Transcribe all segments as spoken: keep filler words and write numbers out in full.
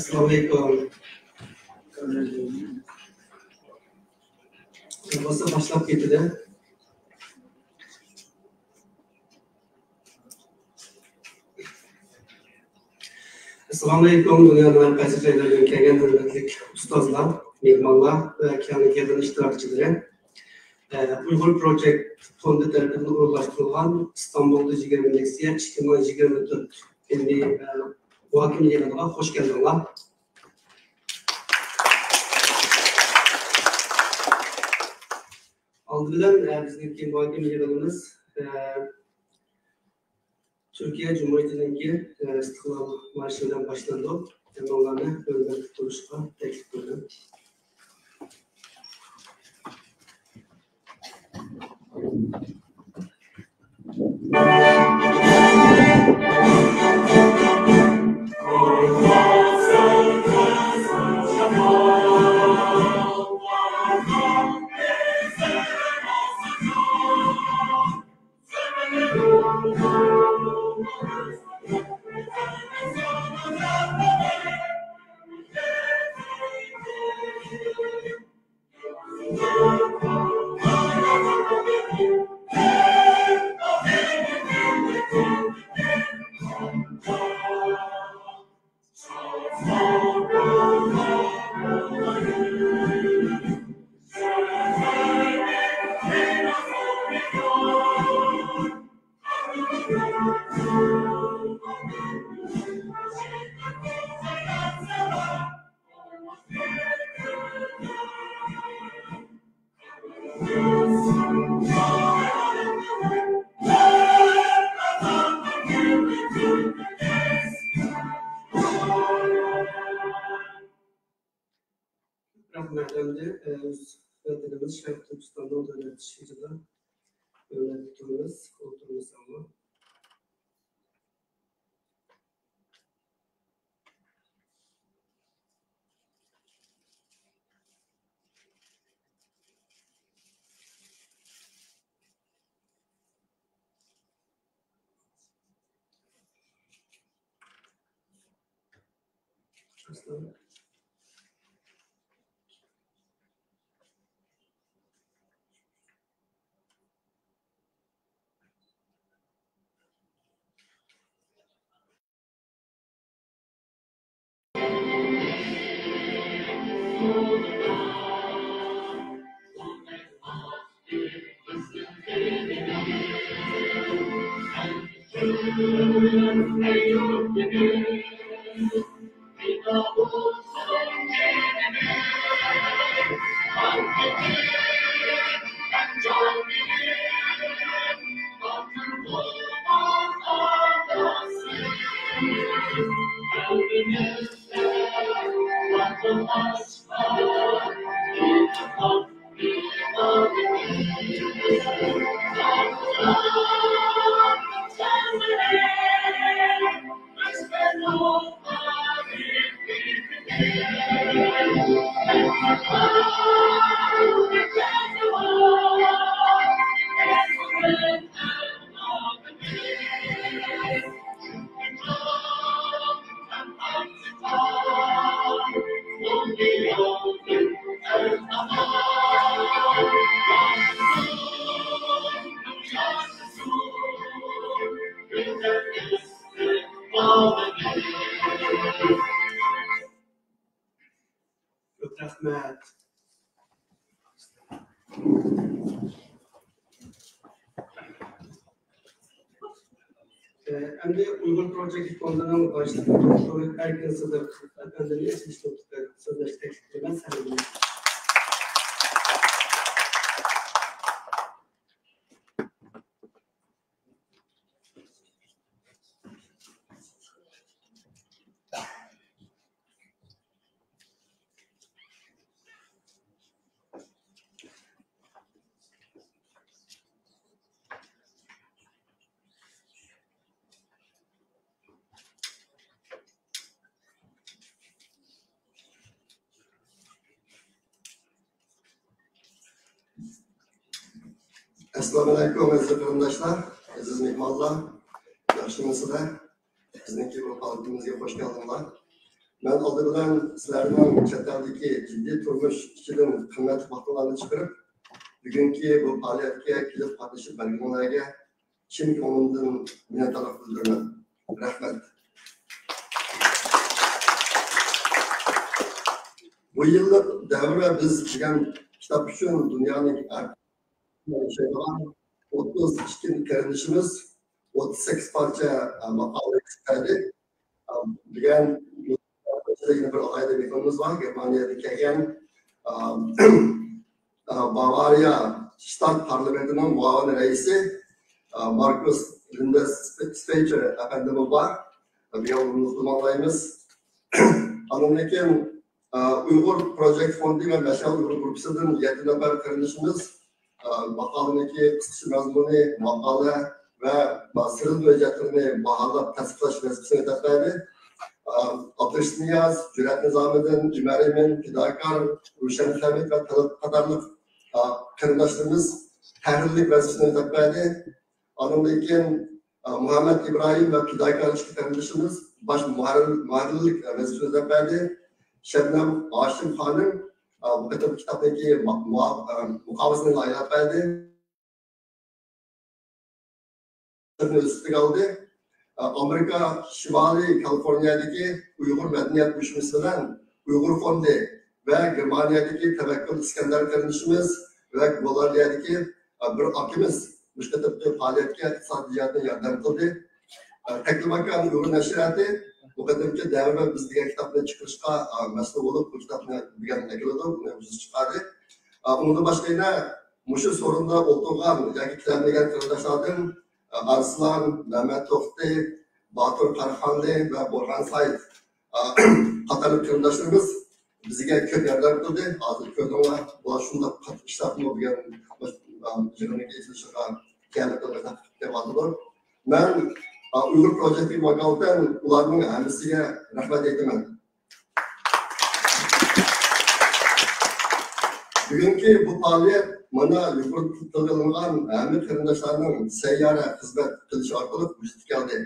ئەسسالامۇئەلەيكۇم. بولسا باشلاپ كېتىلى. ئەسسالامۇئەلەيكۇم، دۇنيانىڭ ھەر قايسى جايلىرىدىن كەلگەن ھۆرمەتلىك ئۇستازلار، مېھمانلار ۋە كەڭلىك يىغىن ئىشتىراكچىلىرى. ئە، ئۇيغۇر پروجېكت فوندى تەرىپىدىن ئورۇنلاشتۇرۇلغان ئىستانبۇلدا يىگىرمە لېكسىيە ئىككى مىڭ يىگىرمە تۆت ئىلمىي، ئە، مۇھاكىمە يىغىنىغا خوش كەلدىڭلار. ئالدى بىلەن، ئە، بىزنىڭكى مۇھاكىمە يىغىنىمىز، ئە، تۈركىيە جۇمھۇرىيىتىنىڭكى، ئە، ئىستىقلال مارشى بىلەن باشلىنىدۇ. ھەممىڭلارنى ھۆرمەتلىك تۇرۇشقا تەكلىپ قىلىمەن. رەھمەت ئەمدى، ئە، ئۆز ۋەتىنىمىز شەرقىي تۈركىستاننىڭ دۆلەت شېئىرىدا ھۆرمەتلىك تۇرىمىز، ئولتۇرمىساڭلار. كۆپ رەھمەت. ئەمدى ئۇيغۇر پروجېكت فوندىنىڭ باشلىقى دوكتور ئەركىن سىدىق ئەپەندىنى ئېچىلىش نۇتقى سۆزلەشكە تەكلىپ قىلىمەن. سەھنىدىن. ئەسسالامۇئەلەيكۇم، ئەزىز قېرىنداشلار، ئەزىز مېھمانلار، ياخشىمۇسىلەر؟ بىزنىڭكى بۇ پائالىيىتىمىزگە خوش كەلدىڭلار. مەن ئالدى بىلەن سىلەرنىڭ چەت ئەلدىكى جىددىي تۇرمۇش ئىچىدىن قىممەتلىك ۋاقتىڭلارنى چىقىرىپ، بۈگۈنكى بۇ پائالىيەتكە كېلىپ قاتنىشىپ بەرگىنىڭلارگە چىن كۆڭلۈمدىن مىننەتدارلىق بىلدۈرىمەن. رەھمەت. بۇ يىللىق دەۋر ۋە بىز دېگەن كىتاب ئۈچۈن دۇنيانىڭ ھەر ياشايدىغان ئوتتۇز ئىككى قېرىندىشىمىز ئوتتۇز سەككىز پارچە، ئە، ماقالە يېتىشتۈردى. ئە، دېگەن يەنە بىر ئالاھىدە مېھمىنىمىز بار، گېرمانىيەدىن كەلگەن، ئە، ئە، باۋارىيە شتات پارلامېنتىنىڭ مۇئاۋىن رەئىسى، ئە، ماركۇس لىندە سپېچېر ئەپەندىمۇ بار. بىر يالغۇزلۇقنى ئاڭلايمىز. ئاندىن كېيىن، ئە، ئۇيغۇر پروجېكت فوندى ۋە مەشئەل ئۇيغۇر گۇرۇپپىسىدىن يەتتە نەپەر قېرىندىشىمىز، ئە، ماقالىنىڭكى قىسقىچە مەزمۇنى، ماقالە ۋە سىرلىق ھۆججەتلىرىنى باھالاپ تەستىقلاش ۋەزىپىسىنى ئۆتەپ بەردى. ئە، ئابدۇرېشىت نىياز، جۈرئەت نىزامىدىن، ئۆمەر ئىمىن، پىداكار، روشەن خەمىت ۋە تەلەت قاتارلىق، ئە، قېرىنداشلىرىمىز تەھرىرلىك ۋەزىپىسىنى ئۆتەپ بەردى. ئاندىن كېيىن، ئە، مۇھەممەد ئىبراھىم ۋە پىداكار ئىككى قېرىندىشىمىز باش مۇھەررىر، مۇھەررىرلىك، ئە، ۋەزىپىسىنى ئۆتەپ بەردى. شەبنەم ھاشىم خانىم، ئە، بۇ قېتىم كىتابنىڭكى ما-، مۇ-، ئە، مۇقاۋىسىنى ئايلاپ بەردى. ئۆز ئۈستىگە ئالدى. ئە، ئامېرىكا شىمالىي كالىفورنىيەدىكى ئۇيغۇر مەدەنىيەت ئۇيۇشمىسى بىلەن ئۇيغۇر فوندى ۋە گېرمانىيەدىكى تەۋەككۈل ئىسكەندەر قېرىندىشىمىز ۋە گوللاندىيەدىكى، ئە، بىر ئاكىمىز مۇشۇ قېتىمقى پائالىيەتكە ئىقتىسادىي جەھەتتىن ياردەم قىلدى. ئە، تەكلىماكان ئۇيغۇر نەشرىياتى بۇ قېتىمقى دەۋر ۋە بىز دېگەن كىتابنى چىقىرىشقا، ئە، مەسئۇل بولۇپ، بۇ كىتابنى بۈگۈن ئەكېلىدۇ، بۇنى ئۆزى چىقاردى. ئە، ئۇنىڭدىن باشقا يەنە مۇشۇ سورۇندا ئولتۇرغان ياكى كېلەلمىگەن قېرىنداشلاردىن، ئە، ئارسلان، مەمەت توختى، باتۇر قاراخانلى ۋە بورھان سايىت، ئە، قاتارلىق قېرىنداشلىرىمىز بىزگە كۆپ ياردەم قىلدى. ھازىر كۆردۈڭلار، بۇلار شۇنداق قاتتىق ئىشلارمۇ بۈگۈن، ئە، يىغىننىڭ ئېچىلىشىغا كېلىپ كېلىۋاتىدۇ. مەن، ئە، ئۇيغۇر پروجېكتىغا ۋاكالىتەن ئۇلارنىڭ ھەممىسىگە رەھمەت ئېيتىمەن. بۈگۈنكى بۇ پائالىيەت مانا يۇقىرىدا تىلغا ئېلىنغان ھەممە قېرىنداشلارنىڭ سەييارە خىزمەت قىلىشى ئارقىلىق ۋۇجۇدقا كەلدى.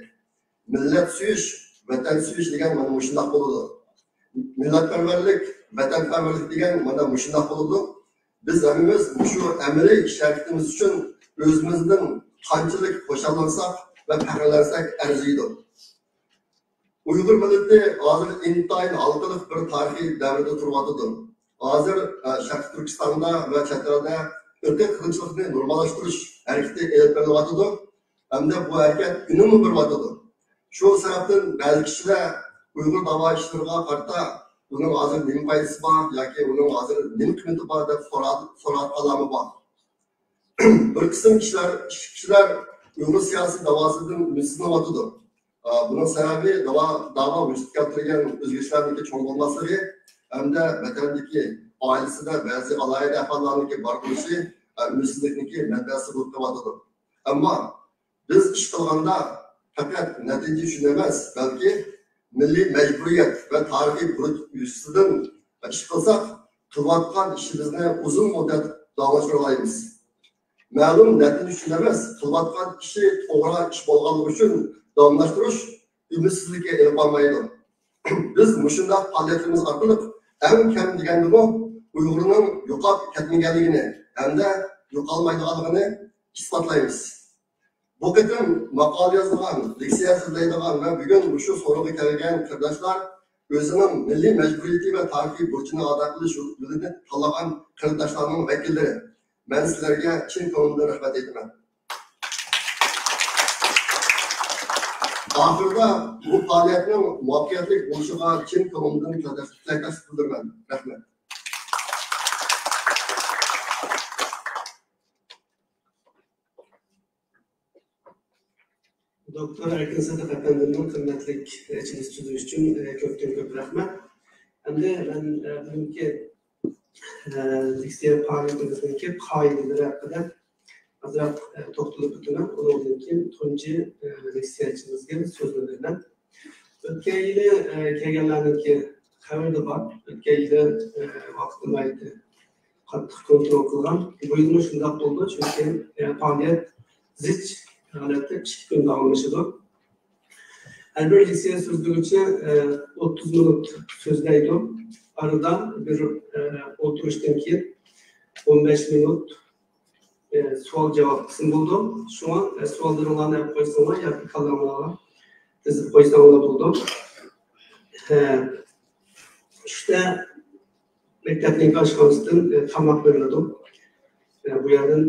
مىللەت سۆيۈش، ۋەتەن سۆيۈش دېگەن مانا مۇشۇنداق بولىدۇ. مىللەتپەرۋەرلىك، ۋەتەنپەرۋەرلىك دېگەن مانا مۇشۇنداق بولىدۇ. بىز ھەممىمىز مۇشۇ ئەمەلىي ئىش ھەرىكىتىمىز ئۈچۈن ئۆزىمىزدىن قانچىلىك خۇشاللانساق ۋە پەخىرلەنسەك ئەرزىيدۇ. ئۇيغۇر مىللىتى ھازىر ئىنتايىن ھالقىلىق بىر تارىخىي دەۋردە تۇرۇۋاتىدۇ. ھازىر، ئە، شەرقىي تۈركىستاندا ۋە چەت ئەلدە ئىرقىي قىرغىنچىلىقنى نورماللاشتۇرۇش ھەرىكىتى ئېلىپ بېرىلىۋاتىدۇ ھەمدە بۇ ھەرىكەت ئۈنۈممۇ بېرىۋاتىدۇ. شۇ سەۋەبتىن بەزى كىشىلەر ئۇيغۇر داۋا ئىشلىرىغا قارىتا، بۇنىڭ ھازىر نېمە پايدىسى بار ياكى بۇنىڭ ھازىر نېمە قىممىتى بار دەپ سورا-، سوراۋاتقانلارمۇ بار. بىر قىسىم كىشىلەر، كىشىلەر ئۇيغۇر سىياسىي داۋاسىدىن ئۈمىدسىزلىنىۋاتىدۇ. ئا، بۇنىڭ سەۋەبى داۋا، داۋا ۋۇجۇدقا كەلتۈرگەن ئۆزگىرىشلەرنىڭكى چوڭ بولماسلىقى ھەمدە ۋەتەندىكى ئائىلىسىدە بەزى ئالاھىدە ئەھۋاللارنىڭكى بار بولۇشى، ئا، ئۈمىدسىزلىكنىڭكى مەنبەسى بولۇپ قېلىۋاتىدۇ. ئەمما بىز ئىش قىلغاندا پەقەت نەتىجە ئۈچۈن ئەمەس، بەلكى مىللىي مەجبۇرىيەت ۋە تارىخىي بۇرچ يۈزىسىدىن ئىش قىلساق، قىلىۋاتقان ئىشىمىزنى ئۇزۇن مۇددەت داۋاملاشتۇرالايمىز. مەلۇم نەتىجە ئۈچۈن ئەمەس، قىلىۋاتقان ئىشى توغرا ئىش بولغانلىقى ئۈچۈن داۋاملاشتۇرۇش ئۈمىدسىزلىككە ئېلىپ بارمايدۇ. بىز مۇشۇنداق پائالىيەتلىرىمىز ئارقىلىق ئەڭ كەم دېگەندىمۇ ئۇيغۇرنىڭ يوقاپ كەتمىگەنلىكىنى ھەمدە يوقالمايدىغانلىقىنى ئىسپاتلايمىز. بۇ قېتىم ماقالە يازىدىغان، لېكسىيە سۆزلەيدىغان ۋە بۈگۈن مۇشۇ سورۇنغا كەلگەن قېرىنداشلار ئۆزىنىڭ مىللىي مەجبۇرىيىتى ۋە تارىخىي بۇرچىنى ئادا قىلىش يولىنى تاللىغان قېرىنداشلارنىڭ ۋەكىللىرى. مەن سىلەرگە چىن كۆڭلۈمدىن رەھمەت ئېيتىمەن. ئاخىرىدا بۇ پائالىيەتنىڭ مۇۋەپپەقىيەتلىك بولۇشىغا چىن كۆڭلۈمدىن تىلەكداش-، تىلەكداشلىق بىلدۈرىمەن. رەھمەت. دوكتور ئەركىن سىدىق ئەپەندىمنىڭ قىممەتلىك ئېچىلىش سۆزى ئۈچۈن، ئە، كۆپتىن كۆپ رەھمەت. ئەمدى مەن، ئە، بۈگۈنكى، ئە، لېكسىيە پائالىيىتىمىزنىڭكى قائىدىلىرى ھەققىدە ئازراق، ئە، توختىلىپ ئۆتىمەن. ئۇنىڭدىن كېيىن تۇنجى، ئە، لېكسىيەچىمىزگە سۆزنى بېرىمەن. ئۆتكەن يىلى، ئە، كەلگەنلەرنىڭكى خەۋىرى بار. ئۆتكەن يىلى، ئە، ۋاقىتنى ناھايىتى قاتتىق كونترول قىلغان. بۇ يىلمۇ شۇنداق بولىدۇ، چۈنكى، ئە، پائالىيەت زىچ ھالەتتە ئىككى كۈن داۋاملىشىدۇ. ھەر بىر لېكسىيە سۆزلىگۈچى، ئە، ئوتتۇز مىنۇت سۆزلەيدۇ. ئارىدا بىر، ئە، ئولتۇرۇشتىن كېيىن ئون بەش مىنۇت، ئە، سوئال جاۋاب قىسمى بولىدۇ. شۇڭا، ئە، سوئاللىرىڭلارنى ئېلىپ قويساڭلار ياكى كاللاڭلارغا تىزىپ قويساڭلار بولىدۇ. ئە، چۈشتە مەكتەپنىڭ ئاشخانىسىدىن، ئە، تاماق بېرىلىدۇ. ئە، بۇ يەردىن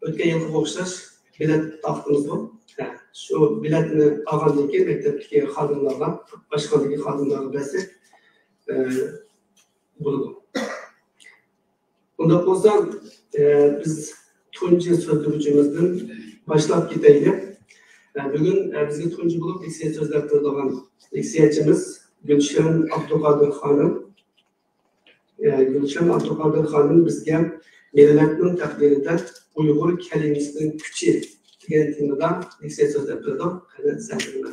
ئۆتكەن يىلغا ئوخشاش بېلەت تاختىمىز بار. ئە، شۇ بېلەتنى ئالغاندىن كېيىن مەكتەپتىكى خادىملارغا، ئاشخانىدىكى خادىملارغا بەرسەك، ئە، بولىدۇ. ئۇنداق بولسا، ئە، بىز تۇنجى سۆزلىگۈچىمىزدىن باشلاپ كېتەيلى. ئە، بۈگۈن، ئە، بىزگە تۇنجى بولۇپ لېكسىيە سۆزلەپ بېرىدىغان لېكسىيەچىمىز گۈلشەن ئابدۇقادىر خانىم. ئە، گۈلشەن ئابدۇقادىر خانىم بىزگە مىللەتنىڭ تەقدىرىدە ئۇيغۇر كەلىمىسىنىڭ كۈچى دېگەن تېمىدا لېكسىيە سۆزلەپ بېرىدۇ. قېنى، سەھنىدە.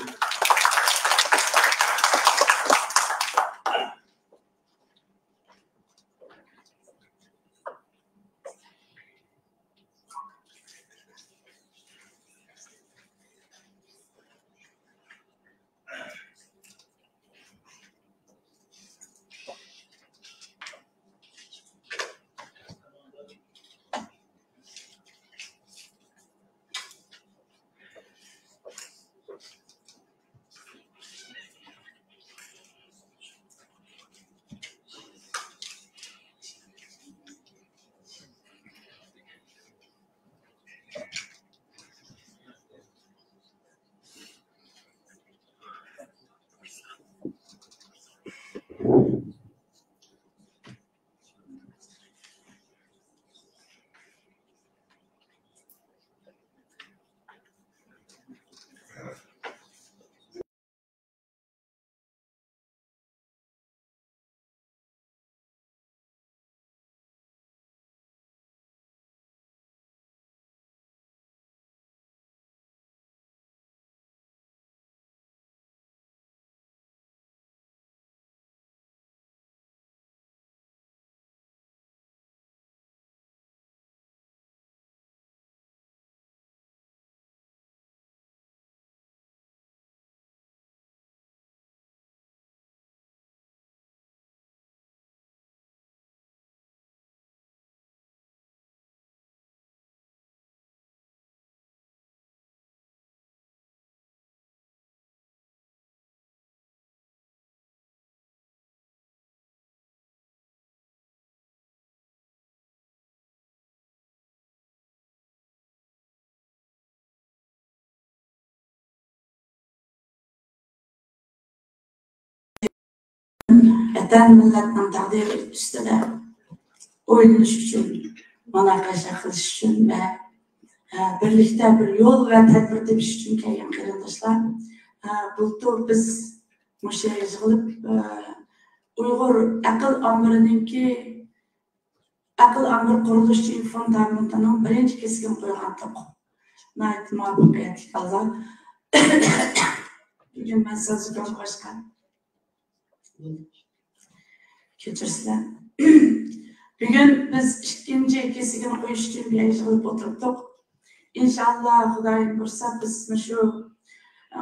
ۋەتەن مىللەتنىڭ تەقدىرى ئۈستىدە ئويلىنىش ئۈچۈن، مۇناقىشە قىلىش ئۈچۈن ۋە، ئە، بىرلىكتە بىر يول ۋە تەدبىر تېپىش ئۈچۈن كەلگەن قېرىنداشلار، ئە، بۇلتۇر بىز مۇشۇ يەرگە يىغىلىپ، ئە، ئۇيغۇر ئەقىل ئامبىرىنىڭكى ئەقىل ئامبىرى قۇرۇلۇش ئۈچۈن فوندامېنتىنىڭ بىرىنچى كەسكىنى قويغانتۇق. ناھايىتى مۇۋەپپەقىيەتلىك ھالدا بۈگۈن مەن سۆزگە باشقا. كەچۈرسىلەر. بۈگۈن بىز ئىككىنچى كەسكىنى قويۇش ئۈچۈن بۇ يەرگە يىغىلىپ ئولتۇرۇپتۇق. ئىنشاللا، خۇدايىم بۇيرۇسا، بىز مۇشۇ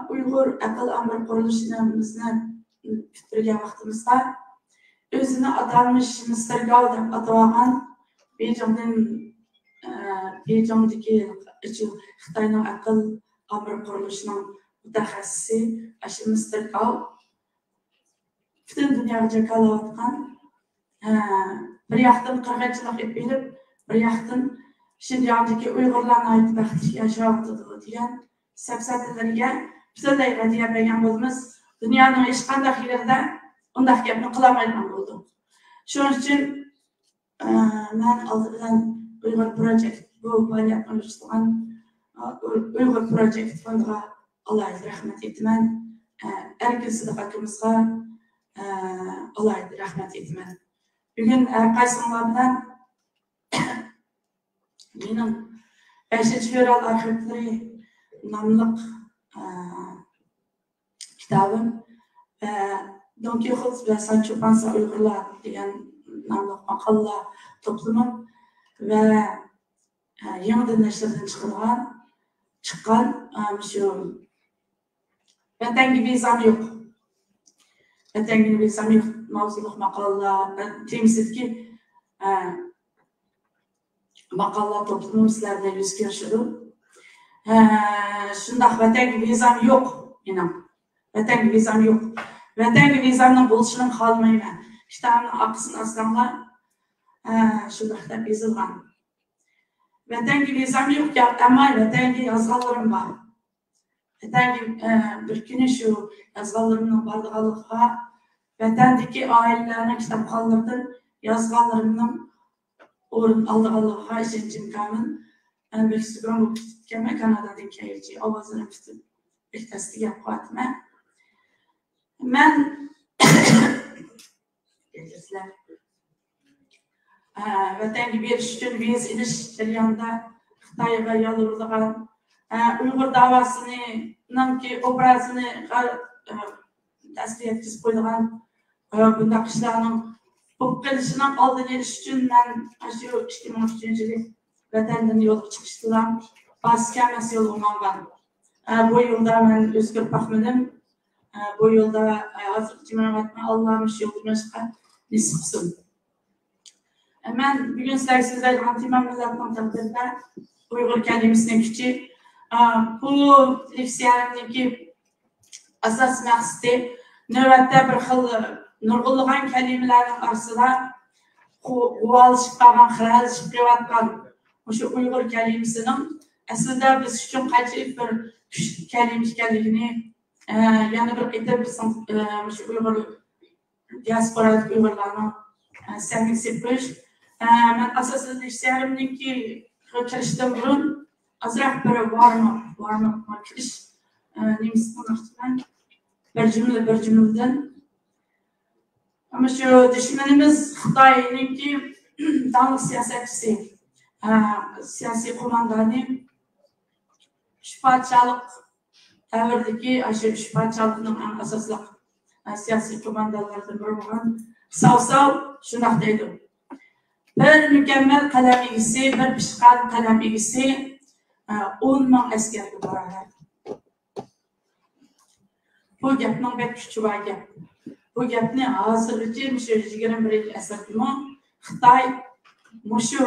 ئۇيغۇر ئەقىل ئامبىرى قۇرۇلۇشىمىزنى پۈتتۈرگەن ۋاقتىمىزدا ئۆزىنى ئاتالمىش مىستېر گاۋ دەپ ئاتىۋالغان بېيجىڭدىن، ئە، بېيجىڭدىكى خىتاينىڭ ئەقىل ئامبىرى قۇرۇلۇشىنىڭ مۇتەخەسسىسى ئاشۇ مىستېر گاۋ پۈتۈن دۇنياغا جاكارلاۋاتقان، ئە، بىر ياقتىن قىرغىنچىلىق ئېلىپ بېرىپ، بىر ياقتىن شىنجاڭدىكى ئۇيغۇرلار ناھايىتى بەختلىك ياشاۋاتىدۇ دېگەن سەپسەتىلەرگە پۈتۈنلەي رەددىيە بەرگەن بولىمىز. دۇنيانىڭ ھېچقانداق يېرىدە ئۇنداق گەپنى قىلالمايدىغان بولدۇق. شۇنىڭ ئۈچۈن، ئە، مەن ئالدى بىلەن ئۇيغۇر پروجېكت، بۇ پائالىيەتنى ئۇيۇشتۇرغان، ئە، ئۇيغۇر پروجېكت فوندىغا ئالاھىدە رەھمەت ئېيتىمەن. ئە، ئەركىن سىدىق ئاكىمىزغا، ئە، ئالاھىدە رەھمەت ئېيتىمەن. بۈگۈن ھەر قايسىڭلار بىلەن مېنىڭ بەشىنچى فېۋرال ئارخىپلىرى ناملىق، ئە، كىتابىم ۋە دون كىخوت ۋە سانچو پانسا ئۇيغۇرلار دېگەن ناملىق ماقالىلەر توپلىمىم ۋە، ئە، يېڭىدىن نەشردىن چىقىرغان، چىققان، ئە، مۇشۇ ۋەتەنگە ۋىزام يوق. ۋەتەنگە ۋىزام يوق. ماۋزۇلۇق ماقالىلەر، ئە، تېمىسىدىكى، ئە، ماقالىلەر توپلىمىم سىلەر بىلەن يۈز كۆرۈشىدۇ. ھە، شۇنداق، ۋەتەنگە ۋىزام يوق مېنىڭ. ۋەتەنگە ۋىزام يوق. ۋەتەنگە ۋىزامنىڭ بولۇشىنى خالىمايمەن. كىتابنىڭ ئارقىسىنى ئاچساڭلار، ھە، شۇنداق دەپ يېزىلغان. ۋەتەنگە ۋىزام يوق، يا-، ئەمما ۋەتەنگە يازغانلىرىم بار. ۋەتەنگە، ئە، بىر كۈنى شۇ يازغانلىرىمنىڭ بارىدىغانلىقىغا، ۋەتەندىكى ئائىلىلەرنىڭ كىتابخانلىرىدىن يازغانلىرىمنىڭ ئورۇن ئالىدىغانلىقىغا ئىشەنچىم كامىل. مەن بەك سۈگۈم بولۇپ كېتىپتىكەنمەن، كانادادىن كەلگۈچە ئاۋازلىرىم پۈتۈپ بەك تەستە گەپ قىلىۋاتىمەن. مەن ئە، ۋەتەنگە بېرىش ئۈچۈن ۋىزا ئېلىش جەريانىدا خىتايغا يالۋۇرىدىغان، ئە، ئۇيغۇر داۋاسىنىڭكى ئوبرازىنى، ئە، تەسىر يەتكۈزۈپ قويىدىغان، ئە، بۇنداق ئىشلارنىڭ بولۇپ قېلىشىنىڭ ئالدىنى ئېلىش ئۈچۈن مەن ئاشۇ ئىككى مىڭ ئۈچىنچى يىلى ۋەتەندىن يولغا چىقىشتىلا باش كەلمەس يولغا ماڭغان. ئە، بۇ يولدا مەن ئۆزگىرىپ باقمىدىم. ئە، بۇ يولدا، ئە، ھازىرغىچە مېڭىۋاتىمەن. ئاللا مۇشۇ يولدا مېڭىشقا نېسىپ قىلسۇن. ئە، مەن بۈگۈن سىلەرگە سۆزلەيدىغان تېمام مىللەتنىڭ تەقدىرىدە ئۇيغۇر كەلىمىسىنىڭ كۈچى. ئە، بۇ لېكسىيەمنىڭكى ئاساسىي مەقسىتى نۆۋەتتە بىر خىل نۇرغۇنلىغان كەلىمىلەرنىڭ ئارىسىدا غۇ-، غۇۋالىشىپ قالغان، خىرەلىشىپ قېلىۋاتقان مۇشۇ ئۇيغۇر كەلىمىسىنىڭ ئەسلىدە بىز ئۈچۈن قانچىلىك بىر كۈچلۈك كەلىمە ئىكەنلىكىنى، ئە، يەنە بىر قېتىم بىزنىڭ، ئە، مۇشۇ ئۇيغۇر دىياسپورادىكى ئۇيغۇرلارنىڭ، ئە، سەھنىگە سېلىپ قويۇش. ئە، مەن ئاساسەن لېكسىيەمنىڭكى كىرىشتىن بۇرۇن ئازراق بىر ۋارم ئاپ، ۋارم ئاپ كىرىش، ئە، نېمىسى قىلماقچىمەن. بىر جۈملە، بىر جۈملىدىن. ئەمما شۇ دۈشمىنىمىز خىتاينىڭكى داڭلىق سىياسەتچىسى، ئە، سىياسىي قوماندانى ئۈچ پادىشاھلىق دەۋرىدىكى ئاشۇ ئۈچ پادىشاھلىقنىڭ ئەڭ ئاساسلىق، ئە، سىياسىي قوماندانلىرىدىن بىرى بولغان ساۋ ساۋ شۇنداق دەيدۇ: بىر مۇكەممەل قەلەم ئىگىسى، بىر پىشقان قەلەم ئىگىسى، ئە، ئون مىڭ ئەسكەرگە باراۋەر. بۇ گەپنىڭ بەك كۈچى بار گەپ. بۇ گەپنى ھازىرغىچە مۇشۇ يىگىرمە بىرىنچى ئەسىردىمۇ خىتاي مۇشۇ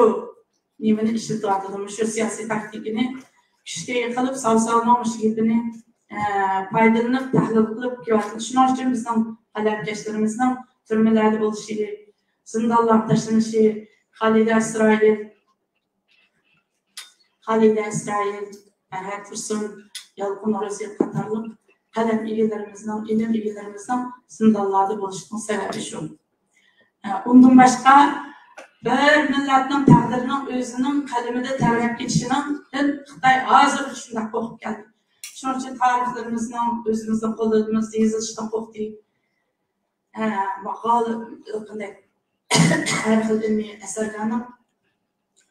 نېمىنى ئىشلىتىۋاتىدۇ، مۇشۇ سىياسىي تاكتىكىنى كۈچكە قىلىپ، ساۋساۋنىڭ مۇشۇ گېپىنى، ئە، پايدىلىنىپ، تەھلىل قىلىپ كېلىۋاتىدۇ. شۇنىڭ ئۈچۈن بىزنىڭ قەلەمكەشلىرىمىزنىڭ تۈرمىلەردە بولۇشى، زىندانلارغا تاشلىنىشى، خالىدە ئىسرائىل، خالىدە ئىسرائىل، پەرھات تۇرسۇن، يالقۇن روزى قاتارلىق قەلەم ئىگىلىرىمىزنىڭ، ئىلىم ئىگىلىرىمىزنىڭ زىندانلاردا بولۇشىنىڭ سەۋەبى شۇ. ئە، ئۇندىن باشقا بىر مىللەتنىڭ تەقدىرىنىڭ ئۆزىنىڭ قەلىمىدە تەۋرەپ كېتىشىنىڭدىن خىتاي ھازىرغىچە شۇنداق قورقۇپ كەلدى. شۇنىڭ ئۈچۈن تارىخلىرىمىزنىڭ ئۆزىمىزنىڭ قولىمىزدا يېزىلىشىدىن قورقتى. ئە، ماقالە، قانداق، ھەر خىل ئىلمىي ئەسەرلەرنىڭ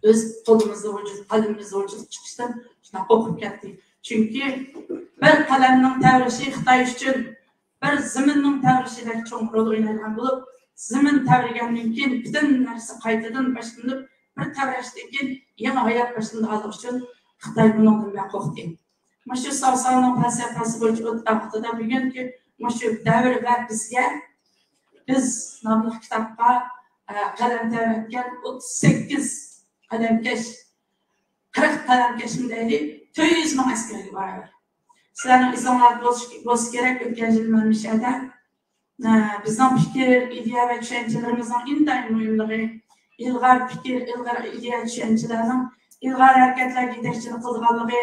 ئۆز قولىمىزدا ۋۇجۇد، قەلىمىمىزدە ۋۇجۇدقا چىقىشتىن شۇنداق قورقۇپ كەتتى. چۈنكى بىر قەلەمنىڭ تەۋرىشى خىتاي ئۈچۈن بىر زېمىننىڭ تەۋرىشىدەك چوڭ رول ئوينايدىغان بولۇپ، زېمىن تەۋرىگەندىن كېيىن پۈتۈن نەرسە قايتىدىن باشلىنىپ، بىر تەۋرەشتىن كېيىن يېڭى ھايات باشلىنىدىغانلىقى ئۈچۈن خىتاي بۇنىڭدىن بەك قورقتى. مۇشۇ ساۋساۋنىڭ پەلسەپىسى بويىچە ئۆتكەن ۋاقتىدا بۈگۈنكى مۇشۇ دەۋر ۋە بىزگە، بىز ناملىق كىتابقا، ئە، قەلەم تەۋرەتكەن ئوتتۇز سەككىز قەلەمكەش، قىرىق قەلەمكەشمۇ دەيلى، تۆت يۈز مىڭ ئەسكەرگە باراۋەر. سىلەرنىڭ ئېسىڭلاردا بولسا، بولسا كېرەك، ئۆتكەن يىلى مەن مۇشۇ يەردە، ئە، بىزنىڭ پىكىر، ئىدىيە ۋە چۈشەنچىلىرىمىزنىڭ ئىنتايىن مۇھىملىقى، ئىلغار پىكىر، ئىلغار ئىدىيە، چۈشەنچىلەرنىڭ ئىلغار ھەرىكەتلەرگە يېتەكچىلىك قىلىدىغانلىقى،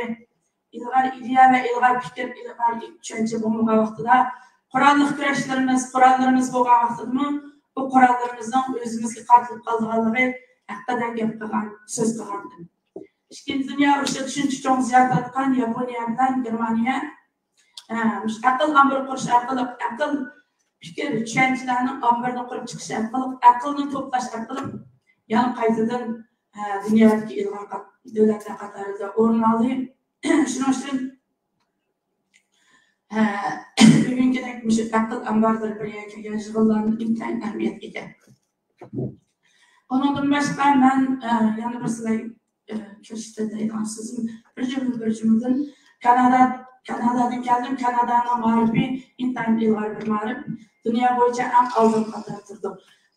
ئىلغار ئىدىيە ۋە ئىلغار پىكىر، ئىلغار چۈشەنچە بولمىغان ۋاقتىدا، قوراللىق كۈرەشلىرىمىز، قوراللىرىمىز بولغان ۋاقتىدىمۇ بۇ قوراللىرىمىزنىڭ ئۆزىمىزگە قارىتىلىپ قالىدىغانلىقى ھەققىدە گەپ قىلغان، سۆز قىلغانىدىم. ئىككىنچى دۇنيا ئۇرۇشىدا شۇنچە چوڭ زىيان تارتقان ياپونىيە بىلەن گېرمانىيە، ئە، مۇشۇ ئەقىل ئامبىرى قۇرۇش ئارقىلىق، ئەقىل، پىكىر، چۈشەنچىلەرنىڭ ئامبىرىنى قۇرۇپ چىقىش ئارقىلىق، ئەقىلنى توپلاش ئارقىلىق يەنە قايتىدىن، ئە، دۇنيادىكى ئىلغار قات-، دۆلەتلەر قاتارىدا ئورۇن ئالدى. شۇنىڭ ئۈچۈن، ھە، بۈگۈنكىدەك مۇشۇ ئەقىل ئامبارلىرى بىر يەرگە كەلگەن يىغىنلارمۇ ئىنتايىن ئەھمىيەتكە ئىگە. ئۇنىڭدىن باشقا مەن، ئە، يەنە بىر سىلەر، ئە، كىرىشتى دەيدىغان سۆزۈم بىر جۈملە، بىر جۈملىدىن كانادا، كانادادىن كەلدىم. كانادانىڭ مائارىپى ئىنتايىن ئىلغار بىر مائارىپ. دۇنيا بويىچە ئەڭ ئالدىنقى قاتاردا تۇرىدۇ.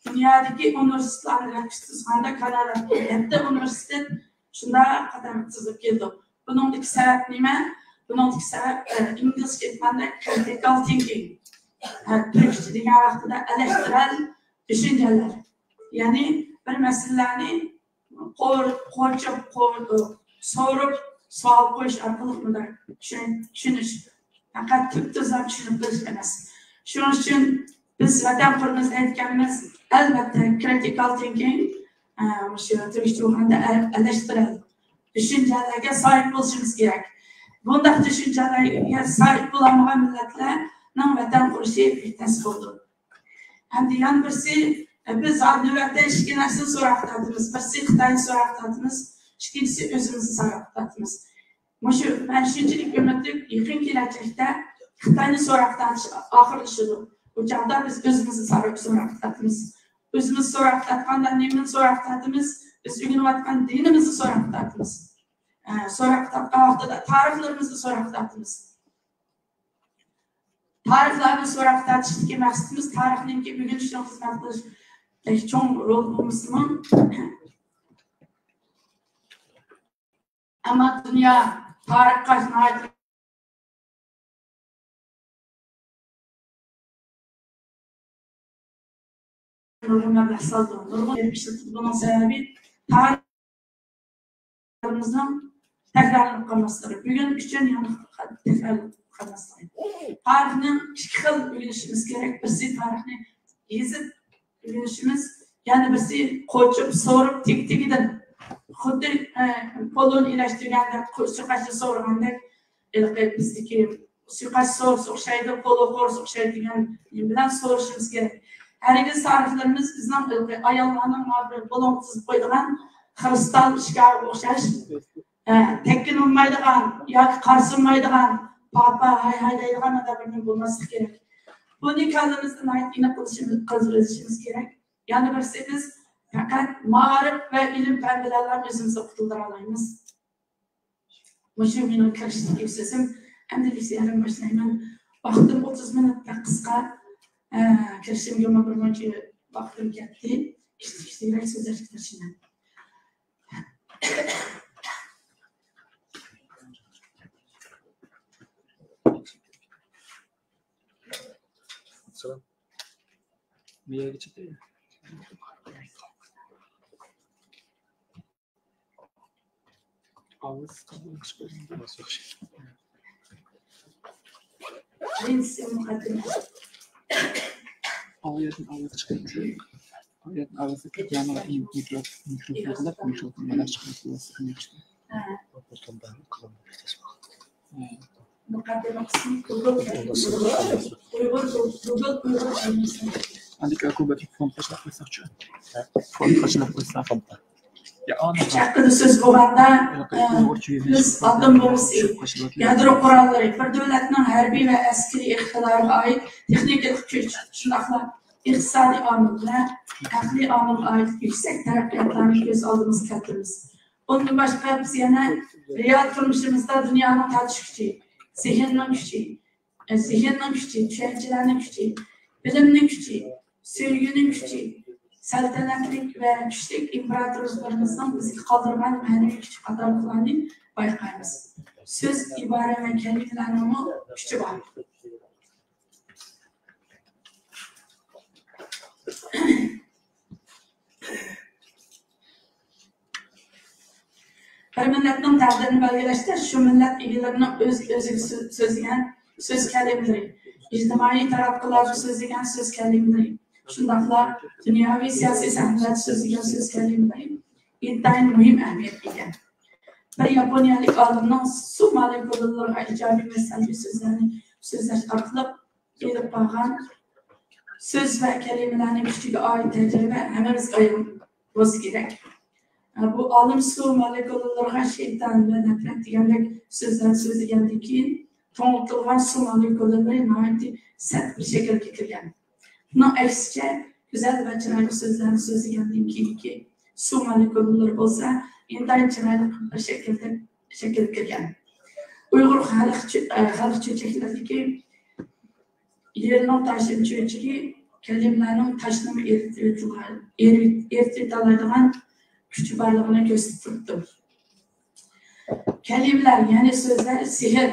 دۇنيادىكى ئۇنىۋېرسىتېتلارنى رەتكە تۇتقاندا كانادا ھەتتا ئۇنىۋېرسىتېت شۇنداق قاتارغا تىزىلىپ كېلىدۇ. بۇنىڭدىكى سەۋەب نېمە؟ بۇنىڭدىكى سەۋەب، ئە، ئىنگلىزچە ئېيتقاندا critical thinking. ئە، تۈركچە دېگەن ۋاقتىدا ئەلەشتۈرەل چۈشەنچىلەر. يەنى بىر مەسىلىلەرنى قور-، قورچاپ، قور-، سورۇپ، سوئال قويۇش ئارقىلىق مۇنداق چۈشەن-، چۈشىنىش. پەقەت تۈپتۈزلا چۈشىنىپ بىلىش ئەمەس. شۇنىڭ ئۈچۈن بىز ۋەتەن قۇرىمىز دەيدىكەنمىز، ئەلۋەتتە، critical thinking، ئە، مۇشۇ تۈركچە بولغاندا ئە-، ئەلەشتۈرەل چۈشەنچىلەرگە ساھىب بولۇشىمىز كېرەك. بۇنداق چۈشەنچىلەرگە ساھىب بولالمىغان مىللەتلەرنىڭ ۋەتەن قۇرۇشى بەك تەس بولىدۇ. ئەمدى يەنە بىرسى، بىز نۆۋەتتە ئىككى نەرسىنى سوراققا تارتىمىز. بىرسى خىتاينى سوراققا تارتىمىز، ئىككىنچىسى ئۆزىمىزنى سوراققا تارتىمىز. مۇشۇ مەن شۇنچىلىك ئۈمىدلىك، يېقىن كېلەچەكتە خىتاينى سوراققا تارتىش ئاخىرلىشىدۇ. ئۇ چاغدا بىز ئۆزىمىزنى سوراق-، سوراققا تارتىمىز. ئۆزىمىز سوراققا تارتقاندا نېمىنى سوراققا تارتىمىز؟ بىز ئۆگىنىۋاتقان دىنىمىزنى سوراققا تارتىمىز. ئە، سوراققا تارتقان ۋاقتىدا تارىخلىرىمىزنى سوراققا تارتىمىز. تارىخلارنى سوراققا تارتىشتىكى مەقسىتىمىز تارىخنىڭكى ئۆگىنىشىنىڭ خىزمەت قىلىش بەك چوڭ رول بولمىسىمۇ، ئەمما دۇنيا تارىخقا ناھايىتى نۇرغۇن مەبلەغ سالىدۇ، نۇرغۇن يەر ئىشلىتىدۇ. بۇنىڭ سەۋەبى تارىخىمىزنىڭ تەكرارلىنىپ قالماسلىقى، بۈگۈن ئۈچۈن يەنە تەكرارلىنىپ قالماسلىقى. تارىخنى ئىككى خىل ئۆگىنىشىمىز كېرەك. بىرسى تارىخنى يېزىپ ئۆگىنىشىمىز، يەنە بىرسى قوچۇپ، سورۇپ، تېگى-تېگىدىن. خۇددى، ئە، پولۇن ئىلەشتۈرگەندەك، سۇيىقەستتە سورىغاندەك، ھېلىقى بىزدىكى سۇيىقەست سورىسا ئوخشايدۇ، پولۇ قورۇسا ئوخشايدۇ دېگەن نېمە بىلەن سورىشىمىز كېرەك. ھەرگىز تارىخلىرىمىز بىزنىڭ ھېلىقى ئاياللارنىڭ مانا بىر بولۇڭغا تىزىپ قويىدىغان خرۇستال ئىشكاپىغا ئوخشاش، ئە، تەككىنى ئۇنمايدىغان ياكى قارىسى ئۇنمايدىغان، پاپا، ھاي ھاي دەيدىغان مۇنداق بىر نېمە بولماسلىقى كېرەك. بۇنى كاللىمىزدا ناھايىتى ئېنىق قىلىشىمىز، قىلىۋېلىشىمىز كېرەك. يەنە بىرسى، بىز پەقەت مائارىپ ۋە ئىلىم-پەن بىلەنلا ئۆزىمىزنى قۇتۇلدۇرالايمىز. مۇشۇ مېنىڭ كىرىشتىكى سۆزۈم. ئەمدى لېكسىيەمنى باشلايمەن. ۋاقتىم ئوتتۇز مىنۇت، بەك قىسقا. ئە، كىرىشىمگىمۇ بىر مۇنچە ۋاقتىم كەتتى. كىچىك كىچىكرەك سۆزلەشكە تىرىشىمەن. سالام. بۇ يەرگە چىقتى. ئاۋاز، ئاۋاز چىقىدۇ. بىرىنچىسى مۇقەددىمە. ئاۋازدىن ئاۋاز چىقىدۇ. ئايەتنىڭ ئارىسىدا تېكرارنىڭ مىكرو-، مىكروفون قىلىپ، مىكروفون بىلەن چىقىرىپ قويۇۋاتسا ياخشى. ھە. ئاندىن كېيىن كومپا قاچىلاپ قويساقچۇ. كومپا قاچىلاپ قويساق. يا، ئۇنىڭ ھەققىدە سۆز بولغاندا، ئە، بىز ئاتوم بومبىسى، يادرو قوراللىرى، بىر دۆلەتنىڭ ھەربىي ۋە ئەسكىرىي ئىقتىدارىغا ئائىت تېخنىكىلىق كۈچ، شۇنداقلا ئىقتىسادىي ئامىل ۋە ئەقلىي ئامىلغا ئائىت يۈكسەك تەرەققىياتلارنى كۆز ئالدىمىزغا كەلتۈرىمىز. ئۇندىن باشقا، بىز يەنە رېئال تۇرمۇشىمىزدا دۇنيانىڭ تارتىش كۈچى، زېھىننىڭ كۈچى، زېھىننىڭ كۈچى، چۈشەنچىلەرنىڭ كۈچى، بىلىمنىڭ كۈچى، سۆيگۈنىڭ كۈچى، سەلتەنەتلىك ۋە كۈچلۈك ئىمپېراتورلۇقلىرىمىزنىڭ بىزگە قالدۇرغان مەنىۋى كۈچى قاتارلىقلارنى بايقايمىز. سۆز، ئىبارە ۋە كەلىمىلەرنىڭمۇ كۈچى بار. بىر مىللەتنىڭ تەقدىرىنى بەلگىلەشتە شۇ مىللەت ئىگىلىرىنىڭ ئۆز-، ئۆزىگە سۆ-، سۆزلىگەن سۆز كەلىمىلىرى، ئىجتىمائىي تاراتقۇلاردا سۆزلىگەن سۆز كەلىمىلىرى، شۇنداقلا دۇنياۋى سىياسىي سەھنىلەردە سۆزلىگەن سۆز كەلىمىلىرى ئىنتايىن مۇھىم ئەھمىيەتكە ئىگە. بىر ياپونىيەلىك ئالىمنىڭ سۇ مولېكۇلىلىرىغا ئىجابىي ۋە سەلبىي سۆزلەرنى سۆزلەش ئارقىلىق ئېلىپ بارغان سۆز ۋە كەلىمىلەرنىڭ كۈچىگە ئائىت تەجرىبە ھەممىمىزگە ئايان بولسا كېرەك. بۇ ئالىم سۇ مولېكۇلىلىرىغا شەيتان ۋە نەپرەت دېگەندەك سۆزلەر سۆزلىگەندىن كېيىن، توڭلىتىلغان سۇ مولېكۇلىلىرى ناھايىتى سەت بىر شەكىلگە كىرگەن. بۇنىڭ ئەكسىچە، گۈزەل ۋە چىرايلىق سۆزلەرنى سۆزلىگەندىن كېيىنكى سۇ مولېكۇلىلىرى بولسا ئىنتايىن چىرايلىق بىر شەكىلدە، شەكىلگە كىرگەن. ئۇيغۇر خەلق چۆ-، خەلق چۆچەكلىرىدىكى يېرىنىڭ تاشنىما چۆچىكى كەلىمىلەرنىڭ تاشنىما ئېرىتىۋېتىدىغان، ئېرىت-، ئېرىتىۋېتەلەيدىغان كۈچى بارلىقىنى كۆرسىتىپ تۇرۇپتۇ. كەلىمىلەر، يەنى سۆزلەر سېھىر،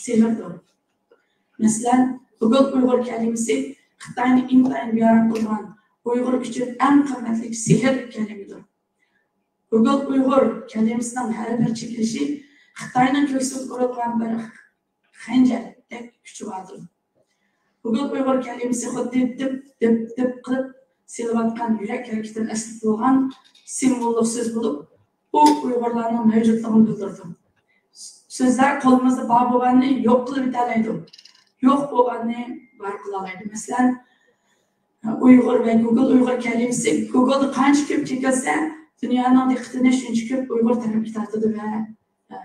سېھىردۇر. مەسىلەن، گۇگول ئۇيغۇر كەلىمىسى خىتاينى ئىنتايىن بىئارام قىلغان، ئۇيغۇر ئۈچۈن ئەڭ قىممەتلىك سېھىر كەلىمىدۇر. گۇگول ئۇيغۇر كەلىمىسىنىڭ ھەر بىر چېكىلىشى خىتاينىڭ كۆكسىگە ئۇرۇلغان بىر خەنجەردەك كۈچى باردۇر. گۇگول ئۇيغۇر كەلىمىسى خۇددى دىپ، دىپ، دىپ قىلىپ سېلىۋاتقان يۈرەك ھەرىكىتىنى ئەسلىتىدىغان سىمۋوللۇق سۆز بولۇپ، ئۇ ئۇيغۇرلارنىڭ مەۋجۇتلۇقىنى بىلدۈرىدۇ. سۆزلەر قولىمىزدا بار بولغاننى يوق قىلىۋېتەلەيدۇ، يوق بولغاننى بار قىلالايدۇ. مەسىلەن، ئۇيغۇر ۋە گۇگول ئۇيغۇر كەلىمىسى گۇگولدا قانچە كۆپ چېكىلسە، دۇنيانىڭ دىققىتىنى شۇنچە كۆپ ئۇيغۇر تەرەپكە تارتىدۇ ۋە، ئە،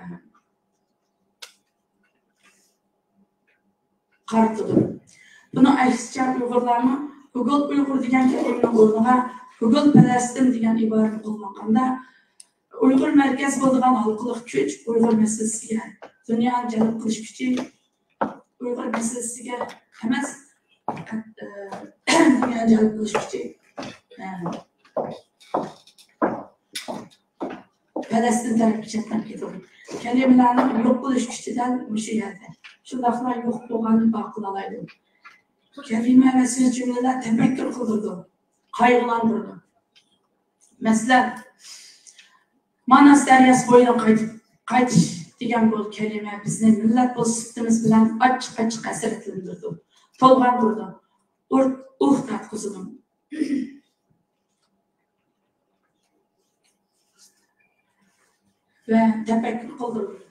قارىتىدۇ. بۇنىڭ ئەكسىچە، ئۇيغۇرلارمۇ گۇگول ئۇيغۇر دېگەن كەلىمىنىڭ ئورنىغا گۇگول پەلەستىن دېگەن ئىبارىنى قوللانغاندا، ئۇيغۇر مەركەز بولىدىغان ھالقىلىق كۈچ ئۇيغۇر مەسىلىسىگە دۇنيانى جەلپ قىلىش كۈچى ئۇيغۇر مەسىلىسىگە ئەمەس، پەقەت، ئە، دۇنيانى جەلپ قىلىش كۈچى، ئە، پەلەستىن تەرەپكە چەتنەپ كېتىدۇ. كەلىمىلەرنىڭ يوق بولۇش كۈچى دەل مۇشۇ يەردە. شۇنداقلا يوق بولغاننى بار قىلالايدۇ. كەلىمە ۋە سۆز جۈملىلەر تەپەككۇر قىلدۇرىدۇ، قايغۇلاندۇرىدۇ. مەسىلەن، ماناس دەرياسى بويىدىن قايتىپ، قايتىش دېگەن بۇ كەلىمە بىزنى مىللەت بولۇش سۈپىتىمىز بىلەن ئاچچىق-ئاچچىق ھەسرەتلەندۈرىدۇ، تولغاندۇرىدۇ، ئۇر-، ئۇھ تارتقۇزىدۇ ۋە تەپەككۇر قىلدۇرىدۇ.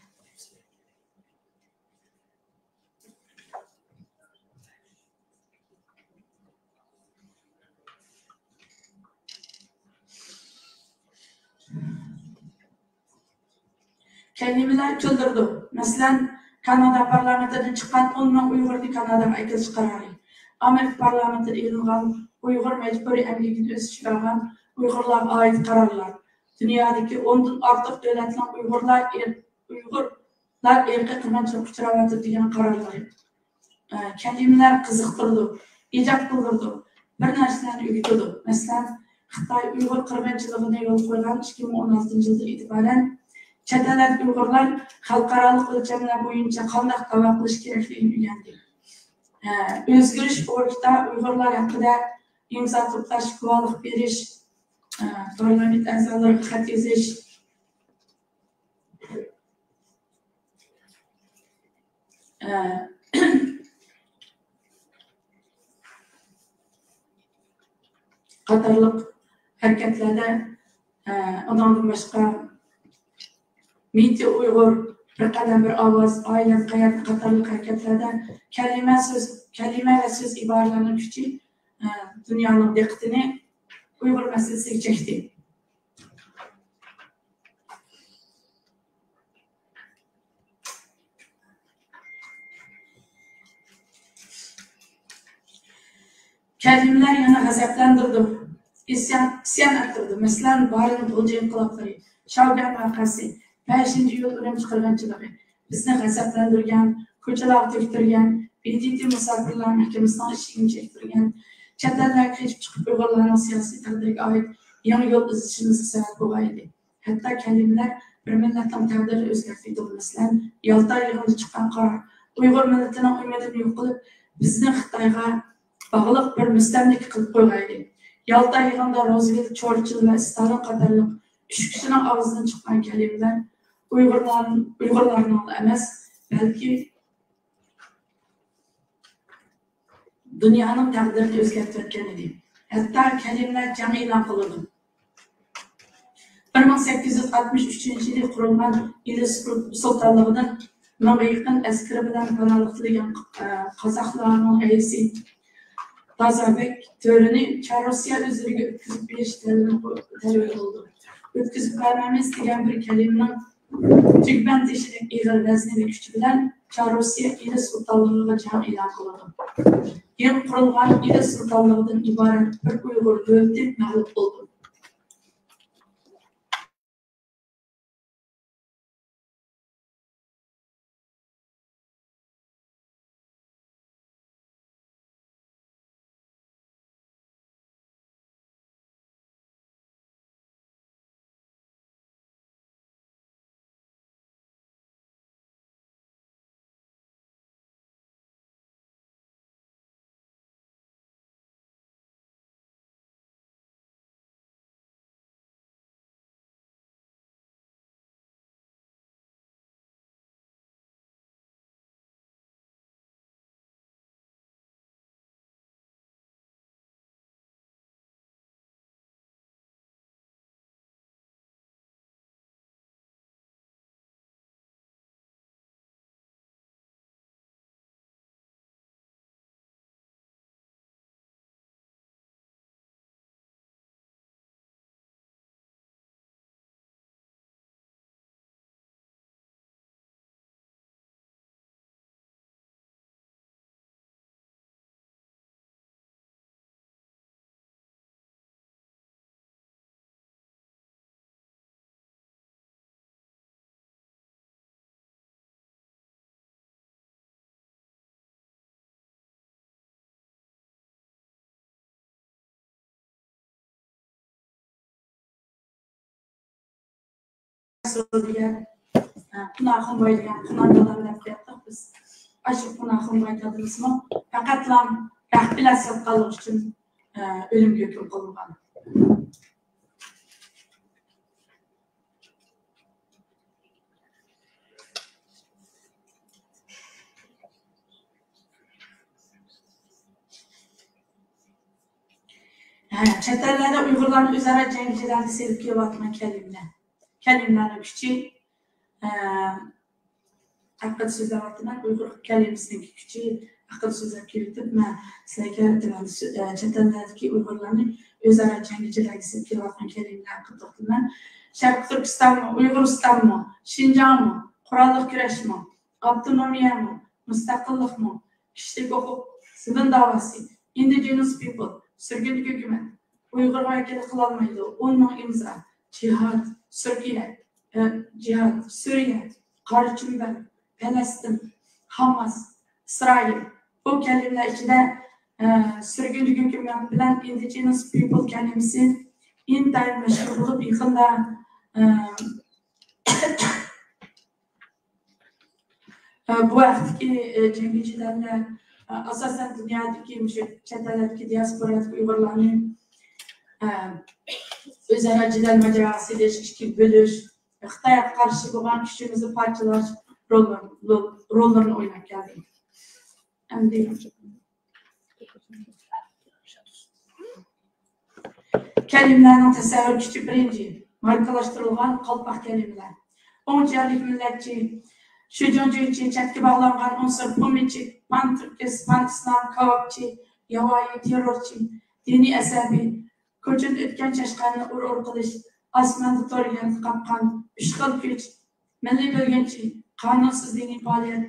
كەلىمىلەر كۈلدۈرىدۇ. مەسىلەن، كانادا پارلامېنتىدىن چىققان ئون مىڭ ئۇيغۇرنى كاناداغا ئەكېلىش قارارى، ئامېرىكا پارلامېنتىدا ئېلىنغان ئۇيغۇر مەجبۇرىي ئەمگىكىنى ئۆز ئىچىگە ئالغان ئۇيغۇرلارغا ئائىت قارارلار، دۇنيادىكى ئوندىن ئارتۇق دۆلەتنىڭ ئۇيغۇرلار ئىر-، ئۇيغۇرلار ئىرقىي قىرغىنچىلىققا ئۇچراۋاتىدۇ دېگەن قارارلىرى. ئە، كەلىمىلەر قىزىقتۇرىدۇ، ئىجاد قىلدۇرىدۇ، بىر نەرسىلەرنى ئۆگىتىدۇ. مەسىلەن، خىتاي ئۇيغۇر قىرغىنچىلىقىنى يولغا قويغان ئىككى مىڭ ئون ئالتىنچى يىلدىن ئېتىبارەن چەت ئەللەردىكى ئۇيغۇرلار خەلقئارالىق ئۆلچەملەر بويىچە قانداق داۋا قىلىش كېرەكلىكىنى ئۆگەندى. ئە، ئۆزگىرىش ئورگىدا ئۇيغۇرلار ھەققىدە ئىمزا توپلاش، گۇۋاھلىق بېرىش، ئە، پارلامېنت ئەزالىرىغا خەت يېزىش، ئە، قاتارلىق ھەرىكەتلەردە، ئە، ئۇنىڭدىن باشقا مىتى ئۇيغۇر، بىر قەدەم بىر ئاۋاز، ئائىلەم قەيەردە قاتارلىق ھەرىكەتلەردە كەلىمە سۆز، كەلىمە ۋە سۆز ئىبارىلەرنىڭ كۈچى، ئە، دۇنيانىڭ دىققىتىنى ئۇيغۇر مەسىلىسىگە چەكتى. كەلىمىلەر يەنە غەزەپلەندۈرىدۇ، ئىسيان، ئىسيان ئەتتۈرىدۇ. مەسىلەن، بارىن بۇلجا ئىنقىلابلىرى، شاۋگۈەن ۋەقەسى، بەشىنچى ئىيۇل ئۈرۈمچى قىرغىنچىلىقى بىزنى غەزەپلەندۈرگەن، كوچىلارغا تۆكتۈرگەن، ب د ت مۇساپىرلار مەھكىمىسىنىڭ ئىشىكىنى چەكتۈرگەن، چەت ئەللەرگە قېچىپ چىقىپ ئۇيغۇرلارنىڭ سىياسىي تەقدىرىگە ئائىت يېڭى يول ئىزدىشىمىزغا سەۋەب بولغان ئىدى. ھەتتا كەلىمىلەر بىر مىللەتنىڭ تەقدىرىنى ئۆزگەرتىۋېتىدۇ. مەسىلەن، يالتا يىغىنىدا چىققان قارار ئۇيغۇر مىللىتىنىڭ ئۈمىدىنى يوق قىلىپ، بىزنى خىتايغا باغلىق بىر مۇستەملىكە قىلىپ قويغان ئىدى. يالتا يىغىنىدا روزۋېلت، چورچىل ۋە ستالىن قاتارلىق ئۈچ كىشىنىڭ ئاغزىدىن چىققان كەلىمىلەر ئۇيغۇرلار، ئۇيغۇرلارنىڭلا ئەمەس، بەلكى دۇنيانىڭ تەقدىرىنى ئۆزگەرتىۋەتكەن ئىدى. ھەتتا كەلىمىلەر جەڭ ئېلان قىلىدۇ. بىر مىڭ سەككىز يۈز ئاتمىش ئۈچىنچى يىلى قۇرۇلغان ئىلىس سۇلتانلىقىدىن مىڭغا يېقىن ئەسكىرى بىلەن پاناھلىق تىلىگەن، ئە، قازاقلارنىڭ رەئىسى دازابەك تۆرىنى چاررۇسىيە ئۆزلىرىگە ئۆتكۈزۈپ بېرىش تەلىپى، تەلىپى بولىدۇ. ئۆتكۈزۈپ بەرمەيمىز دېگەن بىر كەلىمىنىڭ تۈگمەن تېشىدەك ئېغىر ۋەزنى ۋە كۈچى بىلەن چاررۇسىيە ئىلىس سۇلتانلىقىغا جەڭ ئېلان قىلىدۇ. يېڭى قۇرۇلغان ئىلىس سۇلتانلىقىدىن ئىبارەت بىر ئۇيغۇر دۆلىتى مەغلۇپ بولىدۇ. قۇناخۇن باي دېگەن قۇناندالار دەپ قوياتتۇق بىز. ئاشۇ قۇناخۇن باي دادىمىزمۇ پەقەتلا ھەق بىلەن ساتقانلىقى ئۈچۈن، ئە، ئۆلۈمگە ھۆكۈم قىلىنغان. ھە، چەت ئەللەردە ئۇيغۇرلارنى ئۆزئارا جەڭگى جېدەلگە سېلىپ كېلىۋاتقان كەلىمىلەر. كەلىمىلەرنىڭ كۈچى، ھە، ھەققىدە سۆزلەۋاتىمەن. ئۇيغۇر كەلىمىسىنىڭ كۈچى ھەققىدە سۆزلەپ كېلىۋېتىپ، مەن سىلەرگە تۆۋەندە سۆ-، ئە، چەت ئەللەردىكى ئۇيغۇرلارنى ئۆزئارا جەڭگى جېدەلگە سېلىپ كېلىۋاتقان كەلىمىلەر ھەققىدە توختىلىمەن. شەرقىي تۈركىستانمۇ، ئۇيغۇرىستانمۇ، شىنجاڭمۇ، قوراللىق كۈرەشمۇ، ئاپتونومىيەمۇ، مۇستەقىللىقمۇ، كىشىلىك ھوقۇق، زېمىن داۋاسى، ئىندىجېنوس پىپل، سۈرگۈندىكى ھۆكۈمەت، ئۇيغۇر ۋەكىلى قىلالمايدۇ، ئون مىڭ ئىمزا، جىھاد، سۈركىيە، ئە، جىھاد، سۈرىيە، قارا چۈمبەل، پەلەستىن، ھاماس، ئىسرائىل. بۇ كەلىمىلەر ئىچىدە، ئە، سۈرگۈندىكى ھۆكۈمەت بىلەن ئىندىجېنوس پىپل كەلىمىسى ئىنتايىن مەشھۇر بولۇپ، يېقىندا، ئە، ئە، بۇ ھەقتىكى، ئە، جەڭگى جېدەللەر، ئە، ئاساسەن دۇنيادىكى مۇشۇ چەت ئەللەردىكى دىياسپورادىكى ئۇيغۇرلارنى، ئە، ئۆزئارا جېدەل ماجىراسىدا ئىككىگە بۆلۈش، خىتايغا قارشى بولغان كۈچىمىزنى پارچىلاش روللىرىنى، رول-، روللىرىنى ئويناپ كەلدى. ئەمدى، ئە، بۇ، بۇ، بۇ، بۇ، بۇ، بۇ، بۇ، بۇ، بۇ، بۇ، بۇ، كەلىمىلەرنىڭ تەسەۋۋۇر كۈچى بىرىنچى، ماركىلاشتۇرۇلغان قالپاق كەلىمىلەر. ئوڭ جيەنلىك مىللەتچى، شۈجۈڭجۈنچى، چەتكە باغلانغان ئۇنسۇر، پۇمىچى، پان تۈركىس، پان ئىسلام، كاۋاپچى، ياۋايى، تېررورچى، دىنىي ئەسەبىي، كوچىدا ئۆتكەن چاشقاننى ئۇر-ئۇر قىلىش، ئاسماندا تور يەردە قاپقان، ئۈچ خىل كۈچ، مىللىي بۆلگۈنچى، قانۇنسىز دىنىي پائالىيەت،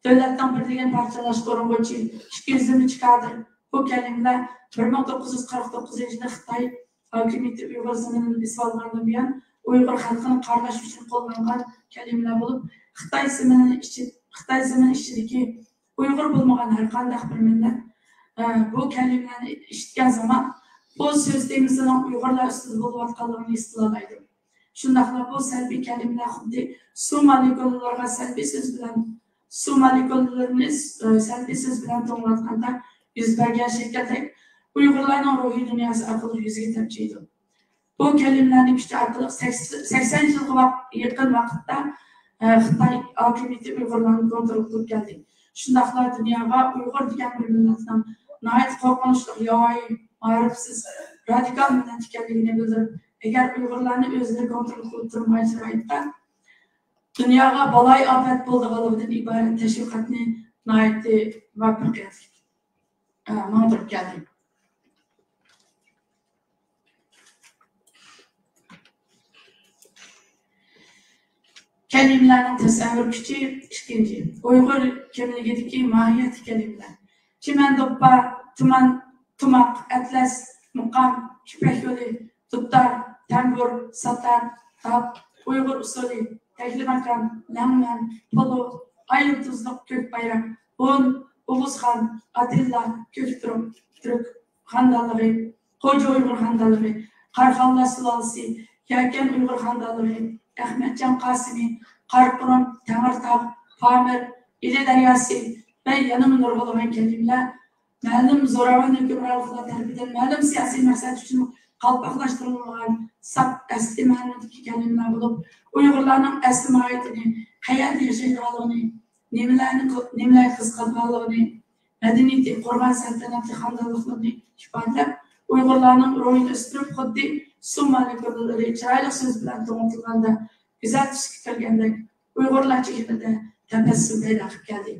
دۆلەتنىڭ بىر دېگەن پارچىلاشقا ئۇرۇنغۇچى، ئىككى يۈزلىمىچى كادىر. بۇ كەلىمىلەر بىر مىڭ توققۇز يۈز قىرىق توققۇزىنچى يىلى خىتاي ھاكىمىيىتى ئۇيغۇر زېمىنىنى بېسىۋالغاندىن بۇيان، ئۇيغۇر خەلقىنى قارىلاش ئۈچۈن قوللانغان كەلىمىلەر بولۇپ، خىتاي زېمىنى ئىچى-، خىتاي زېمىنى ئىچىدىكى ئۇيغۇر بولمىغان ھەر قانداق بىر مىللەت، ئە، بۇ كەلىمىلەرنى ئىشىتكەن زامان، بۇ سۆز تېمىسىنىڭ ئۇيغۇرلار ئۈستىدە بولۇۋاتقانلىقىنى ھېس قىلالايدۇ. شۇنداقلا بۇ سەلبىي كەلىمىلەر خۇددى سۇ مولېكۇلىلىرىغا سەلبىي سۆز بىلەن، سۇ مولېكۇلىلىرىنى، ئە، سەلبىي سۆز بىلەن توڭلاتقاندا يۈز بەرگەن شەكىلدەك، ئۇيغۇرلارنىڭ روھىي دۇنياسى ئارقىلىق يۈزىگە تەپچەيدۇ. بۇ كەلىمىلەرنىڭ كۈچى ئارقىلىق سەكس-، سەكسەن يىلغا ۋاق-، يېقىن ۋاقىتتا، ئە، خىتاي ھاكىمىيىتى ئۇيغۇرلارنى كونترول قىلىپ كەلدى. شۇنداقلا دۇنياغا ئۇيغۇر دېگەن بىر مىللەتنىڭ ناھايىتى قورقۇنچلۇق، ياۋايى، مائارىپسىز، رادىكال مىللەت ئىكەنلىكىنى بىلدۈرۈپ، ئەگەر ئۇيغۇرلارنى ئۆزلىرى كونترول قىلىپ تۇرمىغان شارائىتتا دۇنياغا بالايىئاپەت بولىدىغانلىقىدىن ئىبارەت تەشۋىقاتنى ناھايىتى مۇۋەپپەقىيەتلىك، ئە، ماڭدۇرۇپ كەلدى. كەلىمىلەرنىڭ تەسەۋۋۇر كۈچى ئىككىنچى. ئۇيغۇر كىملىكىدىكى ماھىيەتلىك كەلىمىلەر. چىمەن دوپپا، تۇمان، تۇماق، ئەتلەس، مۇقام، يىپەك يولى، دۇتار، تەمبۇر، ساتار، داپ، ئۇيغۇر ئۇسسۇلى، تەكلىماكان، لەڭمەن، پولۇ، ئاي يۇلتۇزلۇق كۆك بايراق، ھون، ئوغۇزخان، ئاتىللا، كۆك تۈرك، تۈرك خاندانلىقى، خوجا ئۇيغۇر خاندانلىقى، قاراخانلار سۇلالىسى، يەكەن ئۇيغۇر خاندانلىقى، ئەخمەتجان قاسىمى، قاراقۇرۇم، تەڭرىتاغ، پامىر، ئىلى دەرياسى ۋە يەنىمۇ نۇرغۇنلىغان كەلىمىلەر مەلۇم زوراۋان ھۆكۈمرانلىقلار تەرىپىدىن مەلۇم سىياسىي مەقسەت ئۈچۈن قالپاقلاشتۇرۇلمىغان ساپ ئەسلى مەنىدىكى كەلىمىلەر بولۇپ، ئۇيغۇرلارنىڭ ئەسلى ماھىيىتىنى، قەيەردە ياشايدىغانلىقىنى، نېمىلەرنى قىل-، نېمىلەرگە قىزىقىدىغانلىقىنى، مەدەنىيىتى، قۇرغان سەلتەنەتلىك خاندانلىقلىرىنى ئىپادىلەپ، ئۇيغۇرلارنىڭ روھىنى ئۆستۈرۈپ، خۇددى سۇ مولېكۇللىرى چىرايلىق سۆز بىلەن توڭلىتىلغاندا گۈزەل تۈسكە كىرگەندەك، ئۇيغۇرلارچە يېنىدا تەبەسسۇم پەيدا قىلىپ كەلدى.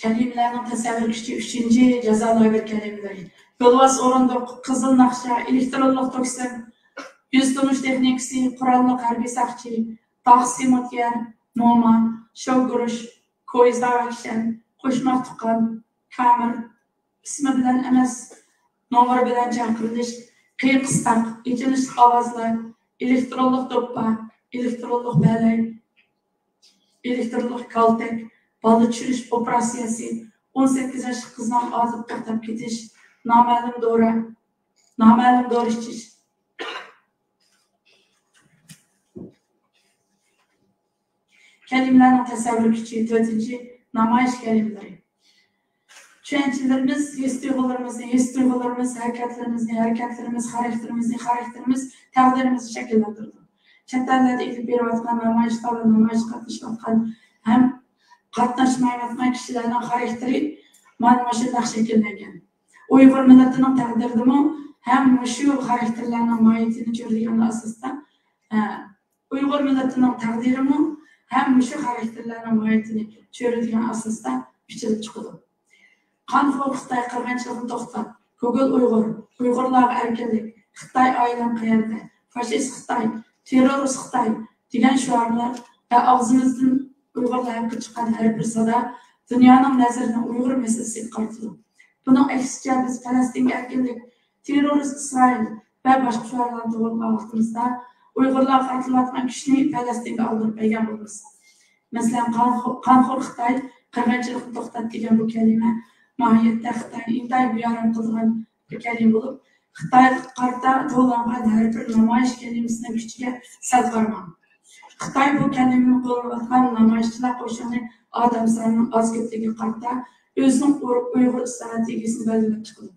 كەلىمىلەرنىڭ تەسەۋۋۇر كۈچى ئۈچىنچى، جازا لاگېر كەلىمىلىرى. يولۋاس ئورۇندۇق، قىزىل ناخشا، ئېلېكترونلۇق توك سىم، يۈز تونۇش تېخنىكىسى، قوراللىق ھەربىي ساقچى، تاغسى مۇتيەر، موما، شوۋگۇرۇش، كويزا ۋەكشەن، قوشماق تۇغقان، كامېر، ئىسمى بىلەن ئەمەس، نومۇرى بىلەن چاقىرىلىش، قىيقىستاق، ئېچىنىشلىق ئاۋازلار، ئېلېكترونلۇق دوپپا، ئېلېكترونلۇق بەلەي، ئېلېكترونلۇق كالتەك، بالا چۈشۈرۈش ئوپېراتسىيەسى، ئون سەككىز ياشلىق قىزنىڭ ئازىدە توختاپ كېتىش، نامەلۇم دورا، نامەلۇم دورا ئىچىش. كەلىمىلەرنىڭ تەسەۋۋۇر كۈچى تۆتىنچى، نامايىش كەلىمىلىرى. چۈشەنچىلىرىمىز ھېس-تۇيغۇلىرىمىزنى، ھېس-تۇيغۇلىرىمىز ھەرىكەتلىرىمىزنى، ھەرىكەتلىرىمىز خاراكتېرىمىزنى، خاراكتېرىمىز تەقدىرىمىزنى شەكىللەندۈرىدۇ. چەت ئەللەردە ئېلىپ بېرىۋاتقان نامايىشلار ۋە نامايىشقا قاتنىشىۋاتقان ھەم قاتناشمايۋاتقان كىشىلەرنىڭ خاراكتېرى مانا مۇشۇنداق شەكىللەنگەن. ئۇيغۇر مىللىتىنىڭ تەقدىرىدىمۇ ھەم مۇشۇ خاراكتېرلەرنىڭ ماھىيىتىنى چۆرىدىگەن ئاساستا، ئە، ئۇيغۇر مىللىتىنىڭ تەقدىرىمۇ ھەم مۇشۇ خاراكتېرلەرنىڭ ماھىيىتىنى چۆرىدىگەن ئاساستا پىچىرلاپ چىقىدۇ. قانخور خىتاي قىرغىنچىلىقنى توختات، گوگول ئۇيغۇر، ئۇيغۇرلارغا ئەركىنلىك، خىتاي ئائىلەم قەيەردە، فاشىست خىتاي، تېررورىست خىتاي دېگەن شوئارلار ۋە ئاغزىمىزدىن ئۇيغۇرلار ھەققىدە چىققان ھەر بىر سادا دۇنيانىڭ نەزىرىنى ئۇيغۇر مەسىلىسىگە قارىتىدۇ. بۇنىڭ ئەكسىچە، بىز پەلەستىنگە ئەركىنلىك، تېررورىست ئىسرائىل ۋە باشقا شوئارلارنى توۋلىغان ۋاقتىمىزدا، ئۇيغۇرلارغا قارىتىلىۋاتقان كۈچنى پەلەستىنگە ئاغدۇرۇپ بەرگەن بولىمىز. مەسىلەن، قانخو-، قانخور خىتاي، قىرغىنچىلىقنى توختات دېگەن بۇ كەلىمە ماھىيەتتە خىتاينى ئىنتايىن بىئارام قىلىدىغان بىر كەلىمە بولۇپ، خىتايغا قارىتا توۋلانغان ھەر بىر نامايىش كەلىمىسىنىڭ كۈچىگە سەل قارىماڭ. خىتاي بۇ كەلىمىنى قوللىنىۋاتقان نامايىشچىلار قوشۇنى ئادەم سانىنىڭ ئاز كۆپلۈكىگە قارىتا ئۆزىنىڭ ئۇ-، ئۇيغۇر ئىسلاھات ئىگىسىنى بەلگىلەپ چىقىدۇ.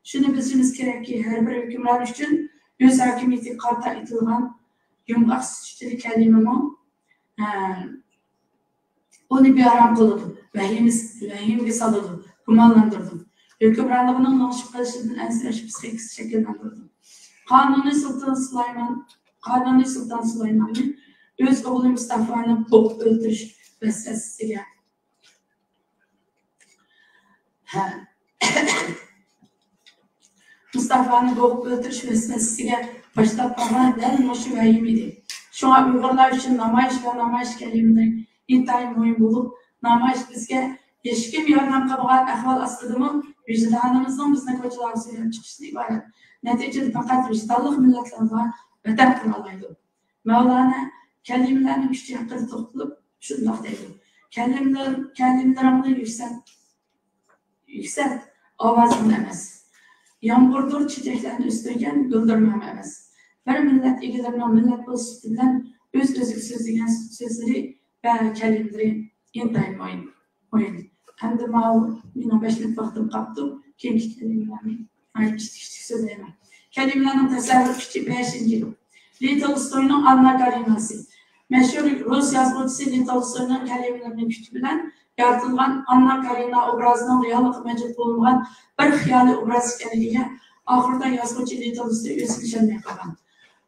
شۇنى بىلىشىمىز كېرەككى، ھەر بىر ھۆكۈمران ئۈچۈن ئۆز ھاكىمىيىتىگە قارىتا ئېيتىلغان يۇمغاق سۈپىتىدىكى كەلىمىمۇ، ئە، ئۇنى بىئارام قىلىدۇ، ۋەھىمىس-، ۋەھىمىگە سالىدۇ، گۇمانلاندۇرىدۇ. ھۆكۈمرانلىقىنىڭ لىڭشىپ قېلىشىدىن ئەنسىرەش پىسخىكىسى شەكىللەندۈرىدۇ. قانۇنىي سۇلتان سۇلايمان، قانۇنىي سۇلتان سۇلايماننى ئۆز ئوغلى مۇستافانى بوغۇپ ئۆلتۈرۈش ۋەسۋەسىسىگە، ھە. مۇستافانى بوغۇپ ئۆلتۈرۈش ۋەسۋەسىسىگە باشلاپ بارغان دەل مۇشۇ ۋەھىمە ئىدى. شۇڭا ئۇيغۇرلار ئۈچۈن نامايىش ۋە نامايىش كەلىمىلىرى ئىنتايىن مۇھىم بولۇپ، نامايىش بىزگە ھېچكىم ياردەم قىلمىغان ئەھۋال ئاستىدىمۇ ۋىجدانىمىزنىڭ بىزنى كوچىلارغا سۆرەپ چىقىشىدىن ئىبارەت. نەتىجىدە پەقەت ۋىجدانلىق مىللەتلەرلا ۋەتەن قۇرالايدۇ. مەۋلانا كەلىمىلەرنىڭ كۈچى ھەققىدە توختىلىپ شۇنداق دەيدۇ: كەلىملەر-، كەلىملىرىڭنى يۈكسەلت، يۈكسەلت ئاۋازىڭنى ئەمەس. يامغۇردۇر چېچەكلەرنى ئۆستۈرگەن، گۈلدۈرمەم ئەمەس. بىر مىللەت ئىگىلىرىنىڭ مىللەت بولۇش سۈپىتى بىلەن ئۆز-ئۆزىگە سۆزلىگەن سۆزلىرى ۋە كەلىمىلىرى ئىنتايىن مۇھىم. مۇھىم. ئەمدى ماۋۇ مېنىڭ بەش مىنۇت ۋاقتىم قاپتۇ. كېيىنكى كەلىمىلەرنى ناھايىتى كىچىك كىچىك سۆزلەيمەن. كەلىمىلەرنىڭ تەسەۋۋۇر كۈچى، بەشىنچى. لېۋ تولستوينىڭ ئاننا كارېناسى. مەشھۇر رۇس يازغۇچىسى لېۋ تولستوينىڭ كەلىمىلىرىنىڭ كۈچى بىلەن يارىتىلغان ئاننا كارېنا ئوبرازىنىڭ رېئاللىققا مەۋجۇت بولمىغان بىر خىيالىي ئوبراز ئىكەنلىكىگە ئاخىرىدا يازغۇچى لېۋ تولستوي ئۆزى ئىشەنمەي قالغان.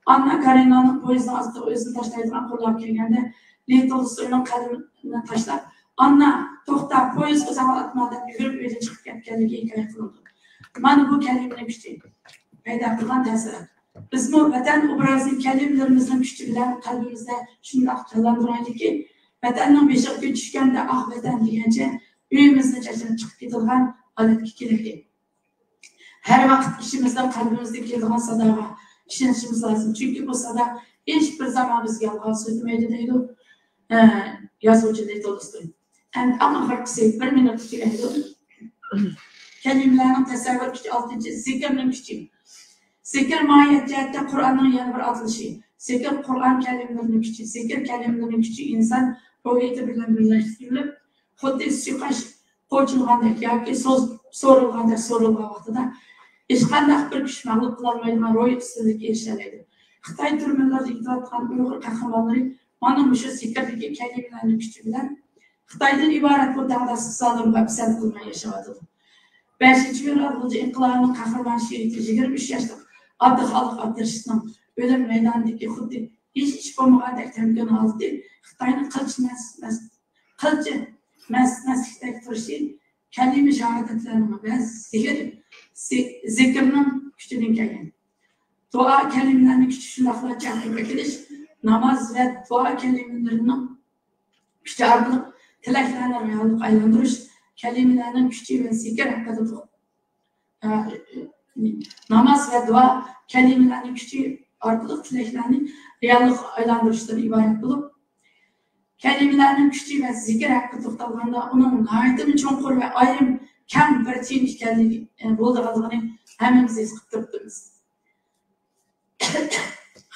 ئاننا كارېنانىڭ پويىزنىڭ ئاستىغا ئۆزىنى تاشلايدىغان قولىغا كەلگەندە، لېۋ تولستوينىڭ قەدىمىنى تاشلاپ، «ئاننا، توختا، پويىز ئۆزۈڭنى ئاتما» دەپ يۈگۈرۈپ ئۆيدىن چىقىپ كەتكەنلىكى ھېكايە قىلىنىدۇ. مانا بۇ كەلىمىنىڭ كۈچى پەيدا قىلغان تەسىرات. بىزمۇ ۋەتەن ئوبرازىنى كەلىمىلىرىمىزنىڭ كۈچى بىلەن قەلبىمىزدە شۇنداق جانلاندۇرايلىكى، ۋەتەننىڭ بېشىغا كۈن چۈشكەندە «ئاھ، ۋەتەن» دېگەنچە ئۆيىمىزدىن چاچرىپ چىقىپ كېتىدىغان ھالەتكە كېلەيلى. ھەر ۋاقىت ئىچىمىزدىن، قەلبىمىزدىن كېلىدىغان ساداغا ئىشىنىشىمىز لازىم. چۈنكى بۇ سادا ھېچ بىر زامان بىزگە يالغان سۆزلىمەيدۇ دەيدۇ، ئە، يازغۇچى لېۋ تولستوي. ئەمدى ئەڭ ئاخىرقىسى، بىر مىنۇتتا تۈگەيدۇ. كەلىمىلەرنىڭ تەسەۋۋۇر كۈچى، ئالتىنچى، زىكىرنىڭ كۈچى. زىكىر ماھىيەت جەھەتتە قۇرئاننىڭ يەنە بىر ئاتىلىشى. زىكىر قۇرئان كەلىمىلىرىنىڭ كۈچى. زىكىر كەلىمىلىرىنىڭ كۈچى ئىنسان روھىيىتى بىلەن بىرلەشتۈرۈلۈپ، خۇددى سۇيقاش قوچۇلغاندەك ياكى سوز-، سورۇلغاندەك سورۇلغان ۋاقتىدا ھېچقانداق بىر كۈچ مەغلۇپ قىلالمايدىغان روھىي ئۈستۈنلۈككە ئېرىشەلەيدۇ. خىتاي تۈرمىلىرىدە يېتىۋاتقان ئۇيغۇر قەھرىمانلىرى مانا مۇشۇ زىكىردىكى كەلىمىلەرنىڭ كۈچى بىلەن خىتايدىن ئىبارەت بۇ دەڭداشسىز زالىمغا پىسەنت قىلماي ياشاۋاتىدۇ. بەشىنچى فېۋرال غۇلجا ئىنقىلابىنىڭ قەھرىمان شېھىتى، يىگىرمە ئۈچ ياشلىق ئابدۇخالىق ئابدۇرېشىتنىڭ ئۆلۈم مەيدانىدىكى خۇددى ھېچ ئىش بولمىغاندەك تەمكىن ھالىتى خىتاينىڭ قىلچە مەس-، مەس-، قىلچە مەس-، مەسلىكتەك تۇرۇشى كەلىمە شاھادەتلەرنىڭ ۋە زىكىر، زى-، زىكىرنىڭ كۈچىدىن كەلگەن. دۇئا كەلىمىلەرنىڭ كۈچى شۇنداقلا جەمئىيەتكە كېلىش، ناماز ۋە دۇئا كەلىمىلىرىنىڭ كۈچى ئارقىلىق تىلەكلەرنى رېئاللىققا ئايلاندۇرۇش، كەلىمىلەرنىڭ كۈچى ۋە زىكىر ھەققىدە توخ-، ئە، ناماز ۋە دۇئا كەلىمىلەرنىڭ كۈچى ئارقىلىق تىلەكلەرنى رېئاللىققا ئايلاندۇرۇشتىن ئىبارەت بولۇپ، كەلىمىلەرنىڭ كۈچى ۋە زىكىر ھەققىدە توختالغاندا، ئۇنىڭ ناھايىتىمۇ چوڭقۇر ۋە ئايرىم كەڭ بىر تېما ئىكەنلىكى، ئە، بولىدىغانلىقىنى ھەممىمىز ھېس قىلىپ تۇرۇپتىمىز.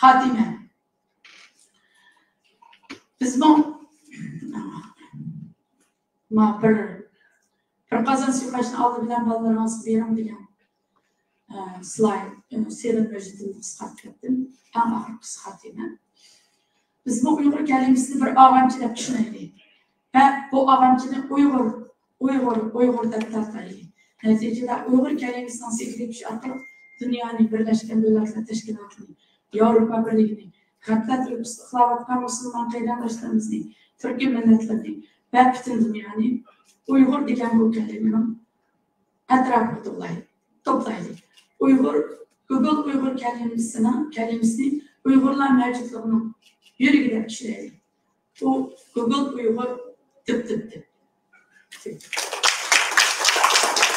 خاتىمە. بىزمۇ ما بىر، بىر قازان سۇيقاشنى ئالدى بىلەن بالىلىرىڭىزغا بېرىڭ دېگەن، ئە، سلايد، ئە، سېرىن مۆجىدىمنى قىسقارتىپ كەتتىم. ئەڭ ئاخىرقىسى خاتىمە. بىزمۇ ئۇيغۇر كەلىمىسىنى بىر ئاغامچە دەپ چۈشىنەيلى. ۋە بۇ ئاغامچىنى ئۇيغۇر، ئۇيغۇر، ئۇيغۇر دەپ تارتايلى. نەتىجىدە ئۇيغۇر كەلىمىسىنىڭ سېھرىي كۈچى ئارقىلىق دۇنيانى، بىرلەشكەن دۆلەتلەر تەشكىلاتىنى، ياۋروپا بىرلىكىنى، غەپلەت ئۇيقۇسىدا ئۇخلاۋاتقان مۇسۇلمان قېرىنداشلىرىمىزنى، تۈركىي مىللەتلەرنى ۋە پۈتۈن دۇنيانى ئۇيغۇر دېگەن بۇ كەلىمىنىڭ ئەتراپىغا توپلاي-، توپلايلى. ئۇيغۇر، گۈگۈل ئۇيغۇر كەلىمىسىنىڭ، كەلىمىسىنى ئۇيغۇرلار مەۋجۇتلۇقىنىڭ يۈرىكى دەپ چۈشىنەيلى. ئۇ گۈگۈل ئۇيغۇر دۈپ دۈپ دۈپ.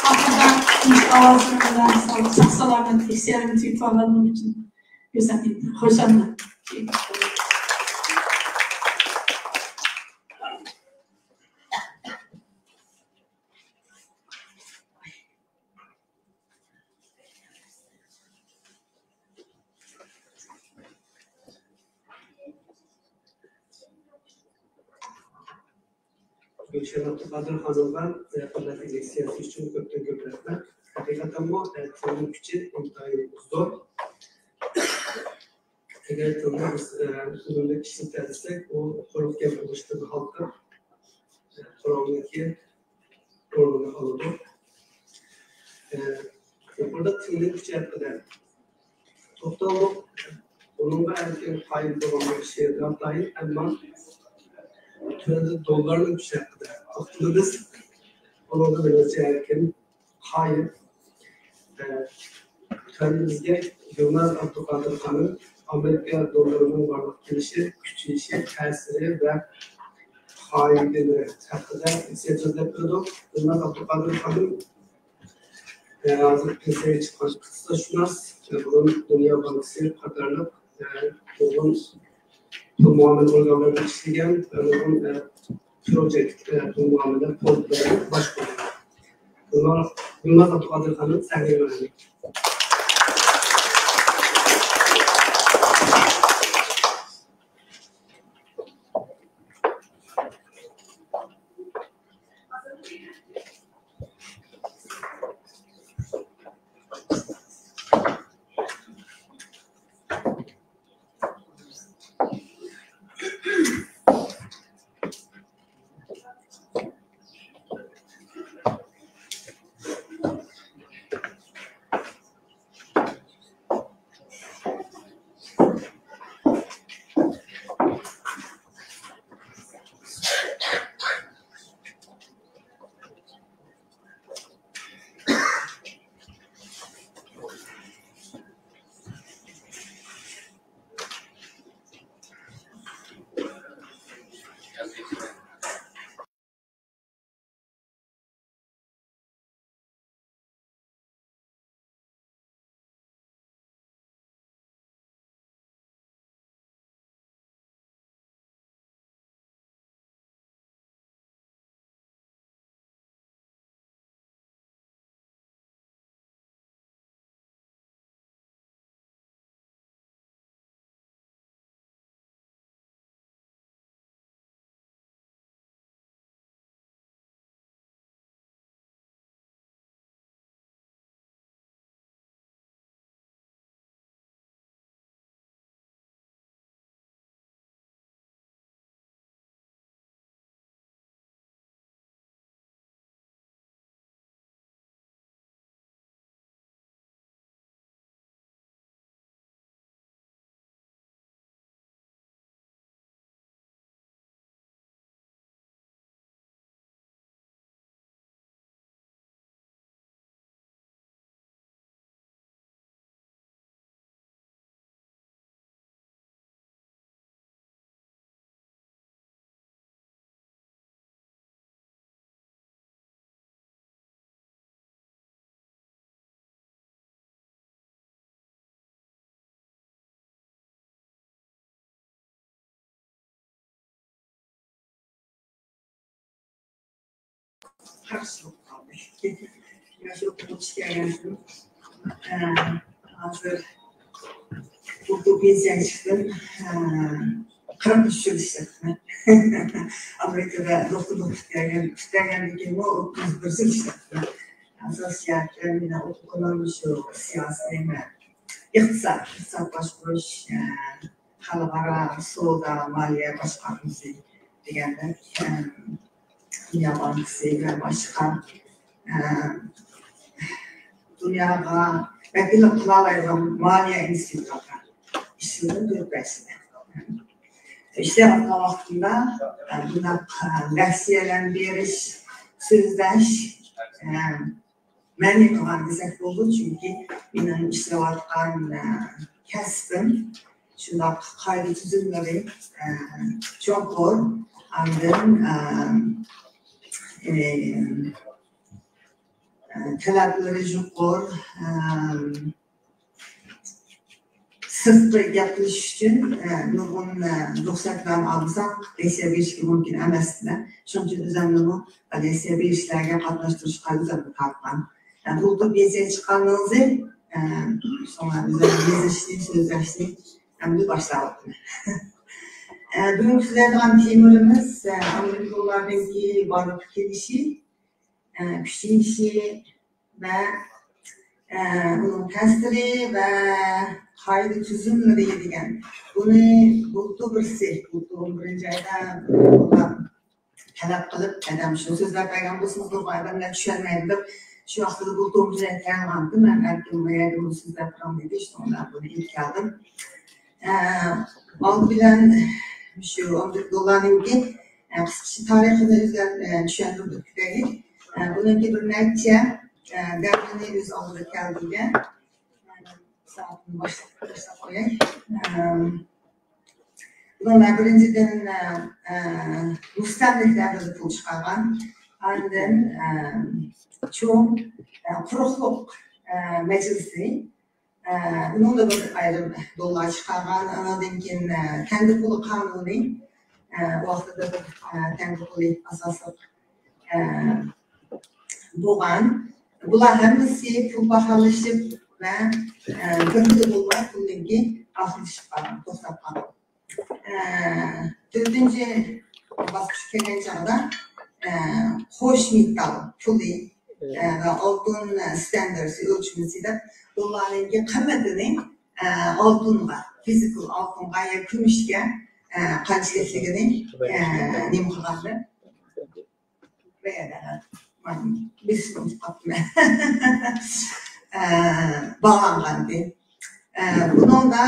ئاخىرىدا مۇشۇ ئاۋازلىرىم بىلەن ساغ-، ساق-سالامەتلىك سېرىنى تۈگىتىۋالغانلىقىم ئۈچۈن ئۆزۈمنى خۇشاللىق. گۈلشەن ئابدۇقادىر خانىمغا، ئە، قىممەتلىك لېكسىيەسى ئۈچۈن كۆپتىن كۆپ رەھمەت. ھەقىقەتەنمۇ، ئە، تىلنىڭ كۈچى ئىنتايىن زور. ئەگەر تىلنى بىز، ئە، ئۈنۈملۈك ئىشلىتەلىسەك، ئۇ قۇرۇق گەپ بولۇشتىن ھالقىپ، ئە، قۇرالنىڭكى ئورنىنى ئالىدۇ. ئە، يۇقىرىدا تىلنىڭ كۈچى ھەققىدە توختالدۇق. بۇنىڭغا ئەركىن قايىل بولغان بىر شېئىردا ئاتايىن، ئەمما تۆۋەندە دوللارنىڭ كۈچى ھەققىدە توختىلىمىز. ئۇنىڭغا مېنىڭچە ئەركىن قايىل. ئە، تۆۋەندە بىزگە يىلماز ئابدۇقادىر خانىم ئامېرىكا دوللىرىنىڭ بارلىققا كېلىشى، كۈچىيىشى، تەسىرى ۋە پايدىلىرى ھەققىدە لېكسىيە سۆزلەپ بېرىدۇ. يىلماز ئابدۇقادىر خانىم، ئە، ھازىر پېنسىيەگە چىققان ئىقتىسادشۇناس، ئە، بۇرۇن دۇنيا بانكىسى قاتارلىق، ئە، نۇرغۇن پۇل مۇئامىلە ئورگانلىرىدا ئىشلىگەن ۋە نۇرغۇن، ئە، پروجېكت، ئە، پۇل مۇئامىلە پونكىتلىرىنى باشقۇرغان. يىلماز، يىلماز ئابدۇقادىر خانىم، سەھنىگە ماڭايلى. قارشى بولۇپ قالدى. ياش ئوقۇغۇچى ئىكەنمەن. ئە، ھازىر ئوقۇپ پېنسىيەگە چىقتىم. ئە، قىرىق ئۈچ يىل ئىشلەپتىمەن. ئامېرىكىدا دوختۇرلۇق پۈتتۈرگەن، پۈتتۈرگەندىن كېيىنمۇ ئوتتۇز بىر يىل ئىشلەپتىمەن. ئاساسىي جەھەتتە مېنىڭ ئوقۇغىنىم شۇ سىياسىي نېمە، ئىقتىساد، ئىقتىساد باشقۇرۇش، ئە، خەلقئارا سودا، مالىيە باشقارمىسى دېگەندەك، ئەم، دۇنيا بانكىسى ۋە باشقا، ئەم، دۇنياغا ۋەكىللىك قىلالايدىغان مالىيە ئىنستىتۇتلاردا ئىشلىدىم، تۆت بەش يىل. ئىشلەۋاتقان ۋاقتىمدا، ئە، بۇنداق، ئە، لېكسىيەلەرنى بېرىش، سۆزلەش، ئەم، مەنئى قىلغان دېسەك بولىدۇ، چۈنكى مېنىڭ ئىشلەۋاتقان، ئە، كەسپىم شۇنداق قائىدە تۈزۈملىرى، ئە، چوڭقۇر، ئاندىن، ئە، ئە، ئە، تەلەپلىرى يۇقىرى، ئە، سىرتقا گەپ قىلىش ئۈچۈن، ئە، نۇرغۇن، ئە، رۇخسەتلەرنى ئالمىساق، لېكسىيە بېرىشكە مۇمكىن ئەمەس. شۇنىڭ ئۈچۈن ئۆزۈمنىمۇ لېكسىيە بېرىشلەرگە قاتناشتۇرۇشقا ئۆزۈمنى تارتقان. ئە، بۇلتۇر لېكسىيە چىققاندىن كېيىن، ئە، شۇڭا ئۆزۈم يېزىشنى، سۆزلەشنى ئەمدى باشلاۋاتىمەن. ئە، بۈگۈن سۆزلەيدىغان تېمىمىز، ئە، ئامېرىكا دوللارنىڭكى بارلىققا كېلىشى، ئە، كۈچىيىشى ۋە، ئە، ئۇنىڭ تەسىرى ۋە قائىدە تۈزۈملىرى دېگەن. بۇنى بۇلتۇر بىرسى، بۇلتۇر ئون بىرىنچى ئايدا تەلەپ قىلىپ، ئادەم شۇ سۆزلەپ بەرگەن بولسىڭىز، نۇرغۇن ئادەملەر چۈشەنمەيدۇ دەپ، شۇ ۋاقىتتا بۇلتۇر ئون بىرىنچى ئايدا تەييارلىغانتىم. مەن ئەركىن بۇ يەردە بۇنى سۆزلەپ بېرىڭ دېدى، شۇنىڭ بىلەن بۇنى ئېلىپ كەلدىم. ئە، ئالدى بىلەن شۇ ئامېرىكا دوللارنىڭكى، ئە، قىسقىچە تارىخىنى ئۆزلەپ، ئە، چۈشەندۈرۈپ ئۆتۈپ كېتەيلى. ئە، بۇنىڭكى بىر نەچچە، ئە، دەۋرنى ئۆز ئالدىغا كەلدى. سائەتنى باشلاپ، باشلاپ قوياي. ئە، بۇنىڭدا بىرىنچىدىن، ئە، ئە، مۇستەملىكە دەۋرىدە پۇل چىقارغان. ئاندىن، ئە، چوڭ، ئە، قۇرۇقلۇق، ئە، مەجلىسى. ئە، ئۇنىڭدا بىر ئايرىم دوللار چىقارغان، ئانىڭدىن كېيىن، ئە، تەڭگە پۇلى قانۇنى، ئە، ۋاقتىدا بىر، ئە، تەڭگە پۇلى ئاساسلىق، ئە، بولغان. بۇلار ھەممىسى پۇل باھالىشىپ ۋە، ئە، بىرلىكى بولماي پۇلنىڭكى ئاخىرلىشىپ قالغان، توختاپ قالغان. ئە، تۆتىنچى باسقۇچقا كەلگەن چاغدا، ئە، خوش مېتال پۇلى، ئە، ۋە ئالتۇن ستاندارتى ئۆلچىمىسى دەپ دوللارنىڭكى قىممىتىنى، ئە، ئالتۇنغا، فىزىكال ئالتۇنغا يا كۈمۈشكە، ئە، قانچىلىكلىكىنى، ئە، نېمە قىلغانلار؟ بىر يەردە، مانا، بىر سېكۇنت قاپتىمەن. ئە، باغلانغانىدى. ئە، بۇنىڭدا،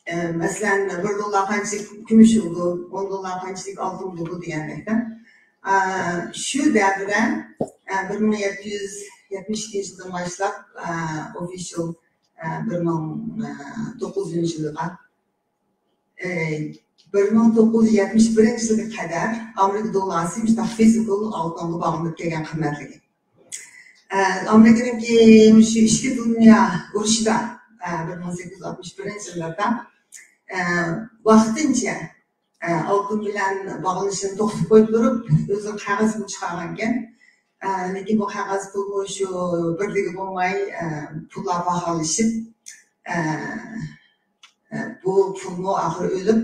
ئە، مەسىلەن، بىر دوللار قانچىلىك كۈمۈش بولىدۇ، ئون دوللار قانچىلىك ئالتۇن بولىدۇ دېگەندەكتە. ئە، شۇ دەۋردە، ئە، بىر مىڭ يەتتە يۈز يەتمىش ئىككىنچى يىلدىن باشلاپ، ئە، ئوفىشال، ئە، بىر مىڭ توققۇز يۈز يىلغا، ئە، بىر مىڭ توققۇز يۈز يەتمىش بىرىنچى يىلغا قەدەر ئامېرىكا دوللارى مۇشۇنداق فىزىكال ئالتۇنغا باغلىنىپ كەلگەن قىممەتلىكى. ئە، ئامېرىكىنىڭكى مۇشۇ ئىككى دۇنيا ئۇرۇشىدا، ئە، بىر مىڭ سەككىز يۈز ئاتمىش بىرىنچى يىللاردا، ئە، ۋاقتىنچە، ئە، ئالتۇن بىلەن باغلىنىشىنى توختىتىپ قويۇپ تۇرۇپ، ئۆزى قەغەز پۇل چىقارغانىكەن. ئە، لېكىن بۇ قەغەز پۇلمۇ شۇ بىرلىكى بولماي، ئە، پۇللار باھالىشىپ، ئە، ئە، بۇ پۇلمۇ ئاخىرى ئۆلۈپ،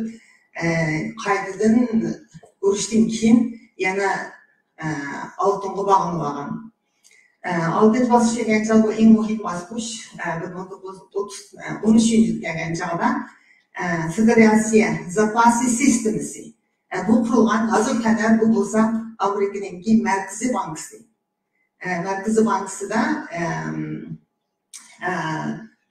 ئە، قايتىدىن ئۇرۇشتىن كېيىن يەنە، ئە، ئالتۇنغا باغلىنىۋالغان. ئە، ئالتىنچى باسقۇچ دېگەن چاغ بۇ ئەڭ مۇھىم باسقۇچ. ئە، بىر مىڭ توققۇز يۈز ئوتتۇز، ئە، ئون ئۈچىنچى يىل كەلگەن چاغدا، ئە، فېدېراتسىيە زاپاسى سىستېمىسى. ئە، بۇ قۇرۇلغان، ھازىرغا قەدەر بۇ بولسا ئامېرىكىنىڭكى مەركىزىي بانكىسى. ئە، مەركىزىي بانكىسىدا، ئەم، ئە،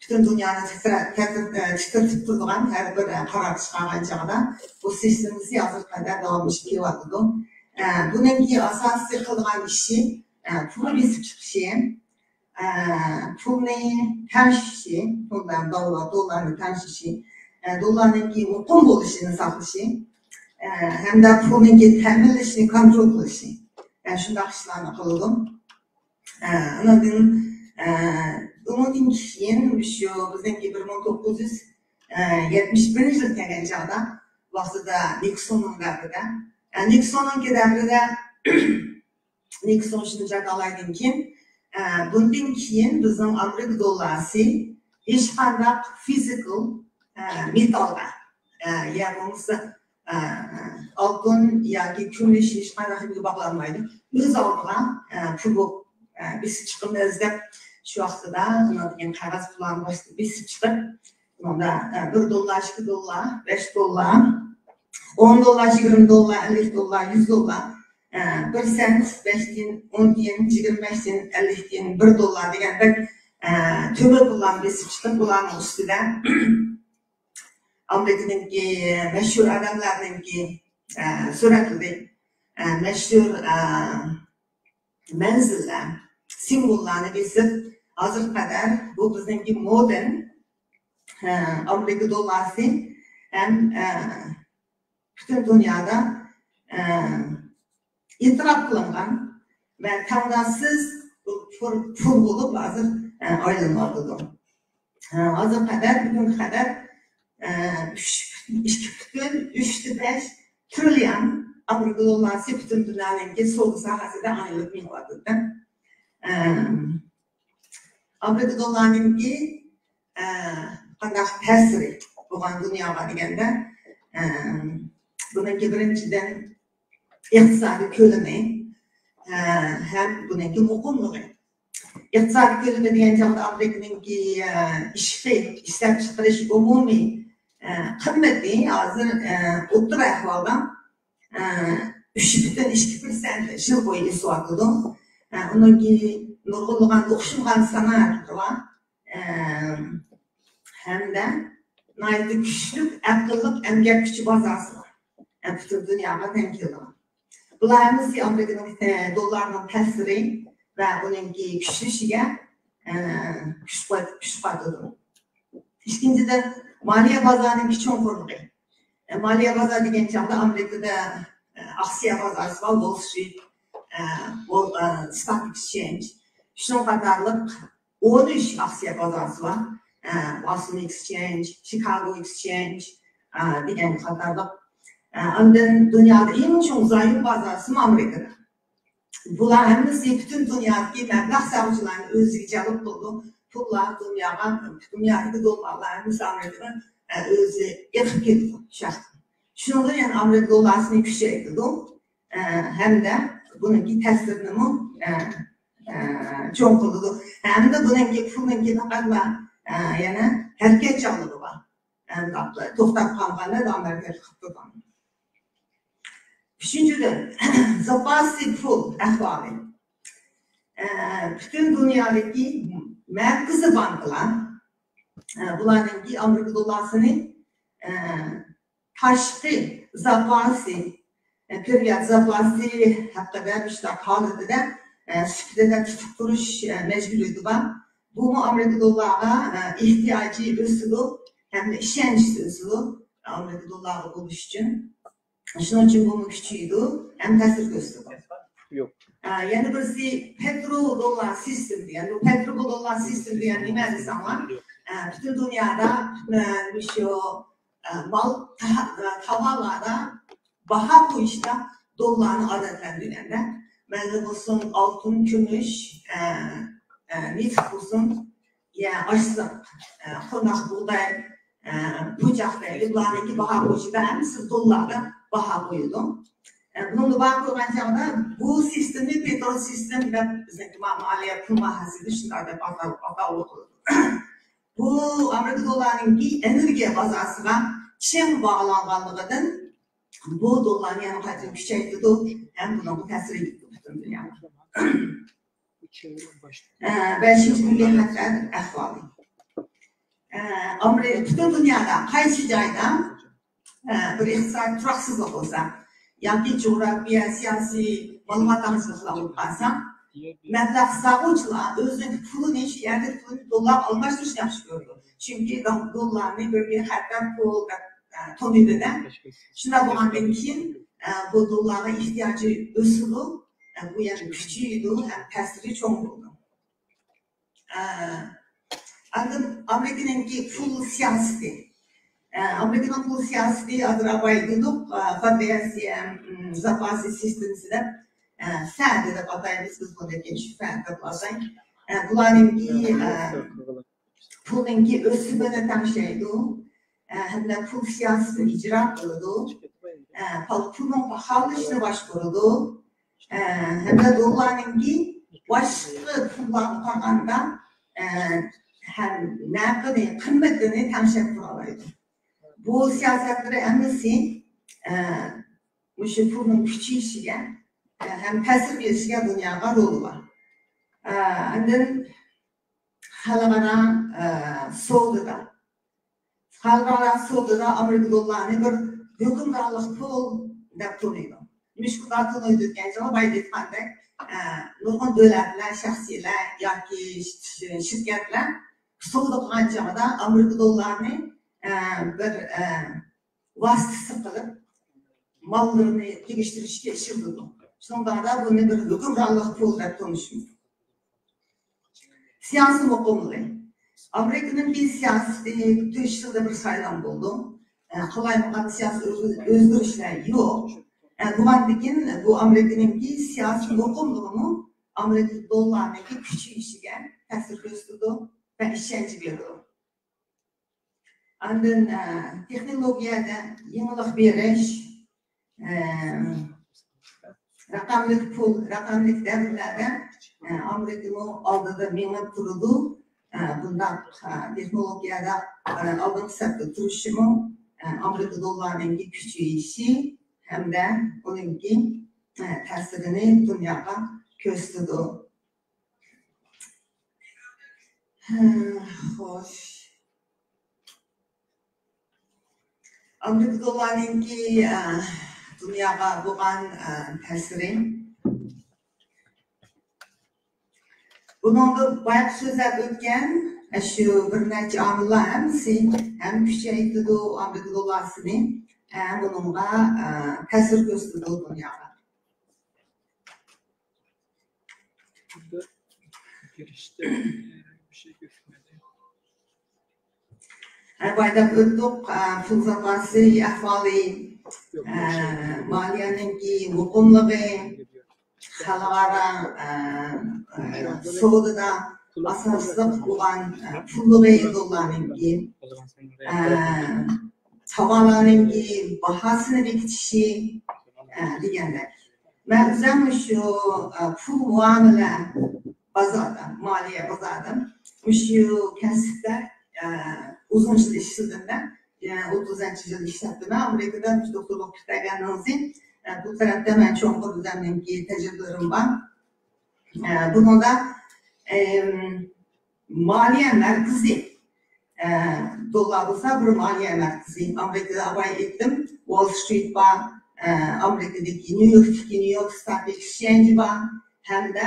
پۈتۈن دۇنيانى تىترە-، تەتىر-، ئە، تىترىتىپ تۇرىدىغان ھەر بىر، ئە، قارار چىقارغان چاغدا بۇ سىستېمىسى ھازىرغا قەدەر داۋاملىشىپ كېلىۋاتىدۇ. ئە، بۇنىڭكى ئاساسىي قىلىدىغان ئىشى، ئە، پۇل بېسىپ چىقىشى، ئە، پۇلنى تەڭشىشى، پۇللار، دوللار، دوللارنى تەڭشىشى، ئە، دوللارنىڭكى مۇقىم بولۇشىنى ساقلىشى، ئە، ھەمدە پۇلنىڭكى تەمىنلىشىنى كونترول قىلىشى، ئە، شۇنداق ئىشلارنى قىلىدۇ. ئە، ئۇنىڭدىن، ئە، ئۇنىڭدىن كېيىن شۇ بىزنىڭكى بىر مىڭ توققۇز يۈز يەتمىش بىرىنچى يىل كەلگەن چاغدا ۋاقتىدا نىكسوننىڭ دەۋرىدە، ئە، نىكسوننىڭكى دەۋرىدە نىكسون شۇنچە تالايدىن كېيىن، ئە، بۇندىن كېيىن بىزنىڭ ئامېرىكا دوللارى ھېچقانداق فىزىكال، ئە، مېتالغا، ئە، يا بولمىسا، ئە، ئالتۇن ياكى كۈمۈش ھېچقانداق نېمىگە باغلانمايدۇ. ئۆز ئالدىغا، ئە، پۇل بولۇپ، ئە، بېسىپ چىقىمىز دەپ شۇ ۋاقتىدا ئۇنىڭدىن كېيىن قەغەز پۇللارنى باشتا بېسىپ چىقىپ، بۇنىڭدا، ئە، بىر دوللار، ئىككى دوللار، بەش دوللار، ئون دوللار، يىگىرمە دوللار، ئەللىك دوللار، يۈز دوللار، ئە، بىر سېنت، بەش تىيىن، ئون تىيىن، يىگىرمە بەش تىيىن، ئەللىك تىيىن، بىر دوللار دېگەندەك، ئە، تۆمۈر پۇللارنى بېسىپ چىقىپ، بۇلارنىڭ ئۈستىدە ئامېرىكىنىڭكى مەشھۇر ئادەملەرنىڭكى، ئە، سۈرەتلىرى، ئە، مەشھۇر، ئە، مەنزىللەر، سىمۋوللارنى بېسىپ، ھازىرغا قەدەر بۇ بىزنىڭكى مودېرن، ئە، ئامېرىكا دوللارى ھەم، ئە، پۈتۈن دۇنيادا، ئە، ئېتىراپ قىلىنغان ۋە تەڭداشسىز پۇل، پۇل بولۇپ ھازىر، ئە، ئايلىنىۋاتىدۇ. ئە، ھازىرغا قەدەر، بۈگۈنگە قەدەر، ئە، ئۈچ، ئىككى پۈتۈن ئۈچتە بەش تىرىليون ئامېرىكا دوللارى پۈتۈن دۇنيانىڭكى سودا ساھەسىدە ئايلىنىپ مېڭىۋاتىدۇ. ئە، ئامېرىكا دوللارىنىڭكى، ئە، قانداق تەسىرى؟ بولغان دۇنياغا دېگەندە، ئە، بۇنىڭكى بىرىنچىدىن ئىقتىسادىي كۆلىمى، ئە، ھەم بۇنىڭكى مۇقىملىقى. ئىقتىسادىي كۆلىمى دېگەن چاغدا ئامېرىكىنىڭكى، ئە، ئىشقى، ئىشلەپچىقىرىش ئومۇمىي، ئە، قىممىتى ھازىر، ئە، ئوتتۇرا ئەھۋالدا، ئە، ئۈچ پۈتۈن ئىككى پىرسەنت يىل بويى ئۆسۈۋاتىدۇ. ئە، ئۇنىڭكى نۇرغۇنلىغان ئوخشىمىغان سانائەتلىرى بار. ئە، ھەمدە ناھايىتى كۈچلۈك ئەقىللىق ئەمگەك كۈچى بازاسى بار. ئە، پۈتۈن دۇنياغا تەڭ كېلىدىغان. بۇلار ھەممىسى ئامېرىكىنىڭ، ئە، دوللارنىڭ تەسىرى ۋە ئۇنىڭكى كۈچلىشىگە، ئە، كۈچ قۇۋۋەت، كۈچ قاتىدۇ. ئىككىنچىدىن، مالىيە بازارىنىڭكى چوڭقۇرلۇقى. ئە، مالىيە بازار دېگەن چاغدا ئامېرىكىدا، ئە، ئاكسىيە بازارى بار، ۋول سترىت، ئە، ۋول، ئە، ستاك ئېكسچېنج، شۇنىڭ قاتارلىق ئون ئۈچ ئاكسىيە بازارى بار. ئە، بوستون ئېكسچېنج، شىكاگو ئېكسچېنج، ئە، دېگەن قاتارلىق. ئە، ئاندىن دۇنيادا ئەڭ چوڭ زايوم بازارى ئامېرىكىدا. بۇلار ھەممىسى پۈتۈن دۇنيادىكى مەبلەغ سالغۇچىلارنى ئۆزىگە جەلپ قىلىدۇ. پۇللار دۇنياغا، دۇنيادىكى دوللارلار ھەممىسى ئامېرىكىغا، ئە، ئۆزى ئېقىپ كېتىدۇ شۇ ياقتىن. شۇنىڭ بىلەن ئامېرىكا دوللارىنى كۈچەيتىدۇ. ئە، ھەمدە بۇنىڭكى تەسىرىنىمۇ، ئە، ئە، چوڭ قىلىدۇ. ھەمدە بۇنىڭكى پۇلنىڭكى پەقەتلا، ئە، يەنە ھەرىكەتچانلىقى بار. ئە، توختاپ قالغاندا داۋام ھەرىكەت قىلىپ تۇرغان. ئۈچىنچىدىن، زاپاسى پۇل ئەھۋالى. ئە، پۈتۈن دۇنيادىكى مەركىزىي بانكىلار، ئە، بۇلارنىڭكى ئامېرىكا دوللارىنى، ئە، تاشقى زاپاسى، ئە، پېرىياد زاپاسى ھەققىدە مۇشۇنداق ھالىتىدە، ئە، سۈپىتىدە تۇتۇپ تۇرۇش، ئە، مەجبۇرىيىتى بار. بۇمۇ ئامېرىكا دوللارىغا، ئە، ئېھتىياجى ئۆسىدۇ ھەمدە ئىشەنچى ئۆسىدۇ ئامېرىكا دوللارغا بولۇش ئۈچۈن. شۇنىڭ ئۈچۈن بۇمۇ كۈچىيىدۇ ھەم تەسىر كۆرسىتىدۇ. يوق. ئە، يەنە بىرسى پېترو دوللار سىستېما دېگەن. بۇ پېترو دوللار سىستېما دېگەن نېمە دېسەڭلار؟ ئە، پۈتۈن دۇنيادا، ئە، مۇشۇ، ئە، مال، تا-، ئە، تاۋارلاردا باھا قويۇشتا دوللارنى ئادەتلەندۈرگەندە، مەيلى بولسۇن ئالتۇن، كۈمۈش، ئە، ئە، نېفىت بولسۇن، يا ئاشلىق، ئە، قوناق بۇغداي، ئە، پۇچاق دەيلى، بۇلارنىڭكى باھا قويۇشىدا ھەممىسى دوللاردا باھا قويىدۇ. ئە، بۇنىڭدا باھا قويغان چاغدا بۇ سىستېمنى پېترو سىستېم دەپ بىزنىڭكى ما-، مالىيە پۇل مۇھاسىبىسى شۇنداق دەپ ئاتاۋ-، ئاتاۋۇ قىلىدۇ. بۇ ئامېرىكا دوللارىنىڭكى ئېنېرگىيە بازاسىغا چىڭ باغلانغانلىقىدىن بۇ دوللارنى يەنە قايتىدىن كۈچەيتىدۇ ھەم بۇنىڭغا تەسىر يېتىدۇ پۈتۈن دۇنياغا. ئە، بەشىنچى، مىللىي خەتەر ئەھۋالى. ئە، ئامېرىكا پۈتۈن دۇنيادا قايسى جايدا، ئە، بىر ئىقتىسادىي تۇراقسىزلىق بولسا ياكى جۇغراپىيە، سىياسىي، مالىمات تەڭشەشلىك بولۇپ قالسا، مەبلەغ سالغۇچىلار ئۆزىنىڭ پۇلىنى، شۇ يەردىكى پۇلىنى دوللارغا ئالماشتۇرۇشنى ياخشى كۆرىدۇ. چۈنكى دو-، دوللارنى بىر، بىر خەتەر پۇل دەپ، ئە، تونۇيدۇ-دە. شۇنداق بولغاندىن كېيىن، ئە، بۇ دوللارغا ئېھتىياجى ئۆسىدۇ، ئە، بۇ يەنە كۈچىيىدۇ ھەم تەسىرى چوڭ بولىدۇ. ئە، ئاندىن ئامېرىكىنىڭكى پۇل سىياسىتى. ئە، ئامېرىكىنىڭ پۇل سىياسىتى ھازىر ئاۋاي دېدۇق، ئە، فېدېرال، ئىم، زاپاسى سىستېمىسى دەپ، ئە، فېد دەپ ئاتايمىز بىز بۇنى، كېيىن شۇ فېد دەپ ئاتاي. ئە، بۇلارنىڭكى، ئە، پۇلنىڭكى ئۆسۈمىنى تەڭشەيدۇ، ئە، ھەمدە پۇل سىياسىتىنى ئىجرا قىلىدۇ، ئە، پۇل-، پۇلنىڭ باھالىنىشىنى باشقۇرىدۇ، ئە، ھەمدە دوللارنىڭكى باشقا پۇللارغا قارىغاندا، ئە، ھەم نەقىنى، قىممىتىنى تەڭشەپ تۇرالايدۇ. بۇ سىياسەتلىرى ھەممىسى، ئە، مۇشۇ پۇلنىڭ كۈچىيىشىگە، ئە، ھەم تەسىر بېرىشىگە دۇنياغا رولى بار. ئە، ئاندىن خەلقئارا، ئە، سودىدا. خەلقئارا سودىدا ئامېرىكا دوللارىنى بىر ھۆكۈمرانلىق پۇل دەپ تونۇيدۇ. مۇشۇنداق تونۇيدۇ دېگەن چاغدا بايا ئېيتقاندەك، ئە، نۇرغۇن دۆلەتلەر، شەخسىيلەر ياكى ش-، ش-، شىركەتلەر سودا قىلغان چاغدا ئامېرىكا دوللارىنى، ئە، بىر، ئە، ۋاسىتىسى قىلىپ ماللىرىنى تېگىشتۈرۈشكە ئىشلىتىدۇ. شۇنداقتا بۇنى بىر ھۆكۈمرانلىق پۇل دەپ تونۇشىمىز. سىياسىي مۇقىملىقى. ئامېرىكىنىڭكى سىياسىتى تۆت يىلدا بىر سايلام بولىدۇ. ئە، قالايمىقان سىياسىي ئۆز-، ئۆزگىرىشلەر يوق. ئە، بۇلاردىكىن بۇ ئامېرىكىنىڭكى سىياسىي مۇقىملىقىمۇ ئامېرىكا دوللارىنىڭكى كۈچىيىشىگە تەسىر كۆرسىتىدۇ ۋە ئىشەنچ بېرىدۇ. ئاندىن، ئە، تېخنولوگىيەدە يېڭىلىق بېرىش، ئە، رەقەملىك پۇل، رەقەملىك دەۋرلەردە، ئە، ئامېرىكىمۇ ئالدىدا مېڭىپ تۇرىدۇ. ئە، بۇنداق، ئە، تېخنولوگىيەدە، ئە، ئالدىنقى سەپتە تۇرۇشىمۇ، ئە، ئامېرىكا دوللارىنىڭكى كۈچىيىشى ھەمدە ئۇنىڭكى، ئە، تەسىرىنى دۇنياغا كۆرسىتىدۇ. ھە، خوش. ئامېرىكا دوللارنىڭكى، ئە، دۇنياغا بولغان، ئە، تەسىرى. بۇنىڭدا بايىقى سۆزلەپ ئۆتكەن، ئە، شۇ بىر نەچچە ئامىللار ھەممىسى ھەم كۈچەيتىدۇ ئامېرىكا دوللارىنى، ھەم ئۇنىڭغا، ئە، تەسىر كۆرسىتىدۇ دۇنياغا. ھە، بايا دەپ ئۆتتۇق، ئە، پۇل زاپاسى ئەھۋالى، ئە، مالىيەنىڭكى مۇقىملىقى، خەلقئارا، ئە، ئە، سودىدا ئاساسلىق بولغان، ئە، پۇللىرى دوللارنىڭكى، ئە، تاۋارلارنىڭكى باھاسىنى بېكىتىشى، ئە، دېگەندەك. مەن ئۆزۈم شۇ، ئە، پۇل مۇئامىلە بازاردا، مالىيە بازاردا مۇشۇ كەسىپتە، ئە، ئۇزۇن يىل ئىشلىدىم مەن. ئە، ئوتتۇزىنچى يىل ئىشلەپتىمەن. ئامېرىكىدا مۇشۇ دوكتورلۇق پۈتتۈرگەندىن كېيىن، ئە، بۇ تەرەپتە مەن چوڭقۇر ئۆزۈمنىڭكى تەجرىبىلىرىم بار. ئە، بۇنىڭدا، ئەم، مالىيە مەركىزى، ئە، دوللار بولسا بىر مالىيە مەركىزى. ئامېرىكىدا بايا ئېيتتىم، ۋول سترىت بار، ئە، ئامېرىكىدىكى نيۇ يوركتىكى نيۇ يورك ستاك ئېكسچېنجى بار ھەمدە،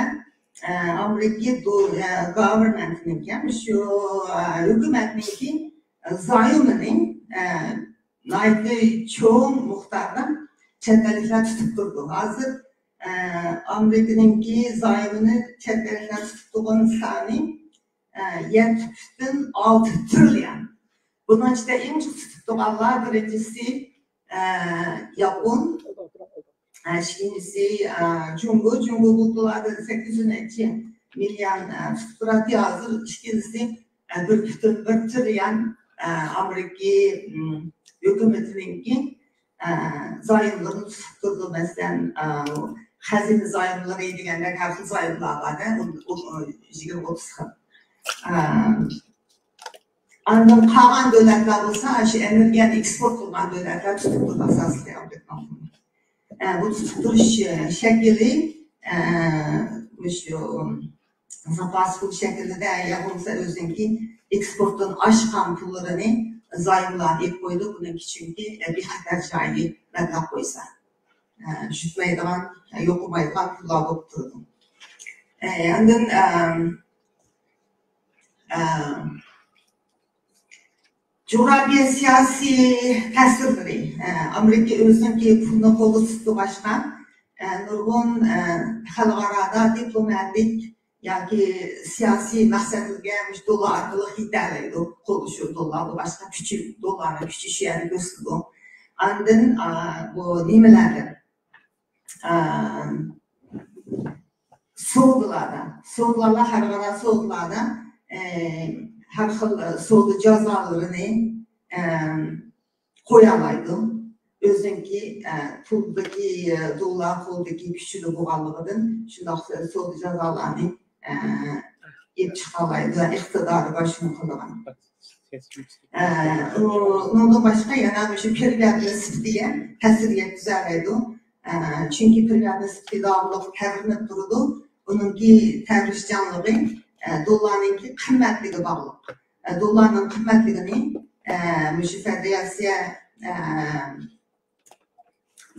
ئە، ئامېرىكا دو-، ئە، گاۋېرمېنتنىڭكى، يەنى شۇ، ئە، ھۆكۈمەتنىڭكى زايومىنى، ئە، ناھايىتى چوڭ مىقداردا چەت ئەللىكلەر تۇتۇپ تۇرىدۇ. ھازىر، ئە، ئامېرىكىنىڭكى زايومىنى چەت ئەللىكلەر تۇتۇپ تۇرغان سانى، ئە، يەتتە پۈتۈن ئالتە تىرىليون. بۇنىڭ ئىچىدە ئەڭ جىق تۇتۇپ تۇرغانلار بىرىنچىسى، ئە، ياپون، ئىككىنچىسى، ئە، جۇڭگو، جۇڭگو بۇ پۇللاردا سەككىز يۈز نەچچە مىليون، ئە، تۇتۇپ تۇراتتى. ھازىر ئىككىنچىسى، ئە، بىر پۈتۈن بىر تىرىليون، ئە، ئامېرىكا، م، ھۆكۈمىتىنىڭكى، ئە، زايوملىرىنى تۇتۇپ تۇرىدۇ. مەسىلەن، ئە، خەزىنە زايوملىرى دېگەندەك ھەر خىل زايوملار بار-دە، ئۇ، ئۇ، ئۇ يىگىرمە ئوتتۇز خىل. ئە، ئاندىن قالغان دۆلەتلەر بولسا، شۇ ئېنېرگىيەنى ئېكسپورت قىلغان دۆلەتلەر تۇتۇپ تۇرىدۇ ئاساسلىقى ئامېرىكىنىڭ. ئە، بۇ تۇتۇپ تۇرۇش، ئە، شەكلى، ئە، مۇشۇ زاپاس پۇل شەكلىدە يا بولمىسا ئۆزىنىڭكى ئېكسپورتتىن ئاشقان پۇللىرىنى زايوملارنى ئېلىپ قويىدۇ. بۇنىڭكى چۈنكى، ئە، بىخەتەر جايى مەبلەغ قويسا، ئە، چۈشمەيدىغان، ئە، يوقىمايدىغان پۇللار بولۇپ تۇرىدۇ. ئە، ئاندىن، ئە، ئە، جۇغراپىيە سىياسىي تەسىرلىرى، ئە، ئامېرىكا ئۆزىنىڭكى پۇلىنى قولدا تۇتۇۋاشقا، ئە، نۇرغۇن، ئە، خەلقئارادا دىپلوماتىك ياكى سىياسىي مەقسەتلىرىگە مۇشۇ دوللار ئارقىلىق يېتەلەيدۇ. قول، شۇ دوللار بولغاچقا كۈچى، دوللارنىڭ كۈچى شۇ يەردە كۆرسىتىدۇ. ئاندىن، ئا، بۇ نېمىلەردە؟ ئا، سودىلاردا، سودىلاردا، خەلقئارا سودىلاردا، ئە، ھەر خىل سودا جازالىرىنى، ئە، قويالايدۇ. ئۆزىنىڭكى، ئە، پۇلدىكى، ئە، دوللار قولدىكى كۈچىدە بولغانلىقىدىن شۇنداق سودا جازالارنى، ئە، ئېلىپ چىقالايدۇ، ئىقتىدارى بار شۇنى قىلىدىغان. ئە، ئۇ-، ئۇنىڭدىن باشقا يەنە مۇشۇ پرىۋات نىسبىتىگە تەسىر يەتكۈزەلەيدۇ. ئە، چۈنكى پرىۋات نىسبىتى داۋاملىق تەۋرىنىپ تۇرىدۇ. ئۇنىڭكى تەۋرىشچانلىقى، ئە، دوللارنىڭكى قىممەتلىكىگە باغلىق. ئە، دوللارنىڭ قىممەتلىكىنى، ئە، مۇشۇ فېدېراتسىيە، ئە،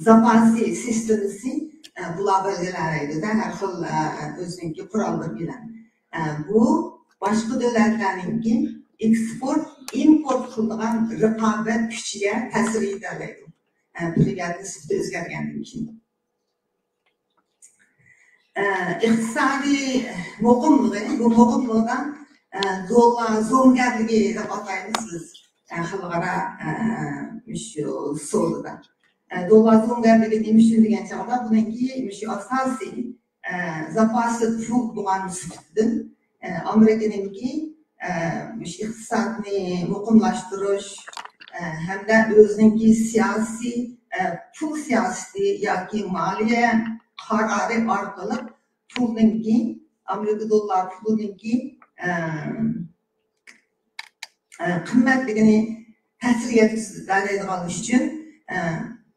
زاپاسى سىستېمىسى، ئە، بۇلار بەلگىلەيدۇ-دە، ھەر خىل، ئە، ئۆزىنىڭكى قوراللىرى بىلەن. ئە، بۇ باشقا دۆلەتلەرنىڭكى ئېكسپورت، ئىمپورت قىلىدىغان رىقابەت كۈچىگە تەسىر يېتەلەيدۇ. ئە، پرىۋات نىسبىتى ئۆزگەرگەندىن كېيىن. ئە، ئىقتىسادىي مۇقىملىقى، بۇ مۇقىملىقتا، ئە، دوللار زومىگەرلىكى دەپ ئاتايمىز بىز، ئە، خەلقئارا، ئە، مۇشۇ سودىدا. ئە، دوللار زومىگەرلىكى نېمە ئۈچۈن دېگەن چاغدا، بۇنىڭكى مۇشۇ ئاساسىي، ئە، زاپاسى پۇل بولغان سۈپىتىدىن، ئە، ئامېرىكىنىڭكى، ئە، مۇشۇ ئىقتىسادنى مۇقىملاشتۇرۇش، ئە، ھەمدە ئۆزىنىڭكى سىياسىي، ئە، پۇل سىياسىتى ياكى مالىيە قارارى ئارقىلىق پۇلنىڭكى، ئامېرىكا دوللار پۇلىنىڭكى، ئە، ئە، قىممەتلىكىنى تەسىر يەتكۈزەلەيدىغانلىقى ئۈچۈن، ئە،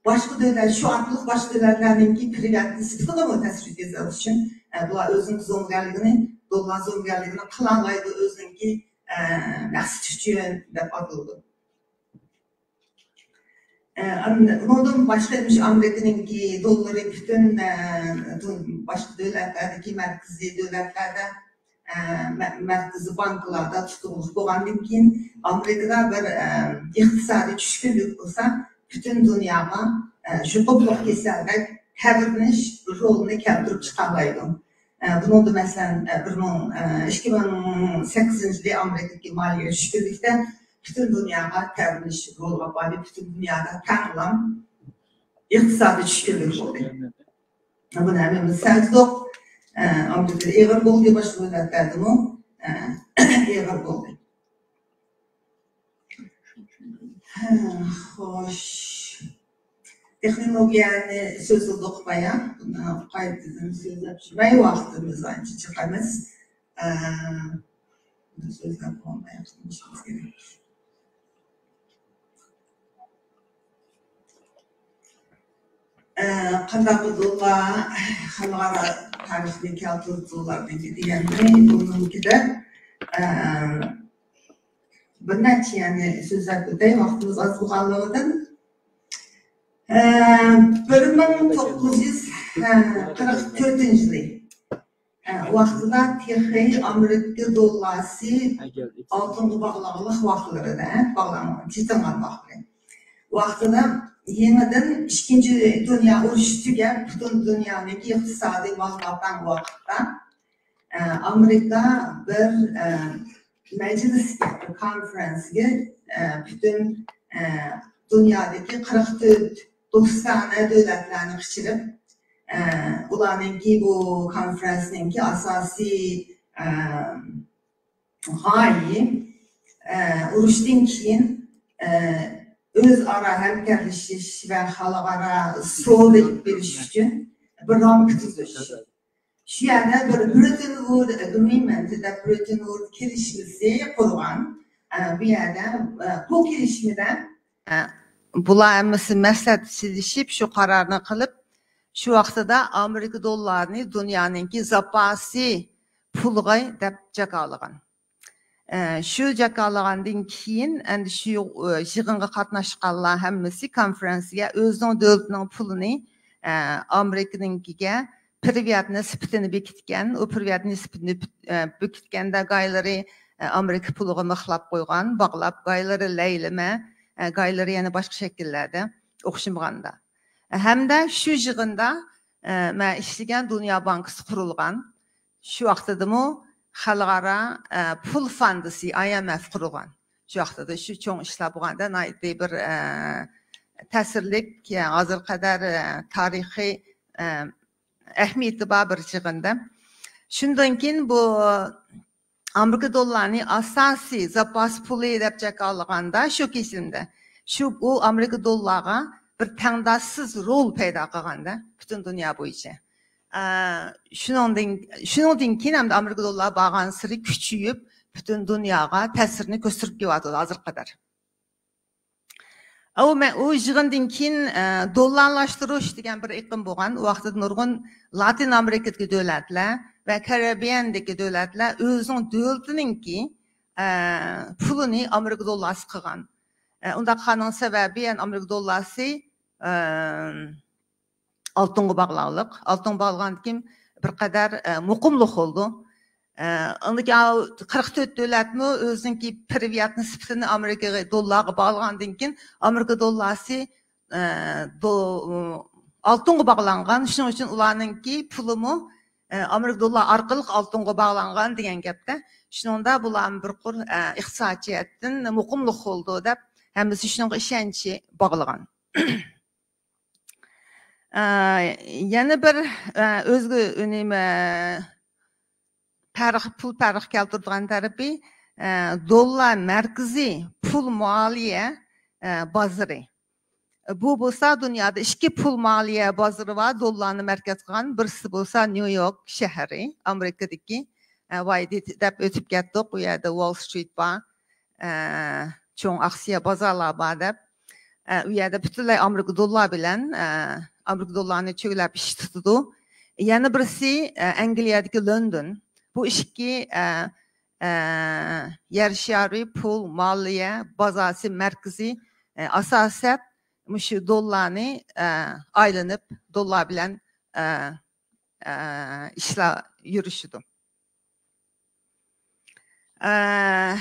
باشقا دۆلەت، شۇ ئارقىلىق باشقا دۆلەتلەرنىڭكى پرىۋات نىسبىتىگىمۇ تەسىر يەتكۈزەلىشى ئۈچۈن، ئە، بۇلار ئۆزىنىڭ زومىگەرلىكىنى، دوللار زومىگەرلىكىنى قىلالايدۇ، ئۆزىنىڭكى، ئە، مەقسىتى ئۈچۈن دەپ ئاتىلىدۇ. ئە، ئان-، ئۇنىڭدىن باشقا، مۇشۇ ئامېرىكىنىڭكى دوللىرى پۈتۈن، ئە، دۇ-، باشقا دۆلەتلەردىكى مەركىزىي دۆلەتلەردە، ئە، مە-، مەركىزىي بانكىلاردا تۇتۇقلۇق بولغاندىن كېيىن، ئامېرىكىدا بىر، ئە، ئىقتىسادىي چۈشكۈنلۈك بولسا، پۈتۈن دۇنياغا، ئە، يۇقۇملۇق كېسەلدەك تەۋرىنىش رولىنى كەلتۈرۈپ چىقالايدۇ. ئە، بۇنىڭدا، مەسىلەن، ئە، بىر مىڭ، ئە، ئىككى مىڭ سەككىزىنچى يىلى ئامېرىكىدىكى مالىيە چۈشكۈنلۈكتە پۈتۈن دۇنياغا تەۋرىنىش رولىغا باردى. پۈتۈن دۇنيادا تەڭلا ئىقتىسادىي چۈشكۈنلۈك بولدى. بۇنى ھەممىمىز سەزدۇق. ئە، ئامېرىكىدا ئېغىر بولدى، باشقا دۆلەتلەردىمۇ، ئە، ئېغىر بولدى. ھە، خوش. تېخنولوگىيەنى سۆزلىدۇق بايا. بۇنى قايتىدىن سۆزلەپ چۈشمەي، ۋاقتىمىز ئانچە جىق ئەمەس. ئە، بۇنى سۆزلەپ بولماي قالمىشىمىز كېرەك. ئە، قانداق دوللار خەلقئارا تارىخنى كەلتۈرۈپ دوللاردىن دېگەندىن ئۇنىڭكىدە، ئە، بىر نەچچە يەرنى سۆزلەپ ئۆتەي، ۋاقتىمىز ئاز بولغانلىقىدىن. ئە، بىر مىڭ توققۇز يۈز قىرىق تۆتىنچى يىلى، ئە، ۋاقتىدا تېخى ئامېرىكا دوللاسى ئالتۇنغا باغلانغانلىق ۋاقىتلىرىدا، باغلانغان، چېتىنغان ۋاقىتلىرى. ۋاقتىدا يېڭىدىن ئىككىنچى دۇنيا ئۇرۇشى تۈگەپ، پۈتۈن دۇنيانىڭكى ئىقتىسادى مالماپەڭ ۋاقىتتا، ئە، ئامېرىكا بىر، ئە، مەجلىسكە، بىر كونفرانسگە، ئە، پۈتۈن، ئە، دۇنيادىكى قىرىق تۆت دوستانە دۆلەتلەرنى قىچىرىپ، ئە، ئۇلارنىڭكى بۇ كونفرانسنىڭكى ئاساسىي، ئە، غايە، ئە، ئۇرۇشتىن كېيىن، ئە، ئۆزئارا ھەمكارلىشىش ۋە خەلقئارا سودا ئېلىپ بېرىش ئۈچۈن بىر رامكا تۈزۈش. شۇ يەردە بىر برېتن ۋۇد ئەگرىمېنت دەپ برېتن ۋۇد كېلىشمىسى قۇرغان. ئە، بۇ يەردە، ئە، بۇ كېلىشمىدە، ئە، بۇلار ھەممىسى مەسلىھەتلىشىپ شۇ قارارنى قىلىپ، شۇ ۋاقتىدا ئامېرىكا دوللارىنى دۇنيانىڭكى زاپاسى پۇلىغا دەپ جاكارلىغان. ئە، شۇ جاكارلىغاندىن كېيىن، ئەندى شۇ، ئە، يىغىنغا قاتناشقانلار ھەممىسى كونفرانسىيە ئۆزىنىڭ دۆلىتىنىڭ پۇلىنى، ئە، ئامېرىكىنىڭكىگە پىرىۋەت نىسبىتىنى بېكىتكەن. ئۇ پىرىۋەت نىسبىتىنى، ئە، بېكىتكەندە گايلىرى، ئە، ئامېرىكا پۇلىغا مىخلاپ قويغان، باغلاپ، گايلىرى لەيلىمە، ئە، گايلىرى يەنە باشقا شەكىللەردە ئوخشىمىغاندا. ھەمدە شۇ يىغىندا، ئە، مەن ئىشلىگەن دۇنيا بانكىسى قۇرۇلغان. شۇ ۋاقتىدىمۇ خەلقئارا، ئە، پۇل فاندىسى، ئاي ئېم ئېف قۇرۇلغان. شۇ ۋاقتىدا شۇ چوڭ ئىشلار بولغاندا ناھايىتى بىر، ئە، تەسىرلىك، ھازىرغا قەدەر، ئە، تارىخىي، ئە، ئەھمىيىتى بار بىر يىغىندا. شۇندىن كېيىن بۇ ئامېرىكا دوللارنى ئاساسىي زاپاس پۇلى دەپ جاكارلىغاندا شۇ كېسىمدە شۇ، بۇ ئامېرىكا دوللارغا بىر تەڭداشسىز رول پەيدا قىلغاندا پۈتۈن دۇنيا بويىچە. ئە، شۇنىڭدىن، شۇنىڭدىن كېيىن ھەمدە ئامېرىكا دوللار بارغانسېرى كۈچىيىپ، پۈتۈن دۇنياغا تەسىرىنى كۆرسىتىپ كېلىۋاتىدۇ ھازىرغا قەدەر. ئۇ مە-، ئۇ يىغىندىن كېيىن، ئە، دوللارلاشتۇرۇش دېگەن بىر ئېقىم بولغان. ئۇ ۋاقىتتا نۇرغۇن لاتىن ئامېرىكىدىكى دۆلەتلەر ۋە كارىبىيەندىكى دۆلەتلەر ئۆزىنىڭ دۆلىتىنىڭكى، ئە، پۇلىنى ئامېرىكا دوللارسى قىلغان. ئە، ئۇنداق قىلغاننىڭ سەۋەبى، يەنى ئامېرىكا دوللارسى، ئە، ئالتۇنغا باغلانغانلىق. ئالتۇنغا باغلانغاندىن كېيىن بىر قەدەر، ئە، مۇقىملىق بولىدۇ. ئە، ئاندىن كېيىن قىرىق تۆت دۆلەتمۇ ئۆزىنىڭكى پىرىۋەت نىسبىتىنى ئامېرىكا دوللارغا باغلىغاندىن كېيىن، ئامېرىكا دوللارسى، ئە، دو-، ئالتۇنغا باغلانغان. شۇنىڭ ئۈچۈن ئۇلارنىڭكى پۇلىمۇ، ئە، ئامېرىكا دوللار ئارقىلىق ئالتۇنغا باغلانغان دېگەن گەپتە. شۇنىڭدا بۇلارمۇ بىر قۇر، ئە، ئىقتىسادىي جەھەتتىن مۇقىملىق بولىدۇ دەپ، ھەممىسى شۇنىڭغا ئىشەنچ باغلىغان. ئە، يەنە بىر، ئە، ئۆزگە، نېمە، پەرق، پۇل پەرق كەلتۈرىدىغان تەرىپى، ئە، دوللار مەركىزىي پۇل مالىيە، ئە، بازىرى. بۇ بولسا دۇنيادا ئىككى پۇل مالىيە بازىرى بار، دوللارنى مەركەز قىلغان. بىرسى بولسا نيۇ يورك شەھىرى، ئامېرىكىدىكى. ئە، ۋاي دېدى دەپ ئۆتۈپ كەتتۇق. ئۇ يەردە ۋول سترىت بار، ئە، چوڭ ئاكسىيە بازارلار بار دەپ. ئە، ئۇ يەردە پۈتۈنلەي ئامېرىكا دوللار بىلەن، ئە، ئامېرىكا دوللارنى چۆگىلەپ ئىش تۇتىدۇ. يەنە بىرسى، ئە، ئەنگلىيەدىكى لوندون. بۇ ئىككى، ئە، ئە، يەر شارى پۇل مالىيە بازاسى مەركىزى، ئە، ئاساسەن مۇشۇ دوللارنى، ئە، ئايلىنىپ، دوللار بىلەن، ئە، ئە، ئىشلار يۈرۈشىدۇ. ئە،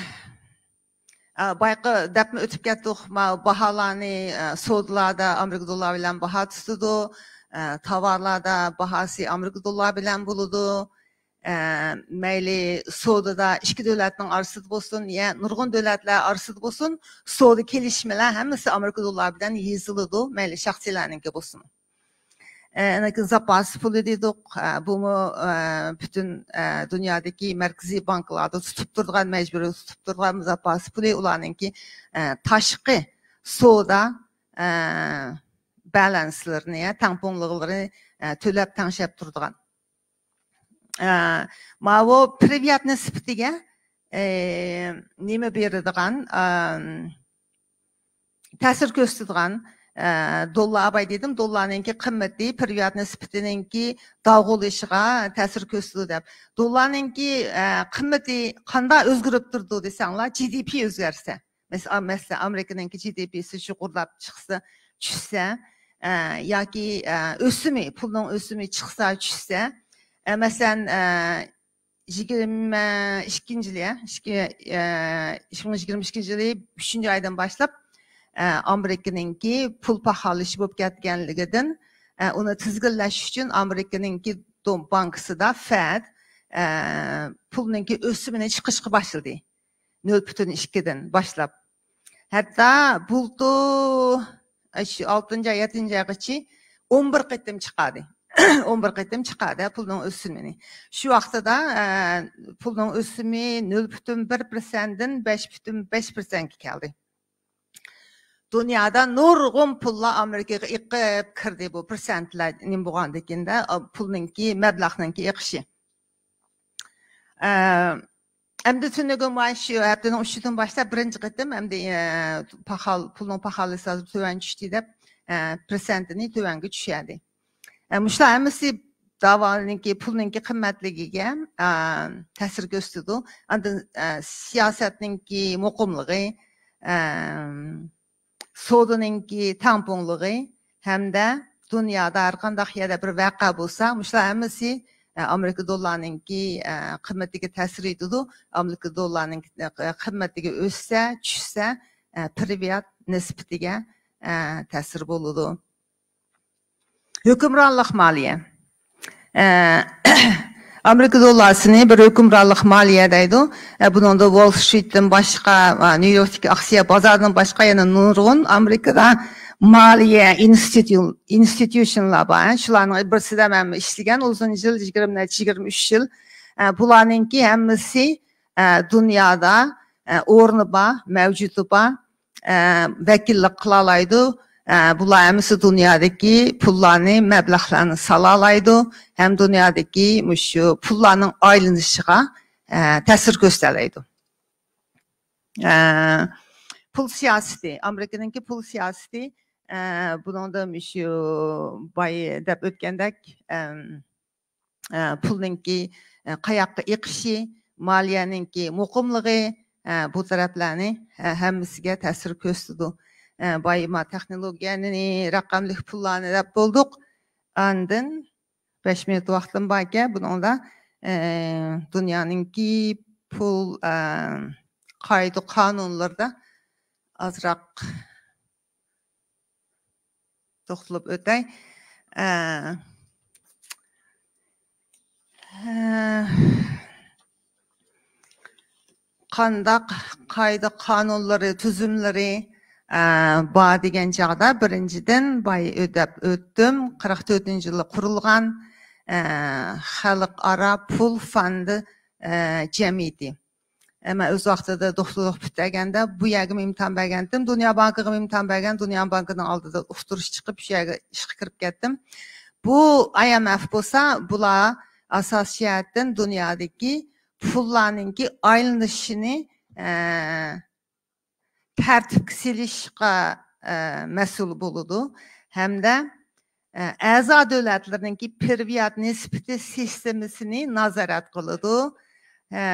ئە، بايقى دەپمۇ ئۆتۈپ كەتتۇق. ما باھالارنى، ئە، سودىلاردا ئامېرىكا دوللار بىلەن باھا تۇتىدۇ. ئە، تاۋارلاردا باھاسى ئامېرىكا دوللار بىلەن بولىدۇ. ئە، مەيلى سودىدا ئىككى دۆلەتنىڭ ئارىسىدا بولسۇن، يا نۇرغۇن دۆلەتلەر ئارىسىدا بولسۇن، سودا كېلىشىملەر ھەممىسى ئامېرىكا دوللارى بىلەن يېزىلىدۇ، مەيلى شەخسىيلەرنىڭكى بولسۇن. ئە، ئاندىن كېيىن زاپاس پۇلى دېدۇق. ئە، بۇمۇ، ئە، پۈتۈن، ئە، دۇنيادىكى مەركىزىي بانكىلاردا تۇتۇپ تۇرىدىغان، مەجبۇرىي تۇتۇپ تۇرىدىغان زاپاس پۇلى، ئۇلارنىڭكى، ئە، تاشقى سودا، ئە، بەلەنسلىرىنى، يا تەڭپۇڭلۇقلىرىنى، ئە، تۆلەپ تەڭشەپ تۇرىدىغان. ئە، ماۋۇ پىرىۋىيات نىسبىتىگە، ئە، نېمە بېرىدىغان، ئە، تەسىر كۆرسىتىدىغان، ئە، دوللار باي دېدىم، دوللارنىڭكى قىممىتى پىرىۋىيات نىسبىتىنىڭكى داغۇلىشىغا تەسىر كۆرسىتىدۇ دەپ. دوللارنىڭكى، ئە، قىممىتى قانداق ئۆزگىرىپ تۇرىدۇ دېسەڭلار، جى دى پى ئۆزگەرسە. مەس-، ئا-، مەسىلەن، ئامېرىكىنىڭكى جى دى پىسى يۇقىرىلاپ چىقسا، چۈشسە، ئە، ياكى، ئە، ئۆسۈمى، پۇلنىڭ ئۆسۈمى چىقسا، چۈشسە، ئە، مەسىلەن، ئە، يىگىرمە ئىككىنچى يىلى، ئىككى، ئە، ئىككى مىڭ يىگىرمە ئىككىنچى يىلى ئۈچىنچى ئايدىن باشلاپ، ئە، ئامېرىكىنىڭكى پۇل پاخاللىشى بولۇپ كەتكەنلىكىدىن، ئە، ئۇنى تىزگىنلەش ئۈچۈن ئامېرىكىنىڭكى دو-، بانكىسىدا فەد، ئە، پۇلنىڭكى ئۆسۈمىنى چىقىرىشقا باشلىدى. نۆل پۈتۈن ئىككىدىن باشلاپ. ھەتتا بۇلتۇر، ئە، شۇ ئالتىنچى ئاي، يەتتىنچى ئايغىچە ئون بىر قېتىم چىقاردى. ئون بىر قېتىم چىقاردى پۇلنىڭ ئۆسۈمىنى. شۇ ۋاقتىدا، ئە، پۇلنىڭ ئۆسۈمى نۆل پۈتۈن بىر پىرسەنتتىن بەش پۈتۈن بەش پىرسەنتكە كەلدى. دۇنيادا نۇرغۇن پۇللار ئامېرىكىغا ئېقىپ كىردى، بۇ پىرسەنتلەر نېمە بولغاندىكىن-دە، ئا، پۇلنىڭكى، مەبلەغنىڭكى ئېقىشى. ئە، ئەمدى تۈنۈگۈن مانا شۇ ھەپتىنىڭ ئۈچىدىن باشلاپ بىرىنچى قېتىم ئەمدى، ئە، پاخال-، پۇلنىڭ پاخاللىسى ھازىر تۆۋەن چۈشتى دەپ، ئە، پىرسەنتىنى تۆۋەنگە چۈشۈردى. ئە، مۇشۇلار ھەممىسى داۋانىڭكى، پۇلنىڭكى قىممەتلىكىگە، ئە، تەسىر كۆرسىتىدۇ. ئاندىن، ئە، سىياسەتنىڭكى مۇقىملىقى، ئە، سودىنىڭكى تەڭپۇڭلۇقى ھەمدە دۇنيادا ھەر قانداق يەردە بىر ۋەقە بولسا، مۇشۇلار ھەممىسى، ئە، ئامېرىكا دوللارىنىڭكى، ئە، قىممىتىگە تەسىر يېتىدۇ. ئامېرىكا دوللارىنىڭ، ئە، قىممىتىگە ئۆسسە، چۈشسە، ئە، پىرىۋىيات نىسبىتىگە، ئە، تەسىر بولىدۇ. ھۆكۈمرانلىق مالىيە. ئە، ئامېرىكا دوللارىنى بىر ھۆكۈمرانلىق مالىيە دەيدۇ. ئە، بۇنىڭدا ۋول سترىتتىن باشقا، ئە، نيۇ يوركتىكى ئاكسىيە بازارىدىن باشقا يەنە نۇرغۇن ئامېرىكىدا مالىيە ئىنستىتۇ-، ئىنستىتۇشنلار بار. شۇلارنىڭ بىرسىدە مەن ئىشلىگەن ئۇزۇن يىل، يىگىرمە نەچچە، يىگىرمە ئۈچ يىل. ئە، بۇلارنىڭكى ھەممىسى، ئە، دۇنيادا، ئە، ئورنى بار، مەۋجۇتى بار، ئە، ۋەكىللىك قىلالايدۇ. ئە، بۇلار ھەممىسى دۇنيادىكى پۇللارنى، مەبلەغلەرنى سالالايدۇ ھەم دۇنيادىكى مۇشۇ پۇللارنىڭ ئايلىنىشىغا، ئە، تەسىر كۆرسىتەلەيدۇ. ئە، پۇل سىياسىتى، ئامېرىكىنىڭكى پۇل سىياسىتى، ئە، بۇنىڭدا مۇشۇ باي دەپ ئۆتكەندەك، ئەم، ئە، پۇلنىڭكى، ئە، قاياققا ئېقىشى، مالىيەنىڭكى مۇقىملىقى، ئە، بۇ تەرەپلەرنى، ئە، ھەممىسىگە تەسىر كۆرسىتىدۇ. ئە، بايىما تېخنولوگىيەنى، رەقەملىك پۇللارنى دەپ بولدۇق. ئاندىن بەش مىنۇت ۋاقتىم باركەن، بۇنىڭدا، ئە، دۇنيانىڭكى پۇل، ئە، قائىدە قانۇنلىرىدا ئازراق توختىلىپ ئۆتەي. ئە، ئە، قانداق قائىدە قانۇنلىرى، تۈزۈملىرى، ئە، بار دېگەن چاغدا، بىرىنچىدىن، باي ئۆدەپ ئۆتتۈم، قىرىق تۆتىنچى يىلى قۇرۇلغان، ئە، خەلقئارا پۇل فوندى، ئە، جەمئىيىتى. ئە، مەن ئۆز ۋاقتىدا دوختۇرلۇق پۈتتۈرگەندە بۇ يەرگىمۇ ئىمتىھان بەرگەنتىم. دۇنيا بانكىغىمۇ ئىمتىھان بەرگەن، دۇنيا بانكىنىڭ ئالدىدا ئۇقتۇرۇش چىقىپ، شۇ يەرگە ئىشقا كىرىپ كەتتىم. بۇ IMF بولسا، بۇلار ئاساسىي جەھەتتىن دۇنيادىكى پۇللارنىڭكى ئايلىنىشىنى، ئە، تەرتىپكە سېلىشقا، ئە، مەسئۇل بولىدۇ ھەمدە، ئە، ئەزا دۆلەتلىرىنىڭكى پىرۋىيات نىسبىتى سىستېمىسىنى نازارەت قىلىدۇ. ئە،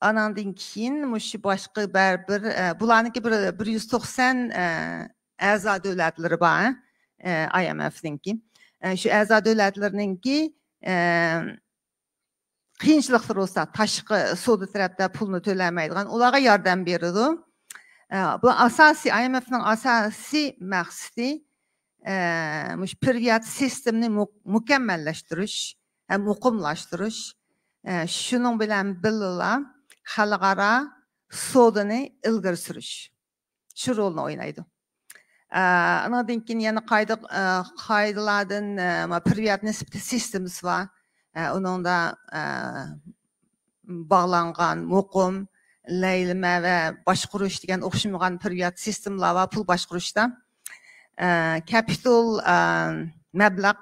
ئاناندىن كېيىن مۇشۇ باشقا بەر-، بىر، ئە، بۇلارنىڭكى بىر، بىر يۈز توقسان، ئە، ئەزا دۆلەتلىرى بار، ئە، IMF نىڭكى. ئە، شۇ ئەزا دۆلەتلىرىنىڭكى، ئە، قىيىنچىلىقلىرى بولسا، تاشقى سودا تەرەپتە پۇلنى تۆلەيدىغان، ئۇلارغا ياردەم بېرىدۇ. ئە، بۇ ئاساسىي، IMF نىڭ ئاساسىي مەقسىتى، ئە، مۇشۇ پىرۋىيات سىستېمىنى مۇ-، مۇكەممەللەشتۈرۈش ھەم مۇقىملاشتۇرۇش، ئە، شۇنىڭ بىلەن بىللىلا خەلقئارا سودىنى ئىلگىرى سۈرۈش. شۇ رولنى ئوينايدۇ. ئە، ئانىڭدىن كېيىن يەنە قايدا-، ئە، قائىدىلەردىن، ئە، ما، پىرۋىيات نىسبىتى سىستېمىسى بار. ئە، ئۇنىڭدا، ئە، باغلانغان، مۇقىم، لەيلىمە ۋە باشقۇرۇش دېگەن ئوخشىمىغان پىرۋىيات سىستېمىلار بار، پۇل باشقۇرۇشتا. ئە، كەپىتال، ئە، مەبلەغ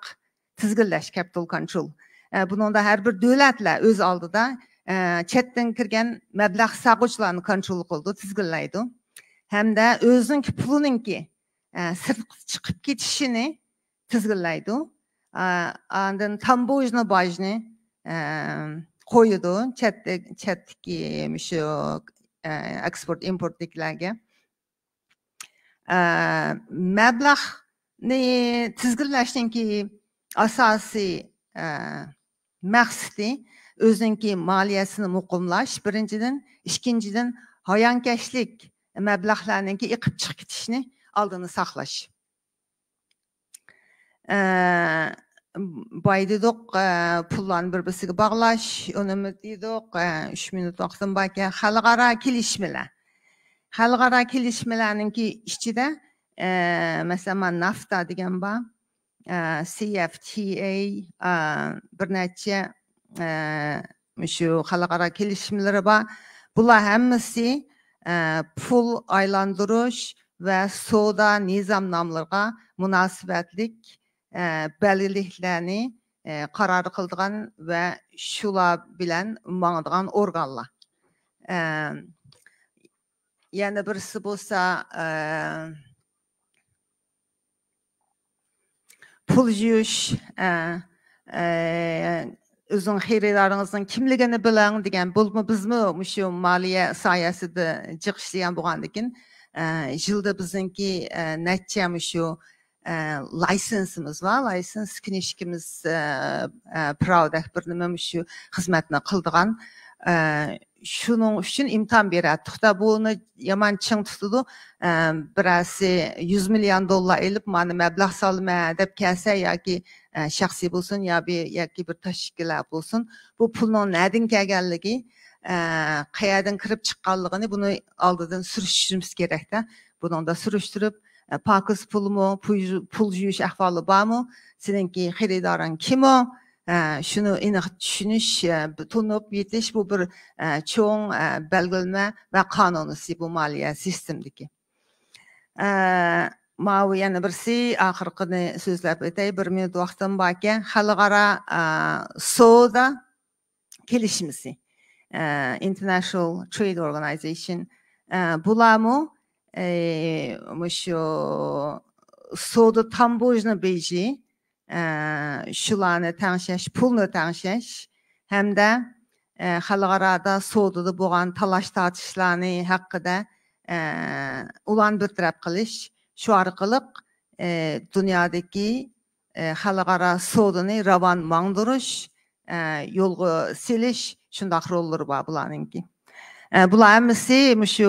تىزگىنلەش، capital control. ئە، بۇنىڭدا ھەر بىر دۆلەتلەر ئۆز ئالدىدا، ئە، چەتتىن كىرگەن مەبلەغ سالغۇچىلارنى كونترول قىلىدۇ، تىزگىنلەيدۇ. ھەمدە ئۆزىنىڭكى پۇلىنىڭكى، ئە، سىرتقا چىقىپ كېتىشىنى تىزگىنلەيدۇ. ئا، ئاندىن تامبوژنا باجنى، ئە، قويىدۇ چەتتە-، چەتتىكى مۇشۇ، ئە، ئېكسپورت ئىمپورتتىكىلەرگە. ئە، مەبلەغنى تىزگىنلەشنىڭكى ئاساسىي، ئە، مەقسىتى ئۆزىنىڭكى مالىيەسىنى مۇقىملاش، بىرىنچىدىن، ئىككىنچىدىن، ھايانكەشلىك مەبلەغلەرنىڭكى ئېقىپ چىقىپ كېتىشىنى ئالدىنى ساقلاش. ئە، باي دېدۇق، ئە، پۇللارنى بىر-بىرسىگە باغلاش، ئۇنىمۇ دېدۇق، ئە، ئۈچ مىنۇت ۋاقتىم باركەن، خەلقئارا كېلىشمىلەر. خەلقئارا كېلىشمىلەرنىڭكى ئىچىدە، ئە، مەسىلەن، مانا نافتا دېگەن بار، ئە، سى ئېف تى ئەي، ئە، بىر نەچچە، ئە، مۇشۇ خەلقئارا كېلىشىملىرى بار. بۇلار ھەممىسى، ئە، پۇل ئايلاندۇرۇش ۋە سودا نىزامنامىلىرىغا مۇناسىۋەتلىك، ئە، بەلگىلىكلەرنى، ئە، قارار قىلىدىغان ۋە شۇلار بىلەن ماڭىدىغان ئورگانلار. ئە، يەنە بىرسى بولسا، ئە، پۇل يۇيۇش، ئە، ئە، ئۆزۈڭ خېرىدارىڭىزنىڭ كىملىكىنى بىلىڭ دېگەن، بولۇپمۇ بىزمۇ مۇشۇ مالىيە ساھەسىدە جىق ئىشلىگەن بولغاندىكىن، ئە، يىلدا بىزنىڭكى، ئە، نەچچە مۇشۇ، ئە، لايسېنسىمىز بار، لايسېنس كىنىشكىمىز، ئە، ئە، پىراۋدەك بىر نېمە مۇشۇ خىزمەتنى قىلىدىغان، ئە، شۇنىڭ ئۈچۈن ئىمتىھان بېرەتتۇق-دە، بۇنى يامان چىڭ تۇتىدۇ. ئە، بىرەرسى يۈز مىليون دوللار ئېلىپ، مانا مەبلەغ سالىمەن دەپ كەلسە ياكى، ئە، شەخسىي بولسۇن يا بىر، ياكى بىر تاشكىلات بولسۇن، بۇ پۇلنىڭ نەدىن كەلگەنلىكى، ئە، قەيەردىن كىرىپ چىققانلىقىنى بۇنى ئالدىدىن سۈرۈشتۈرۈشىمىز كېرەكتە. بۇنىڭدا سۈرۈشتۈرۈپ، ئە، پاكىز پۇلمۇ، پۇل، پۇل يۇيۇش ئەھۋالى بارمۇ، سېنىڭكى خېرىدارىڭ كىمۇ، ئە، شۇنى ئېنىق چۈشىنىش، ئە، تونۇپ يېتىش، بۇ بىر، ئە، چوڭ، ئە، بەلگىلىمە ۋە قانۇنىسى بۇ مالىيە سىستېمىدىكى. ئە، ماۋۇ يەنە بىرسى، ئاخىرقىنى سۆزلەپ ئۆتەي، بىر مىنۇت ۋاقتىم باركەن. خەلقئارا، ئە، سودا كېلىشمىسى، ئە، International Trade Organization، ئە، بۇلارمۇ، ئە، مۇشۇ سودا تامبوژنا بېجى، ئە، شۇلارنى تەڭشەش، پۇلنى تەڭشەش ھەمدە، ئە، خەلقئارادا سودىدا بولغان تالاش-تارتىشلارنى ھەققىدە، ئە، ئۇلارنى بىر تەرەپ قىلىش، شۇ ئارقىلىق، ئە، دۇنيادىكى، ئە، خەلقئارا سودىنى راۋان ماڭدۇرۇش، ئە، يولغا سېلىش، شۇنداق روللىرى بار بۇلارنىڭكى. ئە، بۇلار ھەممىسى مۇشۇ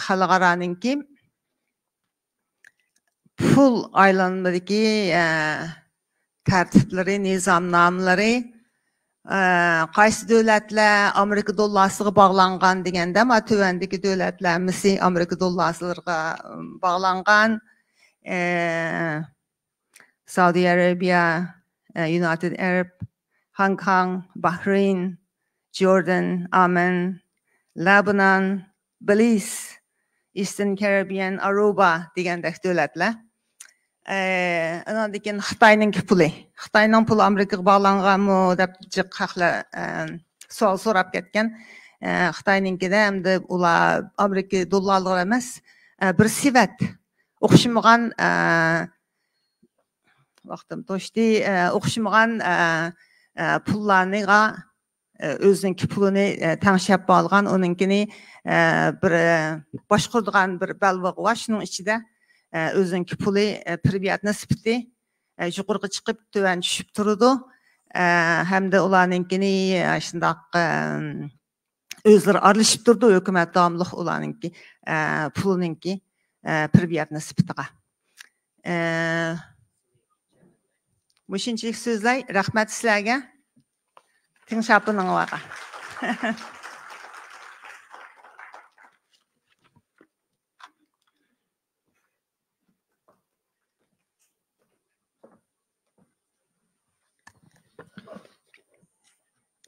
خەلقئارانىڭكى پۇل ئايلانمىدىكى، ئە، تەرتىپلىرى، نىزامنامىلىرى، ئە، قايسى دۆلەتلەر ئامېرىكا دوللارسىغا باغلانغان دېگەندە، ما تۆۋەندىكى دۆلەتلەر ھەممىسى ئامېرىكا دوللارلىرىغا باغلانغان. ئە، سعودي أرابيا، ئە، يۇنايتېد ئەرەب، ھاڭ كاڭ، باھرېين، جوردان، ئامەن، لەبنان، بېلىز، ئىستېرن كارىبىيەن، ئاروبا دېگەندەك دۆلەتلەر. ئە، ئاناندىن كېيىن خىتاينىڭكى پۇلى. خىتاينىڭ پۇلى ئامېرىكىغا باغلانغانمۇ دەپ جىق خەقلەر، ئە، سوئال سوراپ كەتكەن. ئە، خىتاينىڭكىدە ئەمدى ئۇلار ئامېرىكا دوللارلىرى ئەمەس، ئە، بىر سېۋەت. ئوخشىمىغان، ئە، ۋاقتىم توشتى. ئە، ئوخشىمىغان، ئە، ئە، پۇللارنىغا، ئە، ئۆزىنىڭكى پۇلىنى، ئە، تەڭشەپ بولغان، ئۇنىڭكىنى، ئە، بىر، ئە، باشقۇرىدىغان بىر بەلباغ بار. شۇنىڭ ئىچىدە، ئە، ئۆزىنىڭكى پۇلى، ئە، پرىبيات نىسبىتى، ئە، يۇقىرىغا چىقىپ تۆۋەن چۈشۈپ تۇرىدۇ. ئە، ھەمدە ئۇلارنىڭكىنى، ئە، شۇنداق، ئە، ئۆزلىرى ئارىلىشىپ تۇرىدۇ، ھۆكۈمەت داۋاملىق ئۇلارنىڭكى، ئە، پۇلىنىڭكى، ئە، پرىبيات نىسبىتىغا. ئە، مۇشۇنچىلىك سۆزلەي. رەھمەت سىلەرگە. تىڭشاپ ئېلىڭلارغا.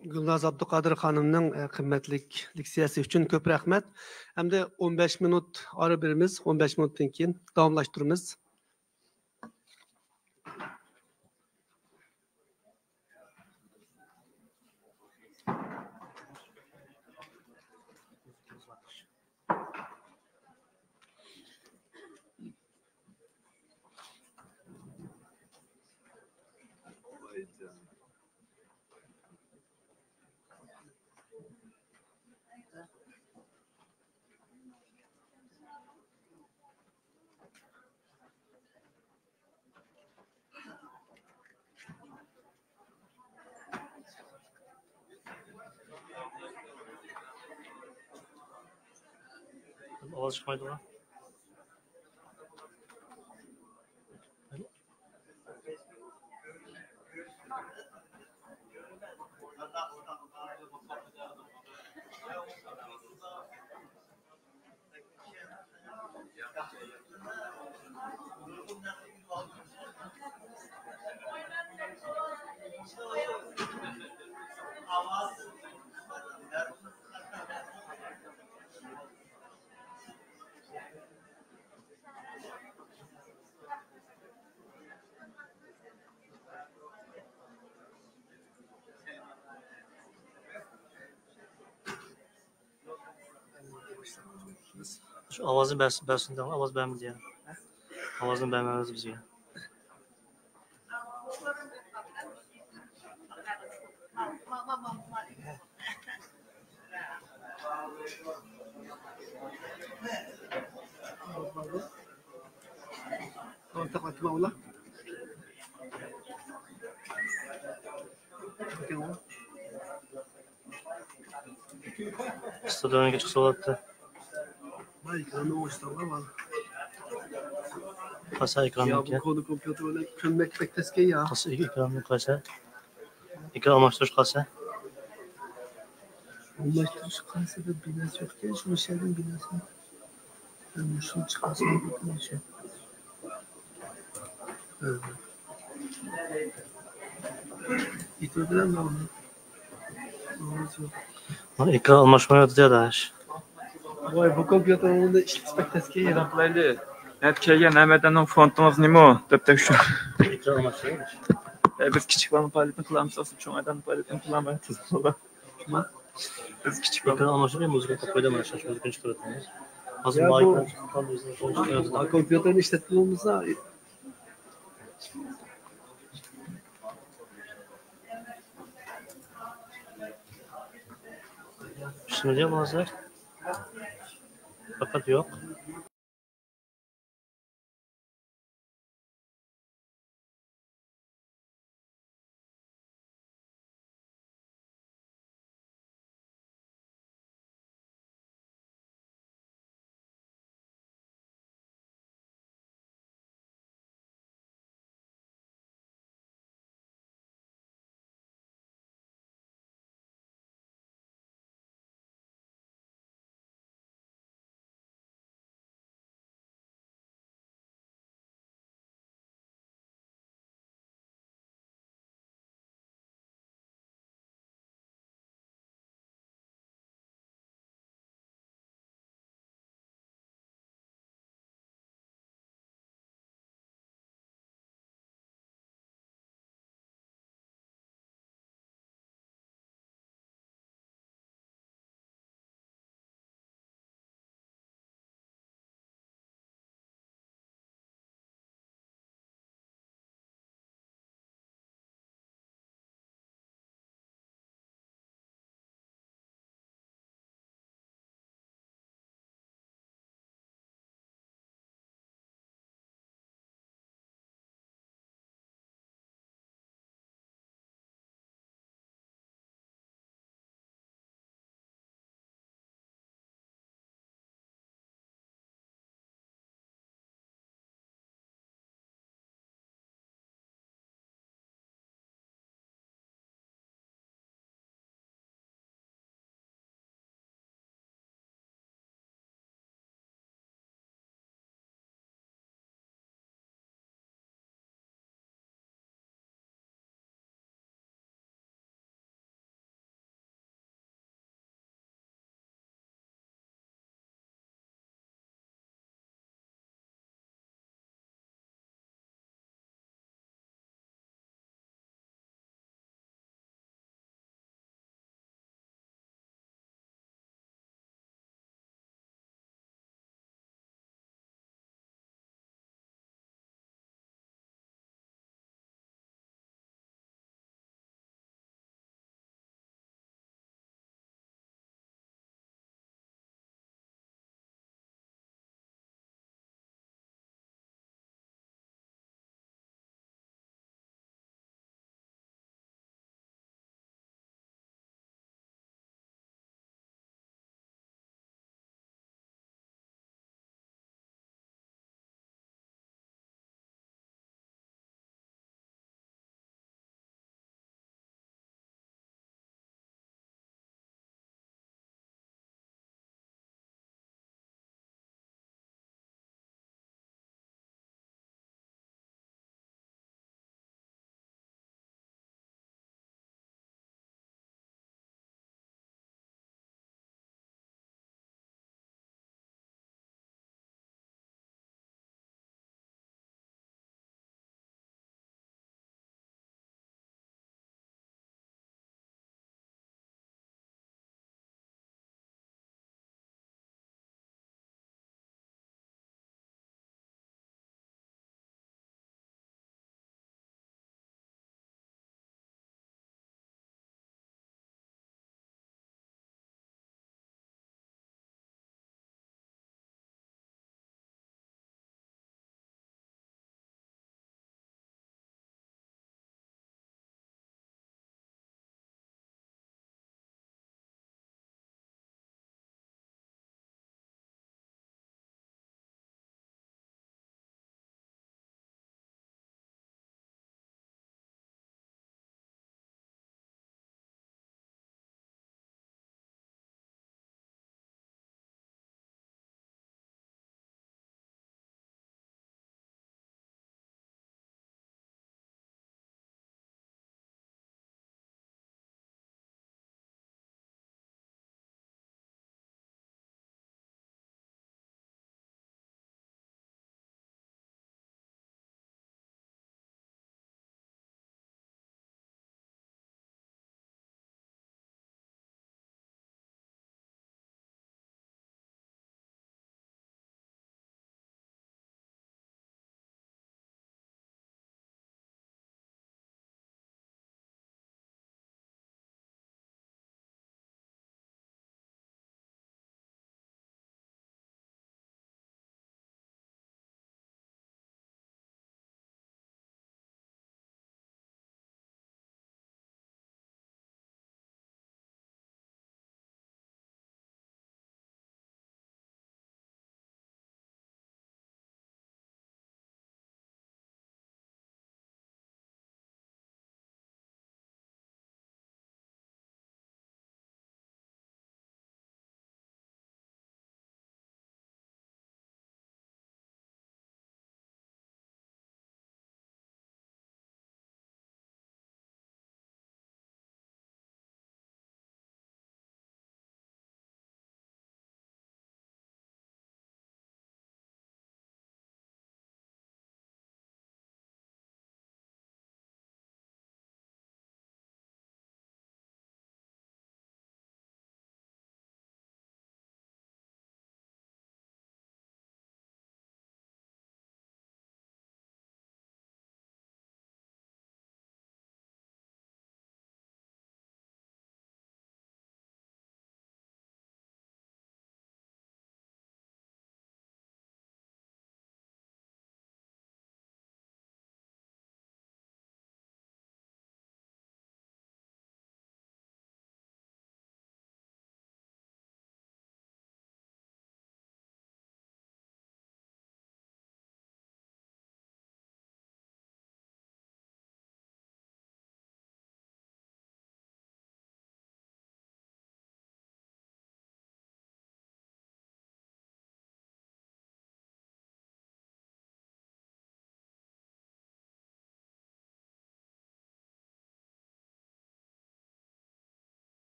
گۈلناز ئابدۇقادىر خانىمنىڭ، ئە، قىممەتلىك لېكسىيەسى ئۈچۈن كۆپ رەھمەت. ئەمدى ئون بەش مىنۇت ئارا بېرىمىز، ئون بەش مىنۇتتىن كېيىن داۋاملاشتۇرىمىز. ئاۋاز چىقمايدىغۇ؟ شۇ ئاۋازنى بەرسۇن، بەرسۇن دەڭ، ئاۋاز بەرمىدى يەنە. ئاۋازنى بەرمەيمىز بىزگە. ئىستادىيونغا چىقسا بولاتتى. ۋاي، ئېكراننى ئوڭشىتىڭلار، ۋاي. قايسى يا، ئېكراننىڭكى؟ بۇ كونا كومپيۇتېر بىلەن كۆنمەك بەك تەسكەن يا. قايسى ئېكراننىڭ قايسى؟ ئېكران ئالماشتۇرۇش قايسى؟ ئالماشتۇرۇش قايسى دەپ بىناسى يوقكەن، شۇ مۇشۇ يەردىن بىناسى. مۇشۇنى چىقارسام بولىدۇ. ئېكران ئالماشمايۋاتىدۇ ئاداش. ۋاي، بۇ كومپيۇتېرنى ئىشلىتىش بەك تەسكەن. قىلايلى. نەدە كەلگەن ھەممە ئادەمنىڭ فونتىڭىز نېمە دەپ تەكشۈر. ئېكران ئالماشمايۋاتىدۇ. ئە، بىز كىچىك بالىنىڭ پائالىيىتىنى قىلامىز، ئەسلى چوڭ ئادەمنىڭ پائالىيىتىنى قىلالمايۋاتىمىز. بىز كىچىك بالا. ئېكران ئالماشتۇرۇپ مۇزىكا قويدى، مانا شاش مۇزىكىنى چىقىرىۋاتىمىز. ھازىر يا، بۇ مايكنى چىقىرىۋاتىمىز. ھا، كومپيۇتېرنى ئىشلەتكىلى بولمىسا. ئىشلىمىدى ھازىر. پەقەت يوق.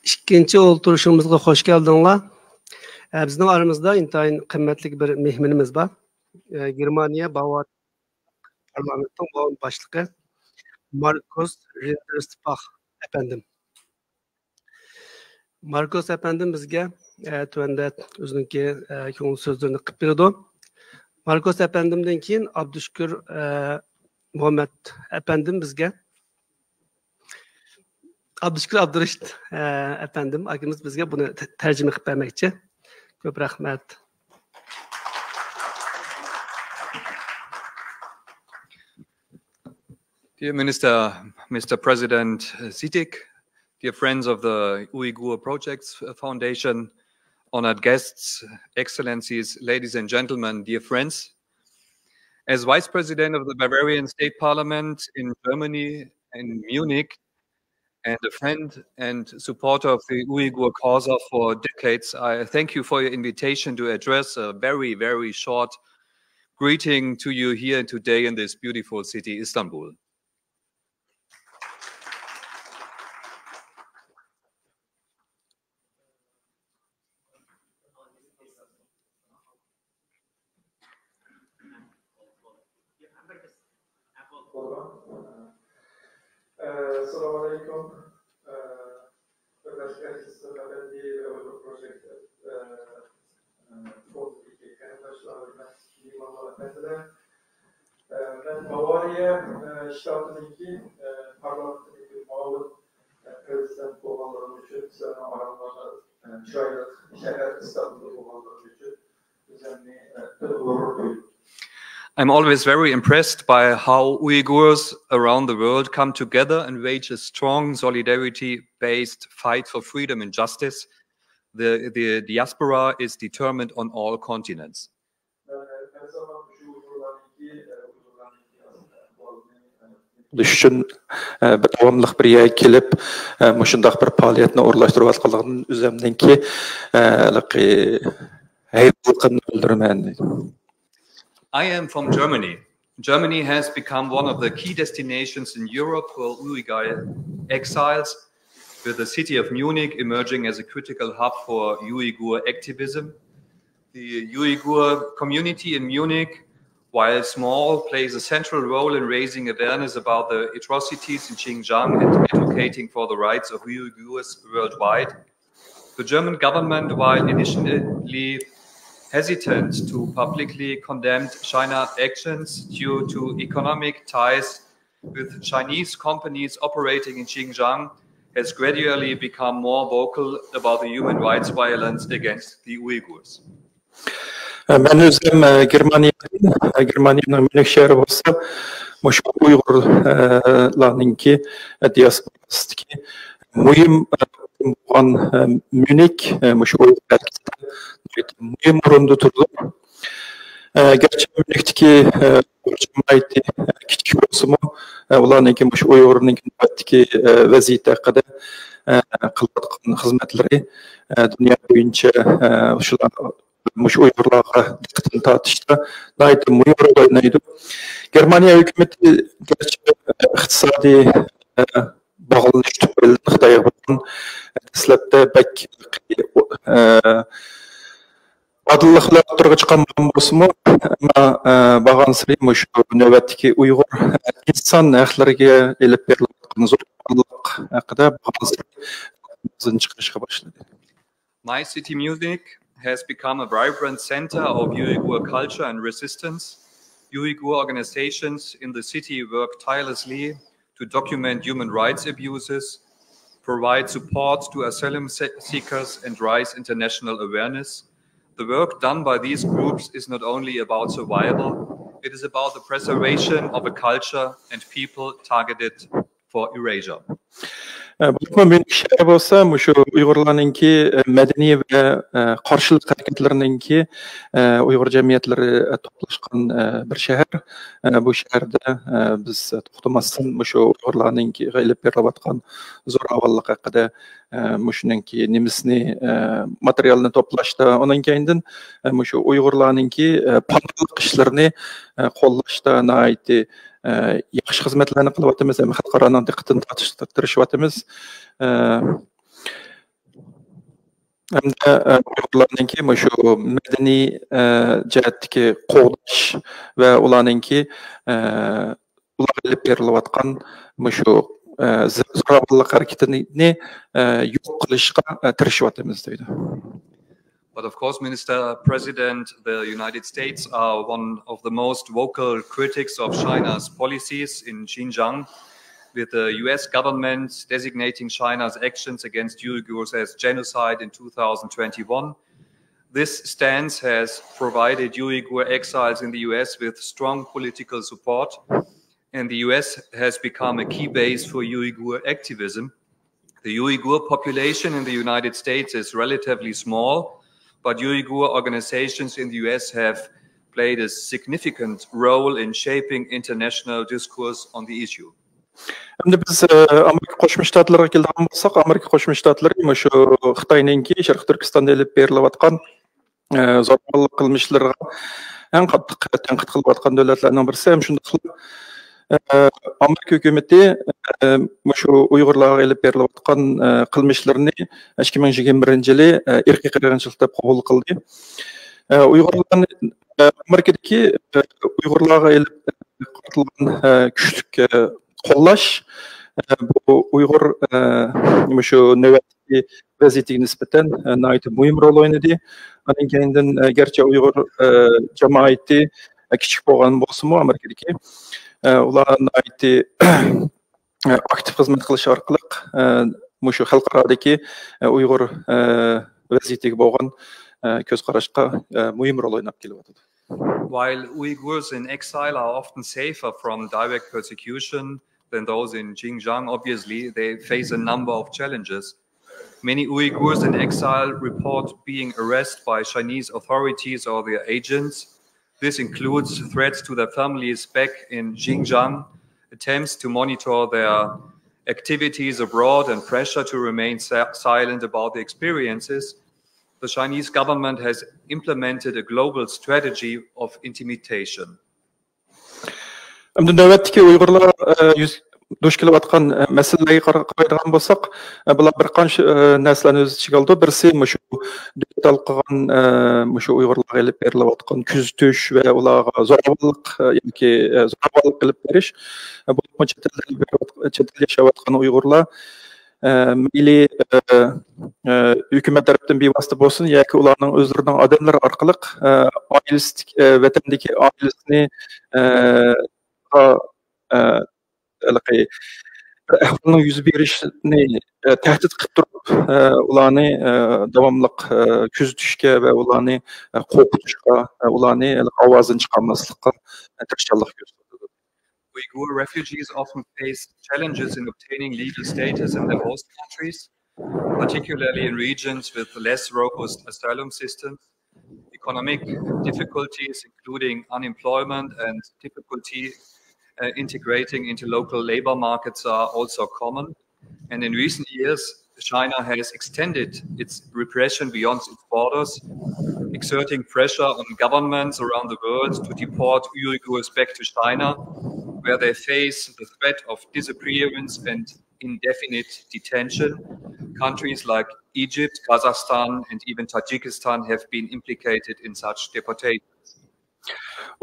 ئىككىنچى ئولتۇرۇشىمىزغا خوش كەلدىڭلار. ئە، بىزنىڭ ئارىمىزدا ئىنتايىن قىممەتلىك بىر مېھمىنىمىز بار. ئە، گېرمانىيە باۋار پارلامېنتىنىڭ مۇئاۋىن باشلىقى ماركوس رىندېرسباخ ئەپەندىم. ماركوس ئەپەندىم بىزگە، ئە، تۆۋەندە ئۆزىنىڭكى، ئە، كۆڭۈل سۆزلىرىنى قىلىپ بېرىدۇ. ماركوس ئەپەندىمدىن كېيىن ئابدۇشۈكۈر، ئە، مۇھەممەت ئەپەندىم بىزگە، ئابدۇشۈكۈر ئابدۇرېشىت، ئە، ئەپەندىم، ئاكىمىز بىزگە بۇنى تە-، تەرجىمە قىلىپ بەرمەكچى. كۆپ رەھمەت. Dear Minister, Mister President Sitik, dear friends of the Uyghur Projects Foundation, honored guests, excellencies, ladies and gentlemen, dear friends. As Vice President of the Bavarian State Parliament in Germany, in Munich, and a friend and supporter of the Uyghur cause for decades, I thank you for your invitation to address a very, very short greeting to you here today in this beautiful city, Istanbul. ئەسسالامۇ ئەلەيكۇم. ھۆرمەتلىك ئەزىز ئەپەندى ۋە ئۇيغۇر پروژېكت فوندىدىكى قېرىنداشلار، ھۆرمەتلىك مېھمانلار، ئەپەندىلەر. مەن باۋارىيە شتاتىنىڭكى پارلامېنتىدىكى مۇئاۋىن پرېزىدېنت بولغانلىقىم ئۈچۈن، سىلەرنىڭ ئارىڭلاردا چىرايلىق شەھەر ئىستانبۇلدا بولغانلىقىم ئۈچۈن ئۆزۈمنى بەك غۇرۇر تۇيدۇم. I'm always very impressed by how Uyghurs around the world come together and wage a strong solidarity based fight for freedom and justice. The, the diaspora is determined on all continents. قىلىش ئۈچۈن بىر داۋاملىق بىر يەرگە كېلىپ، مۇشۇنداق بىر پائالىيەتنى ئورۇنلاشتۇرۇۋاتقانلىقىدىن ئۆزۈمنىڭكى ھەيرانلىقىمنى بىلدۈرىمەن. I am from Germany. Germany has become one of the key destinations in Europe for Uyghur exiles, with the city of Munich emerging as a critical hub for Uyghur activism. The Uyghur community in Munich, while small, plays a central role in raising awareness about the atrocities in Xinjiang and advocating for the rights of Uyghurs worldwide. The German government, while initially hesitant to publicly condemn China's actions due to economic ties with Chinese companies operating in Xinjiang, has gradually become more vocal about the human rights violence against the Uyghurs. مەن ئۆزۈم گېرمانىيەدىن، گېرمانىيەنىڭ ميۇنخ شەھىرى بولسا، مۇشۇ ئۇيغۇرلارنىڭكى دىياسپوراسىدىكى مۇھىم بولغان ميۇنخ، مۇشۇ ئۇيغۇر ھەرىكىتىدە مۇھىم ئورۇندا تۇرىدۇ. گەرچە ميۇنختىكى ئۇيغۇر جەمئىيىتى كىچىك بولسىمۇ، ئۇلارنىڭكى مۇشۇ ئۇيغۇرنىڭكى نۆۋەتتىكى ۋەزىيىتى ھەققىدە قىلىۋاتقان خىزمەتلىرى دۇنيا بويىچە شۇلار مۇشۇ ئۇيغۇرلارغا دىققىتىنى تارتىشتا ناھايىتى مۇھىم رول ئوينايدۇ. گېرمانىيە ھۆكۈمىتى گەرچە ئىقتىسادىي باغلىنىش تۈپەيلىدىن خىتايغا بولغان دەسلەپتە بەك ئادىللىقلار ئوتتۇرىغا چىقارمىغان بولسىمۇ، ئەمما بارغانسېرى مۇشۇ نۆۋەتتىكى ئۇيغۇر ئىنسان ھەقلىرىگە ئېلىپ بېرىلىۋاتقان زوراۋانلىق ھەققىدە بارغانسېرى ئاۋازىنى چىقىرىشقا باشلىدى. My city, Munich, has become a vibrant center of Uyghur culture and resistance. Uyghur organizations in the city work tirelessly to document human rights abuses, provide support to asylum se- seekers, and raise international awareness. The work done by these groups is not only about survival, it is about the preservation of a culture and people targeted for erasure. بولۇپمۇ ميۇنخ شەھىرى بولسا مۇشۇ ئۇيغۇرلارنىڭكى مەدەنىي ۋە قارشىلىق ھەرىكەتلىرىنىڭكى ئۇيغۇر جەمئىيەتلىرى توپلاشقان بىر شەھەر. بۇ شەھەردە بىز توختىماستىن مۇشۇ ئۇيغۇرلارنىڭكى ئېلىپ بېرىلىۋاتقان زوراۋانلىق ھەققىدە مۇشۇنىڭكى نېمىسىنى، ماتېرىيالنى توپلاشتا، ئۇنىڭ كەينىدىن مۇشۇ ئۇيغۇرلارنىڭكى پاناھلىق ئىشلىرىنى قوللاشتا ناھايىتى ياخشى خىزمەتلەرنى قىلىۋاتىمىز ھەم خەلقئارانىڭ دىققىتىنى تارتىشقا تىرىشىۋاتىمىز. ھەمدە ئۇيغۇرلارنىڭكى مۇشۇ مەدەنىي جەھەتتىكى قوغداش ۋە ئۇلارنىڭكى ئۇلارغا ئېلىپ بېرىلىۋاتقان مۇشۇ زوراۋانلىق ھەرىكىتىنى يوق قىلىشقا تىرىشىۋاتىمىز دەيدۇ. But of course, Minister President, the United States are one of the most vocal critics of China's policies in Xinjiang, with the U S government designating China's actions against Uyghurs as genocide in two thousand twenty-one. This stance has provided Uyghur exiles in the U S with strong political support, and the U S has become a key base for Uyghur activism. The Uyghur population in the United States is relatively small, but Uyghur organizations in the U S have played a significant role in shaping international discourse on the issue. ئەمدى بىز ئامېرىكا قوشما شتاتلىرىغا كېلىدىغان بولساق، ئامېرىكا قوشما شتاتلىرى مۇشۇ خىتاينىڭكى شەرقىي تۈركىستاندا ئېلىپ بېرىلىۋاتقان زوراۋانلىق قىلمىشلىرىغا ئەڭ قاتتىق تەنقىد قىلىۋاتقان دۆلەتلەرنىڭ بىرسى. ھەم شۇنداقلا ئامېرىكا ھۆكۈمىتى مۇشۇ ئۇيغۇرلارغا ئېلىپ بېرىلىۋاتقان قىلمىشلىرىنى ئىككى مىڭ يىگىرمە بىرىنچى يىلى ئىرقىي قىرغىنچىلىق دەپ قوبۇل قىلدى. ئۇيغۇرلارنى ئامېرىكىدىكى ئۇيغۇرلارغا ئېلىپ قارىتىلغان كۈچلۈك قوللاش بۇ ئۇيغۇر مۇشۇ نۆۋەتتىكى ۋەزىيىتىگە نىسبەتەن ناھايىتى مۇھىم رول ئوينىدى. ئاندىن كەينىدىن گەرچە ئۇيغۇر جامائىتى كىچىك بولغان بولسىمۇ ئامېرىكىدىكى، ئۇلار ناھايىتى ئاكتىپ خىزمەت قىلىش ئارقىلىق مۇشۇ خەلقئارادىكى ئۇيغۇر ۋەزىيىتىگە بولغان كۆز قاراشقا مۇھىم رول ئويناپ كېلىۋاتىدۇ. While Uyghurs in exile are often safer from direct persecution than those in Xinjiang, obviously, they face a number of challenges. Many Uyghurs in exile report being harassed by Chinese authorities or their agents. This includes threats to their families back in Xinjiang, attempts to monitor their activities abroad, and pressure to remain si- silent about the experiences. The Chinese government has implemented a global strategy of intimidation. ئەمدى نۆۋەتتىكى ئۇيغۇرلار دۇچ كېلىۋاتقان مەسىلىلەرگە قارايدىغان بولساق، بۇلار بىر قانچە نەرسىلەرنى ئۆز ئىچىگە ئالىدۇ. بىرسى مۇشۇ دۆلەت ھالقىغان مۇشۇ ئۇيغۇرلارغا ئېلىپ بېرىلىۋاتقان كۆزىتىش ۋە ئۇلارغا زوراۋانلىق ياكى زوراۋانلىق ئېلىپ بېرىش، بولۇپمۇ چەت ئەلدە چەت ئەلدە ياشاۋاتقان ئۇيغۇرلار مەيلى ھۆكۈمەت تەرەپتىن بىۋاسىتە بولسۇن ياكى ئۇلارنىڭ ئۆزلىرىنىڭ ئادەملىرى ئارقىلىق ئائىلىسىدىكى، ۋەتەندىكى ئائىلىسىنى ھېلىقى بىر ئەھۋالنىڭ يۈز بېرىشىنى تەھدىت قىلىپ تۇرۇپ، ئۇلارنى داۋاملىق كۆزىتىشكە ۋە ئۇلارنى قورقۇتۇشقا، ئۇلارنى ئاۋازىنى چىقارماسلىققا تىرىشچانلىق كۆرسىتىدۇ. Uyghur refugees often face challenges in obtaining legal status in their host countries, particularly in regions with less robust asylum systems. Economic difficulties, including unemployment and difficulty uh, integrating into local labor markets, are also common. And in recent years, China has extended its repression beyond its borders, exerting pressure on governments around the world to deport Uyghurs back to China, where they face the threat of disappearance and indefinite detention. Countries like Egypt, Kazakhstan, and even Tajikistan have been implicated in such deportations.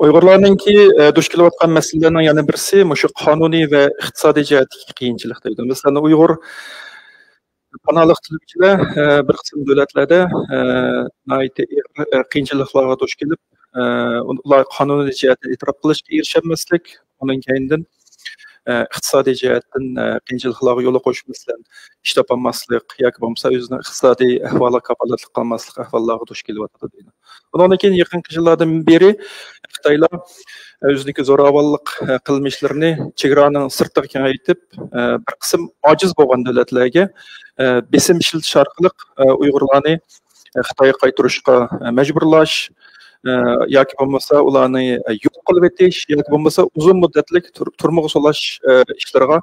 ئۇيغۇرلارنىڭكى دۇچ كېلىۋاتقان مەسىلىلەرنىڭ يەنە بىرسى مۇشۇ قانۇنىي ۋە ئىقتىسادىي جەھەتتىكى قىيىنچىلىق دەيدۇ. مەسىلەن، ئۇيغۇر پاناھلىق تىلىگۈچىلەر بىر قىسىم دۆلەتلەردە ناھايىتى ئېغىر قىيىنچىلىقلارغا دۇچ كېلىپ، ئۇلار قانۇنىي جەھەتتىن ئېتىراپ قىلىشقا ئېرىشەلمەسلىك، ئۇنىڭ كەينىدىن ئىقتىسادىي جەھەتتىن قىيىنچىلىقلارغا يولۇقۇش، مەسىلەن، ئىش تاپالماسلىق ياكى بولمىسا ئۆزىنىڭ ئىقتىسادىي ئەھۋالىغا كاپالەتلىك قىلالماسلىق ئەھۋاللارغا دۇچ كېلىۋاتىدۇ دەيدۇ. ئۇنىڭدىن كېيىن يېقىنقى يىللاردىن بېرى خىتايلار ئۆزىنىڭكى زوراۋانلىق قىلمىشلىرىنى چېگرانىڭ سىرتىغا كېڭەيتىپ، بىر قىسىم ئاجىز بولغان دۆلەتلەرگە بېسىم ئىشلىتىش ئارقىلىق ئۇيغۇرلارنى خىتايغا قايتۇرۇشقا مەجبۇرلاش ياكى بولمىسا ئۇلارنى يوق قىلىۋېتىش ياكى بولمىسا ئۇزۇن مۇددەتلىك تۇر- تۇرمىغا سولاش ئىشلىرىغا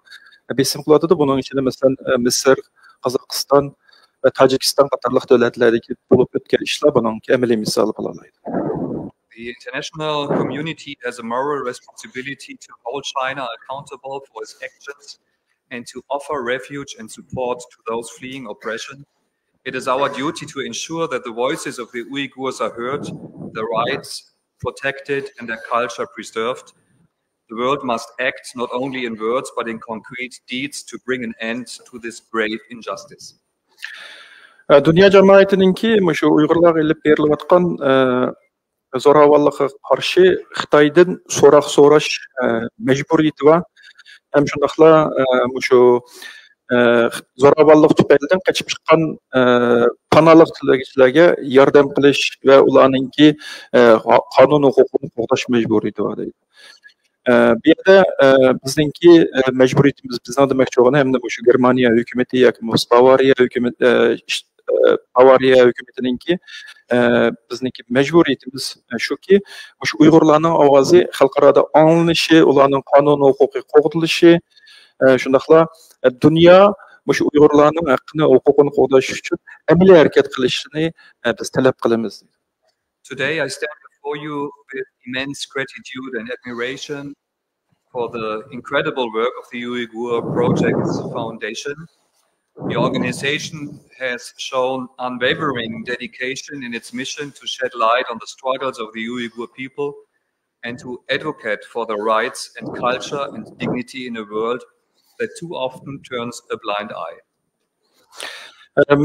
بېسىم قىلىۋاتىدۇ. بۇنىڭ ئىچىدە، مەسىلەن، مىسىر، قازاقىستان ۋە تاجىكىستان قاتارلىق دۆلەتلەردىكى بولۇپ ئۆتكەن ئىشلار بۇنىڭكى ئەمەلىي مىسالى بولالايدۇ. The international community has a moral responsibility to hold China accountable for its actions and to offer refuge and support to those fleeing oppression. It is our duty to ensure that the voices of the Uyghurs are heard, their rights protected, and their culture preserved. The world must act not only in words but in concrete deeds to bring an end to this grave injustice. دۇنيا جامائىتىنىڭكى مۇشۇ ئۇيغۇرلارغا ئېلىپ بېرىلىۋاتقان زوراۋانلىققا قارشى خىتايدىن سوراق سوراش مەجبۇرىيىتى بار. ھەم شۇنداقلا مۇشۇ زوراۋانلىق تۈپەيلىدىن قېچىپ چىققان پاناھلىق تىلىگۈچىلەرگە ياردەم قىلىش ۋە ئۇلارنىڭكى قانۇن ھوقۇقىنى قوغداش مەجبۇرىيىتى بار دەيدۇ. بۇ يەردە بىزنىڭكى مەجبۇرىيىتىمىز، بىزنىڭ دېمەكچى بولغىنىم ھەمدە مۇشۇ گېرمانىيە ھۆكۈمىتى ياكى بولمىسا باۋارىيە ھۆكۈمىتى، باۋارىيە ھۆكۈمىتىنىڭكى بىزنىڭكى مەجبۇرىيىتىمىز شۇكى، مۇشۇ ئۇيغۇرلارنىڭ ئاۋازى خەلقئارادا ئاڭلىنىشى، ئۇلارنىڭ قانۇن ھوقۇقى قوغدىلىشى، شۇنداقلا دۇنيا مۇشۇ ئۇيغۇرلارنىڭ ھەققىنى، ھوقۇقىنى قوغداش ئۈچۈن ئەمەلىي ھەرىكەت قىلىشىنى بىز تەلەپ قىلىمىز. Today I stand before you with immense gratitude and admiration for the incredible work of the Uyghur Projects Foundation. The organization has shown unwavering dedication in its mission to shed light on the struggles of the Uyghur people and to advocate for the rights and culture and dignity in a world that too often turns a blind eye.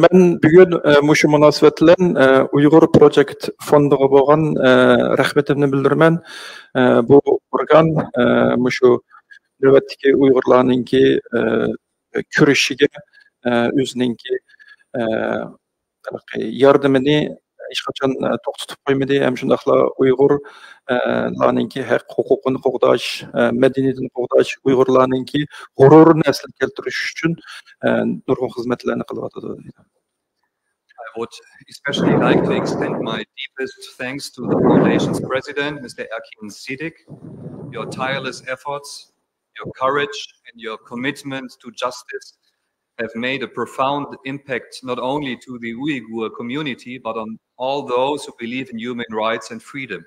مەن بۈگۈن مۇشۇ مۇناسىۋەت بىلەن ئۇيغۇر پروجېكت فوندىغا بولغان رەھمىتىمنى بىلدۈرىمەن. بۇ ئورگان مۇشۇ نۆۋەتتىكى ئۇيغۇرلارنىڭكى كۈرىشىگە ئۆزىنىڭكى ياردىمىنى ھېچقاچان توختىتىپ قويمىدى ھەم شۇنداقلا ئۇيغۇرلارنىڭكى ھەق ھوقۇقىنى قوغداش، مەدەنىيىتىنى قوغداش، ئۇيغۇرلارنىڭكى غۇرۇرىنى ئەسلىگە كەلتۈرۈش ئۈچۈن نۇرغۇن خىزمەتلەرنى قىلىۋاتىدۇ دەيدۇ. I would especially like to extend my deepest thanks to the Foundation's President, Mister Erkin Siddik. Your tireless efforts, your courage, and your commitment to justice have made a profound impact not only to the Uyghur community but on all those who believe in human rights and freedom.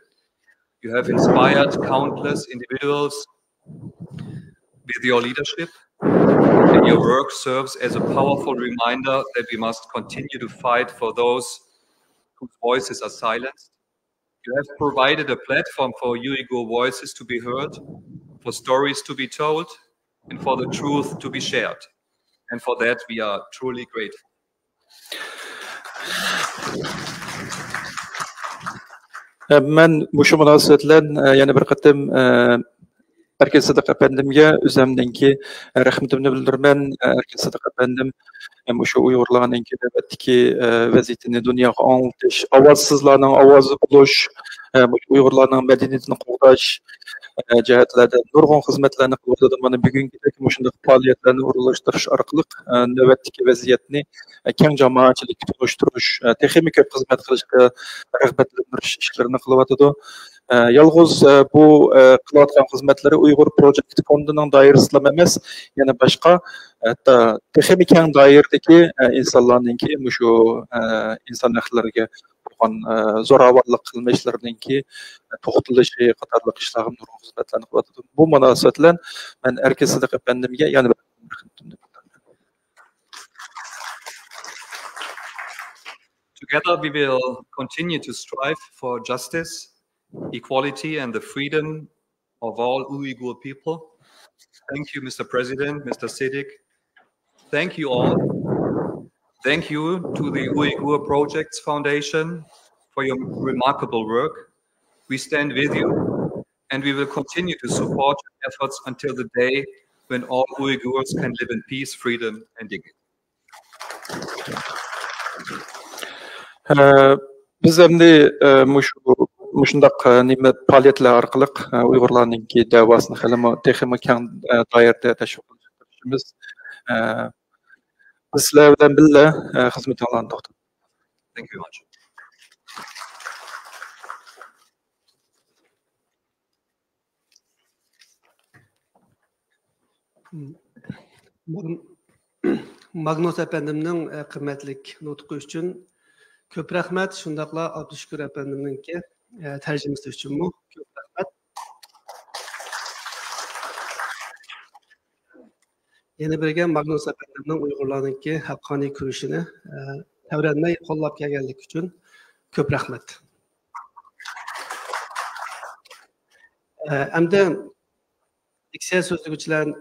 You have inspired countless individuals with your leadership, and your work serves as a powerful reminder that we must continue to fight for those whose voices are silenced. You have provided a platform for Uyghur voices to be heard, for stories to be told, and for the truth to be shared. And for that, we are truly grateful. مەن مۇشۇ مۇناسىۋەت بىلەن يەنە بىر قېتىم ئەركىن سىدىق ئەپەندىمگە ئۆزۈمنىڭكى رەھمىتىمنى بىلدۈرىمەن. ئەركىن سىدىق ئەپەندىم مۇشۇ ئۇيغۇرلارنىڭكى نۆۋەتتىكى ۋەزىيىتىنى دۇنياغا ئاڭلىتىش، ئاۋازسىزلارنىڭ ئاۋازى بولۇش، مۇشۇ ئۇيغۇرلارنىڭ مەدەنىيىتىنى قوغداش جەھەتلەردە نۇرغۇن خىزمەتلەرنى قىلىۋاتىدۇ. مانا بۈگۈنكىدەك مۇشۇنداق پائالىيەتلەرنى ئورۇنلاشتۇرۇش ئارقىلىق نۆۋەتتىكى ۋەزىيەتنى كەڭ جامائەتچىلىككە تونۇشتۇرۇش، تېخىمۇ كۆپ خىزمەت قىلىشقا رىغبەتلەندۈرۈش ئىشلىرىنى قىلىۋاتىدۇ. يالغۇز بۇ قىلىۋاتقان خىزمەتلىرى ئۇيغۇر پروجېكت فوندىنىڭ دائىرىسىدىلا ئەمەس، يەنە باشقا، ھەتتا تېخىمۇ كەڭ دائىرىدىكى ئىنسانلارنىڭكى مۇشۇ ئىنسان ھەقلىرىگە بولغان زوراۋانلىق قىلمىشلىرىنىڭكى توختىلىشى قاتارلىق ئىشلارغا نۇرغۇن خىزمەتلەرنى قىلىۋاتىدۇ. بۇ مۇناسىۋەت بىلەن مەن ئەركىن سىدىق ئەپەندىمگە يەنە بىر رەھمىتىمنى بىلدۈرىمەن. Together, we will continue to strive for justice, equality, and the freedom of all Uyghur people. Thank you, Mister President, Mister Siddik. Thank you all. Thank you to the Uyghur Projects Foundation for your remarkable work. We stand with you, and we will continue to support your efforts until the day when all Uyghurs can live in peace, freedom, and dignity. بىز ئەمدى مۇشۇ مۇشۇنداق نېمە پائالىيەتلەر ئارقىلىق ئۇيغۇرلارنىڭكى دەۋاسىنى خېلىمۇ تېخىمۇ كەڭ دائىرىدە تەشۋىق قىلىشقا تىرىشىمىز. بىز سىلەر بىلەن بىللە خىزمىتىڭلارنى توختىتىمىز. Thank you very much. ماگنۇس ئەپەندىمنىڭ قىممەتلىك نۇتقى ئۈچۈن كۆپ رەھمەت، شۇنداقلا ئابدۇشۈكۈر ئەپەندىمنىڭكى تەرجىمىسى ئۈچۈنمۇ كۆپ رەھمەت. يەنە بىرگە ماگنۇس ئەپەندىمنىڭ ئۇيغۇرلارنىڭكى ھەققانىي كۈرىشىنى تەۋرەنمەي قوللاپ كەلگەنلىكى ئۈچۈن كۆپ رەھمەت. ئە، ئەمدى لېكسىيە سۆزلىگۈچىلەر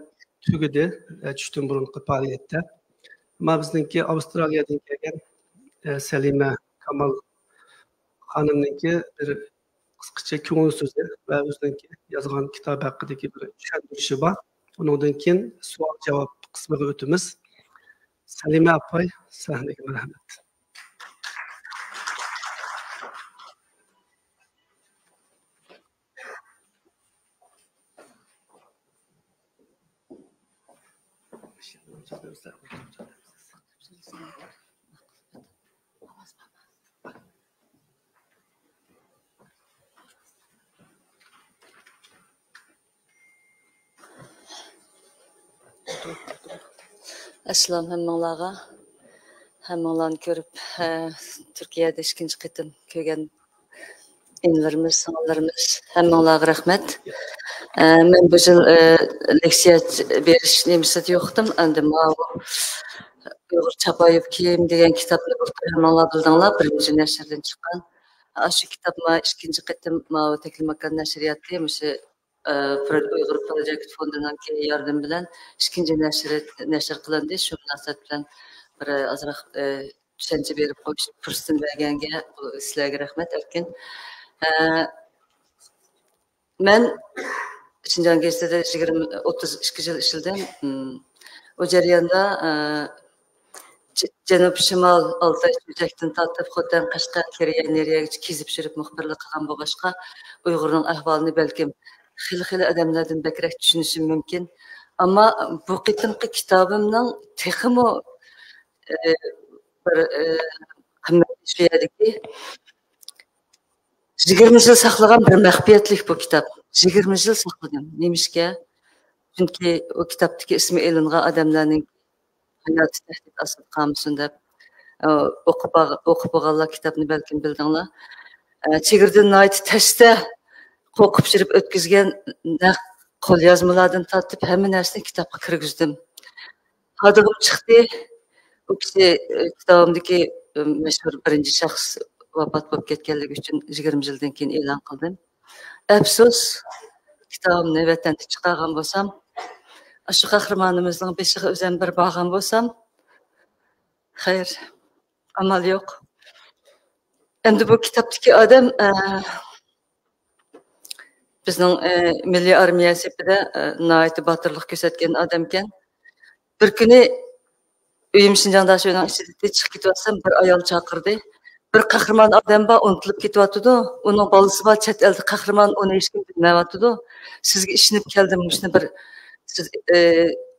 تۈگىدى، ئە، چۈشتىن بۇرۇنقى پائالىيەتتە. ئەمما بىزنىڭكى ئاۋسترالىيەدىن كەلگەن، ئە، سەلىمە كامال خانىمنىڭكى بىر قىسقىچە كۆڭۈل سۆزى ۋە ئۆزىنىڭكى يازغان كىتابى ھەققىدىكى بىر چۈشەندۈرۈشى بار. ئۇنىڭدىن كېيىن سوئال-جاۋاب قىسمىغا ئۆتىمىز. سەلىمە ئاپاي، سەھنىگە مەرھەمەت. ئەسسالام ھەممىڭلارغا. ھەممىڭلارنى كۆرۈپ، ھە، تۈركىيەدە ئىككىنچى قېتىم كۆرگەن ئىنىلىرىمىز، سىڭىللىرىمىز، ھەممىڭلارغا رەھمەت. ئە، مەن بۇ يىل، ئە، لېكسىيە بېرىش نېمىسىدە يوقتۇم. ئەمدى ماۋۇ ئۇيغۇر چاپايىپ كىيىم دېگەن كىتابنى بۇلتۇر ھەممىڭلار بىلدىڭلار، بىرىنچى نەشردىن چىققان. ئاشۇ كىتاب ما ئىككىنچى قېتىم ماۋۇ تەكلىماكان نەشرىياتى مۇشۇ، ئە، پرو-، ئۇيغۇر پروجېكت فوندىنىڭكى ياردىمى بىلەن ئىككىنچى نەشرى نەشر قىلىندى. شۇ مۇناسىۋەت بىلەن بىر ئازراق، ئە، چۈشەنچە بېرىپ قويۇش پۇرسىتىنى بەرگەنگە، بۇ سىلەرگە رەھمەت ئەركىن. ئە، مەن شىنجاڭ گېزىتىدە يىگىرمە، ئوتتۇز ئىككى يىل ئىشلىدىم. ئىم، ئۇ جەرياندا، ئە، ج-، جەنۇب شىمال ئالتاي شىنجاڭدىن تارتىپ خوتەن، قەشقەر، كېرىيە، نېرىيەگىچە كېزىپ يۈرۈپ مۇخبىرلىق قىلغان بولغاچقا، ئۇيغۇرنىڭ ئەھۋالىنى بەلكىم خېلى-خېلى ئادەملەردىن بەكرەك چۈشىنىشىم مۇمكىن. ئەمما بۇ قېتىمقى كىتابىمنىڭ تېخىمۇ، ئە، بىر، ئە، قىممەتلىك شۇ يەردىكى، يىگىرمە يىل ساقلىغان بىر مەخپىيەتلىك بۇ كىتاب. يىگىرمە يىل ساقلىدىم. نېمىشقا؟ چۈنكى ئۇ كىتابتىكى ئىسمى ئېلىنغان ئادەملەرنىڭ ھاياتى تەھدىت ئاستىدا قالمىسۇن دەپ، ئە، ئوقۇپ باغ-، ئوقۇپ بولغانلار كىتابنى بەلكىم بىلدىڭلار. ئە، چېگرىدىن ناھايىتى تەستە قورقۇپ يۈرۈپ ئۆتكۈزگەن نەق قوليازمىلاردىن تارتىپ ھەممە نەرسىنى كىتابقا كىرگۈزدۈم. ھادىغىم چىقتى. ئۇ كىشى، ئە، كىتابىمدىكى، ئە، مەشھۇر بىرىنچى شەخس ۋاپات بولۇپ كەتكەنلىكى ئۈچۈن يىگىرمە يىلدىن كېيىن ئېلان قىلدىم. ئەپسۇس، كىتابىمنى ۋەتەندە چىقارغان بولسام، ئاشۇ قەھرىمانىمىزنىڭ بېشىغا ئۆزۈم بىر بارغان بولسام، خەير، ئامال يوق. ئەمدى بۇ كىتابتىكى ئادەم، ئە، بىزنىڭ، ئە، مىللىي ئارمىيە سېپىدە، ئە، ناھايىتى باتۇرلۇق كۆرسەتكەن ئادەمكەن. بىر كۈنى ئۆيۈم شىنجاڭدا، شۇنىڭ ئىچىدە چىقىپ كېتىۋاتسام، بىر ئايال چاقىردى. «بىر قەھرىمان ئادەم بار، ئۇنتۇلۇپ كېتىۋاتىدۇ. ئۇنىڭ بالىسى بار، چەت ئەلدە قەھرىمان، ئۇنى ھېچكىم بىلمەيۋاتىدۇ. سىزگە ئىشىنىپ كەلدىم، مۇشۇنى بىر، سىز، ئە،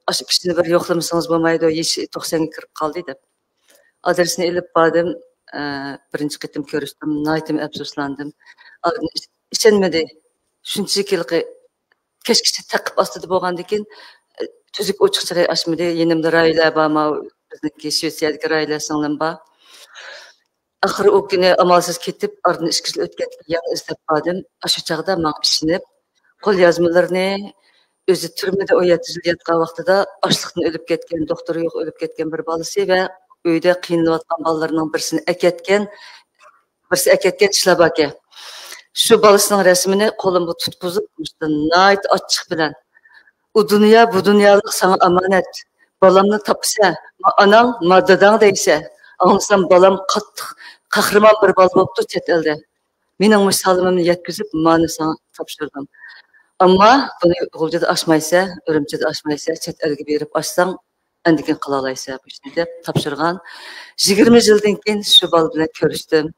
ئاشۇ كىشىنى بىر يوقلىمىسىڭىز بولمايدۇ، يېشى توقسانغا كىرىپ قالدى» دەپ. ئادرېسىنى ئېلىپ باردىم. ئە، بىرىنچى قېتىم كۆرۈشتۈم. ناھايىتىمۇ ئەپسۇسلاندىم. ئارىدىن ئىش-، ئىشەنمىدى. شۇنچىلىك ھېلىقى كەچكىچە تەقىپ ئاستىدا بولغاندىكىن، ئە، تۈزۈك ئوچۇق چىراي ئاچمىدى. يېنىمدا راھىلە بار، ماۋۇ بىزنىڭكى شىۋېتسىيەدىكى راھىلە سىڭلىم بار. ئاخىرى ئۇ كۈنى ئامالسىز كېتىپ، ئارىدىن ئىككى يىل ئۆتكەندىكىن يەنە ئىزدەپ باردىم. ئاشۇ چاغدا ماڭا ئىشىنىپ، قوليازمىلىرىنى، ئۆزى تۈرمىدە ئون يەتتە يىل ياتقان ۋاقتىدا ئاچلىقتىن ئۆلۈپ كەتكەن، دوختۇرى يوق ئۆلۈپ كەتكەن بىر بالىسى ۋە ئۆيدە قىينىلىۋاتقان بالىلىرىنىڭ بىرسىنى ئەكەتكەن، بىرسى ئەكەتكەن ئىشلار باركەن. شۇ بالىسىنىڭ رەسىمىنى قولۇمغا تۇتقۇزۇپ، مۇشۇنداق ناھايىتى ئاچچىق بىلەن، «ئۇ دۇنيا، بۇ دۇنيالىق ساڭا ئامانەت. بالامنى تاپىسەن، ما ئاناڭ، ما داداڭ دەيسەن. ئاڭلىسام، بالام قاتتىق قەھرىمان بىر بالا بوپتۇ چەت ئەلدە. مېنىڭ مۇشۇ سالىمىمنى يەتكۈزۈپ، مانا ساڭا تاپشۇردۇم. ئەمما بۇنى غۇلجىدا ئاچمايسەن، ئۈرۈمچىدە ئاچمايسەن، چەت ئەلگە بېرىپ ئاچساڭ، ئاندىن كېيىن قىلالايسەن بۇ ئىشنى» دەپ تاپشۇرغان. يىگىرمە يىلدىن كېيىن شۇ بالا بىلەن كۆرۈشتۈم.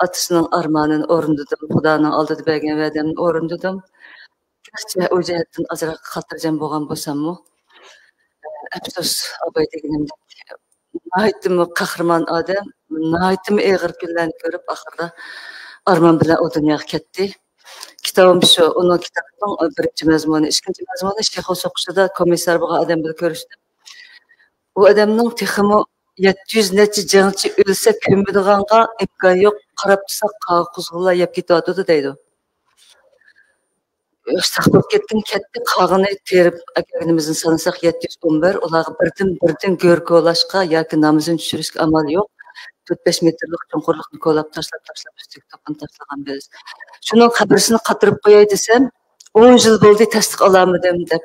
ئاتىسىنىڭ ئارمانىنى ئورۇندىدىم، خۇدانىڭ ئالدىدا بەرگەن ۋەدەمنى ئورۇندىدىم. گەرچە ئۇ جەھەتتىن ئازراق خاتىرجەم بولغان بولساممۇ، ئەپسۇس، ئاباي دېگىنىمدەك ناھايىتىمۇ قەھرىمان ئادەم، ناھايىتىمۇ ئېغىر كۈنلەرنى كۆرۈپ، ئاخىرىدا ئارمان بىلەن ئۇ دۇنياغا كەتتى. كىتابىم شۇ، ئۇنىڭ كىتابىنىڭ بىرىنچى مەزمۇنى، ئىككىنچى مەزمۇنى شېخۇ سوقۇشىدا كومىسسار بولغان ئادەم بىلەن كۆرۈشتۈم. ئۇ ئادەمنىڭ تېخىمۇ يەتتە يۈز نەچچە جەڭچى ئۆلسە كۆمىدىغانغا ئىمكان يوق، قاراپ تۇرساق قاغا قۇزغۇنلار يەپ كېتىۋاتىدۇ دەيدۇ. ئۇششاق بولۇپ كەتكىنى كەتتى، قالغىنى تېرىپ ئەكەلگىنىمىزنى سانىساق يەتتە يۈز ئون بىر، ئۇلارغا بىردىن، بىردىن گۆر كولاشقا ياكى نامىزىنى چۈشۈرۈشكە ئامال يوق. تۆت بەش مېتىرلىق چوڭقۇرلۇقنى كولاپ تاشلاپ، تاشلاپ، ئۈستىگە توپىنى تاشلىغان بىز. شۇنىڭ قەبرىسىنى قاتۇرۇپ قوياي دېسەم، ئون يىل بولدى، تەستىق ئالالمىدىم دەپ.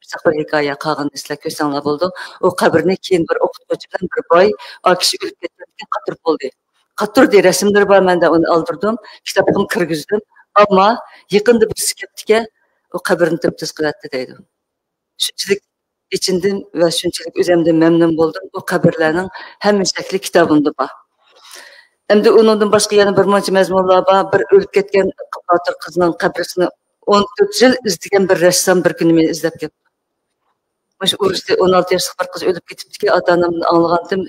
ئۇششاق بىر ھېكايە، قالغىنىنى سىلەر كۆرسەڭلار بولىدۇ. ئۇ قەبرىنى كېيىن بىر ئوقۇتقۇچى بىلەن بىر باي، ئا كىشى ئۆلۈپ كەتكەندىن كېيىن قاتۇرۇپ بولدى. قاتۇردى، رەسىملىرى بار مەندە، ئۇنى ئالدۇردۇم، كىتابقىمۇ كىرگۈزدۈم. ئەمما يېقىندا بىرسى كەپتىكەن، ئۇ قەبرىنى تېپىپ تۇتقۇۋەتتى دەيدۇ. شۇنچىلىك ئېچىندىم ۋە شۇنچىلىك ئۆزۈمدىن مەمنۇن بولدۇم. ئۇ قەبرىلەرنىڭ ھەممە شەكلى كىتابىمدا بار. ئەمدى ئۇنىڭدىن باشقا يەنە بىر مۇنچە مەزمۇنلار بار. بىر ئۆلۈپ كەتكەن باتۇر قىزنىڭ قەبرىسىنى ئون تۆت يىل ئىزدىگەن بىر رەسسام بىر كۈنى مېنى ئىزدەپ كەپتۇ. مۇشۇ ئۇرۇشتا ئون ئالتە ياشلىق بىر قىز ئۆلۈپ كېتىپتىكەن، ئاتا-ئانامدىن ئاڭلىغانتىم،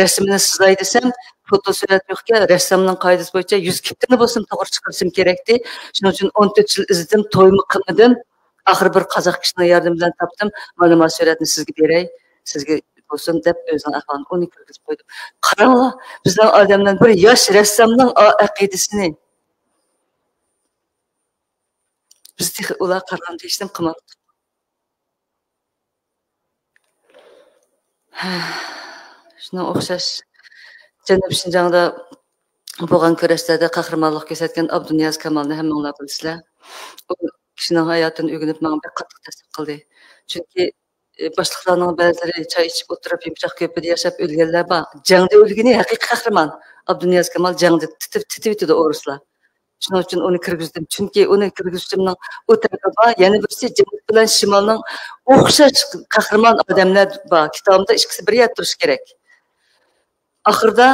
رەسىمىنى سىزاي دېسەم، فوتو سۈرەت يوقكەن، رەسسامنىڭ قائىدىسى بويىچە يۈز كىپتىنى بولسىمۇ توغرا چىقىرىشىم كېرەكتى. شۇنىڭ ئۈچۈن ئون تۆت يىل ئىزدىدىم، تويمۇ قىلمىدىم. ئاخىرى بىر قازاق كىشىنىڭ ياردىمى بىلەن تاپتىم. مانا، مانا سۈرەتنى سىزگە بېرەي، سىزگە بولسۇن دەپ ئۆزىنىڭ ئەھۋالىنى ئۇنى كىرگۈزۈپ قويدۇم. قاراڭلار، بىزنىڭ ئادەملەر بىر ياش رەسسامنىڭ ئا-، ئەقىدىسىنى. بىز تېخى ئۇلار قارىغاندا ھېچنېمە قىلماپتۇق. شۇنىڭ ئوخشاش جەنۇبىي شىنجاڭدا بولغان كۈرەشلەردە قەھرىمانلىق كۆرسەتكەن ئابدۇنىياز كامالنى ھەممىڭلار بىلىسىلەر. ئۇ كىشىنىڭ ھاياتىنى ئۆگىنىپ ماڭا بەك قاتتىق تەسىر قىلدى. چۈنكى، ئى، باشلىقلارنىڭ بەزىلىرى چاي ئىچىپ ئولتۇرۇپ يۇمشاق كۆرپىدە ياشاپ ئۆلگەنلەر بار. جەڭدە ئۆلگىنى ھەقىقىي قەھرىمان. ئابدۇنىياز كامال جەڭدە تېتىپ، تېتىۋېتىدۇ ئورۇسلار. شۇنىڭ ئۈچۈن ئۇنى كىرگۈزدۈم. چۈنكى ئۇنى كىرگۈزۈشۈمنىڭ ئۇ تەرىپى بار. يەنە بىرسى، جەنۇب بىلەن شىمالنىڭ ئوخشاش قەھرىمان ئادەملەر بار. كىتابىمدا ئىككىسى بىر يەردە تۇرۇشى كېرەك. ئاخىرىدا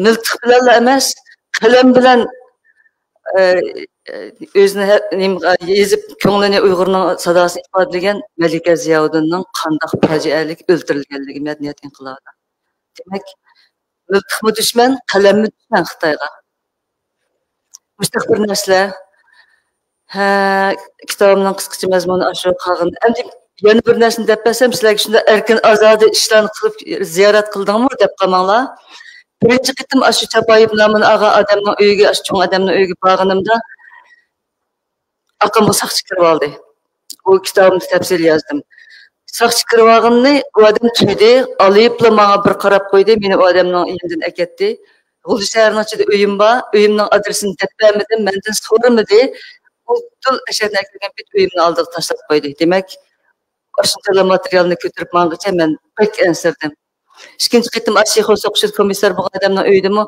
مىلتىق بىلەنلا ئەمەس، قەلەم بىلەن، ئە، ئە، ئۆزىنى ھە-، نېمە، يېزىپ، كۆڭلىنى ئۇيغۇرنىڭ ساداسىنى ئىپادىلىگەن مەلىكە زىياۋۇدۇننىڭ قانداق پاجىئەلىك ئۆلتۈرۈلگەنلىكى مەدەنىيەت ئىنقىلابىدا. دېمەك، مىلتىقمۇ دۈشمەن، قەلەممۇ دۈشمەن خىتايغا. مۇشۇنداق بىر نەرسىلەر. ھە، كىتابىمنىڭ قىسقىچە مەزمۇنى ئاشۇ، قالغىنى. ئەمدى يەنە بىر نەرسىنى دەپ بەرسەم، سىلەرگە شۇنداق ئەركىن ئازادە ئىشلارنى قىلىپ زىيارەت قىلدىڭمۇ دەپ قالماڭلار. بىرىنچى قېتىم ئاشۇ چاپايىپ نامىنى ئالغان ئادەمنىڭ ئۆيىگە، ئاشۇ چوڭ ئادەمنىڭ ئۆيىگە بارغىنىمدا، ئاقامغا ساقچى كىرىۋالدى. ئۇ كىتابىمدا تەپسىلىي يازدىم. ساقچى كىرىۋالغىنىنى ئۇ ئادەم تۇيدى، ئالىيىپلا ماڭا بىر قاراپ قويدى، مېنى ئۇ ئادەمنىڭ يېنىدىن ئەكەتتى. غۇلجا شەھىرىنىڭ ئىچىدە ئۆيۈم بار، ئۆيۈمنىڭ ئادرېسىنى دەپ بەرمىدىم، مەندىن سورىمىدى. ئۇ دۇل ئەشەدىن ئەكەلگەن پېتى ئۆيۈمنىڭ ئالدىغا تاشلاپ قويدى. دېمەك، ئاشۇنچىلا ماتېرىيالنى كۆتۈرۈپ ماڭغىچە مەن بەك ئەنسىرىدىم. ئىككىنچى قېتىم ئاشۇ شېخۇ سوقۇشىدا كومىسسار بولغان ئادەمنىڭ ئۆيىدىمۇ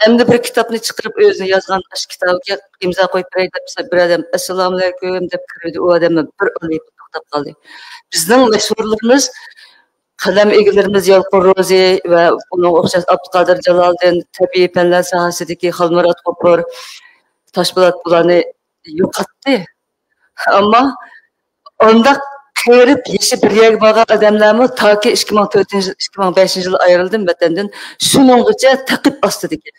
ئەمدى بىر كىتابنى چىقىرىپ، ئۆزىنىڭ يازغان ئاشۇ كىتابىغا ئىمزا قويۇپ بېرەي دەپ بىر ئادەم «ئەسسالامۇئەلەيكۇم» دەپ كىرىۋىدى. ئۇ ئادەممۇ بىر ئالىيىپ توختاپ قالدى. بىزنىڭ مەشھۇرلىرىمىز، قەلەم ئىگىلىرىمىز يالقۇن روزى ۋە ئۇنىڭغا ئوخشاش ئابدۇقادىر جالالىدىن، تەبىئىي پەنلەر ساھەسىدىكى خالمۇرات غوپۇر، تاشپولات بۇلارنى يوقاتتى. ئەمما ئانداق قېرىپ يېشى بىر يەرگە بارغان ئادەملەرمۇ تاكى ئىككى مىڭ تۆتىنچى يىل، ئىككى مىڭ بەشىنچى يىل ئايرىلدىم ۋەتەندىن، شۇنىڭغىچە تەقىپ ئاستىدىكەن.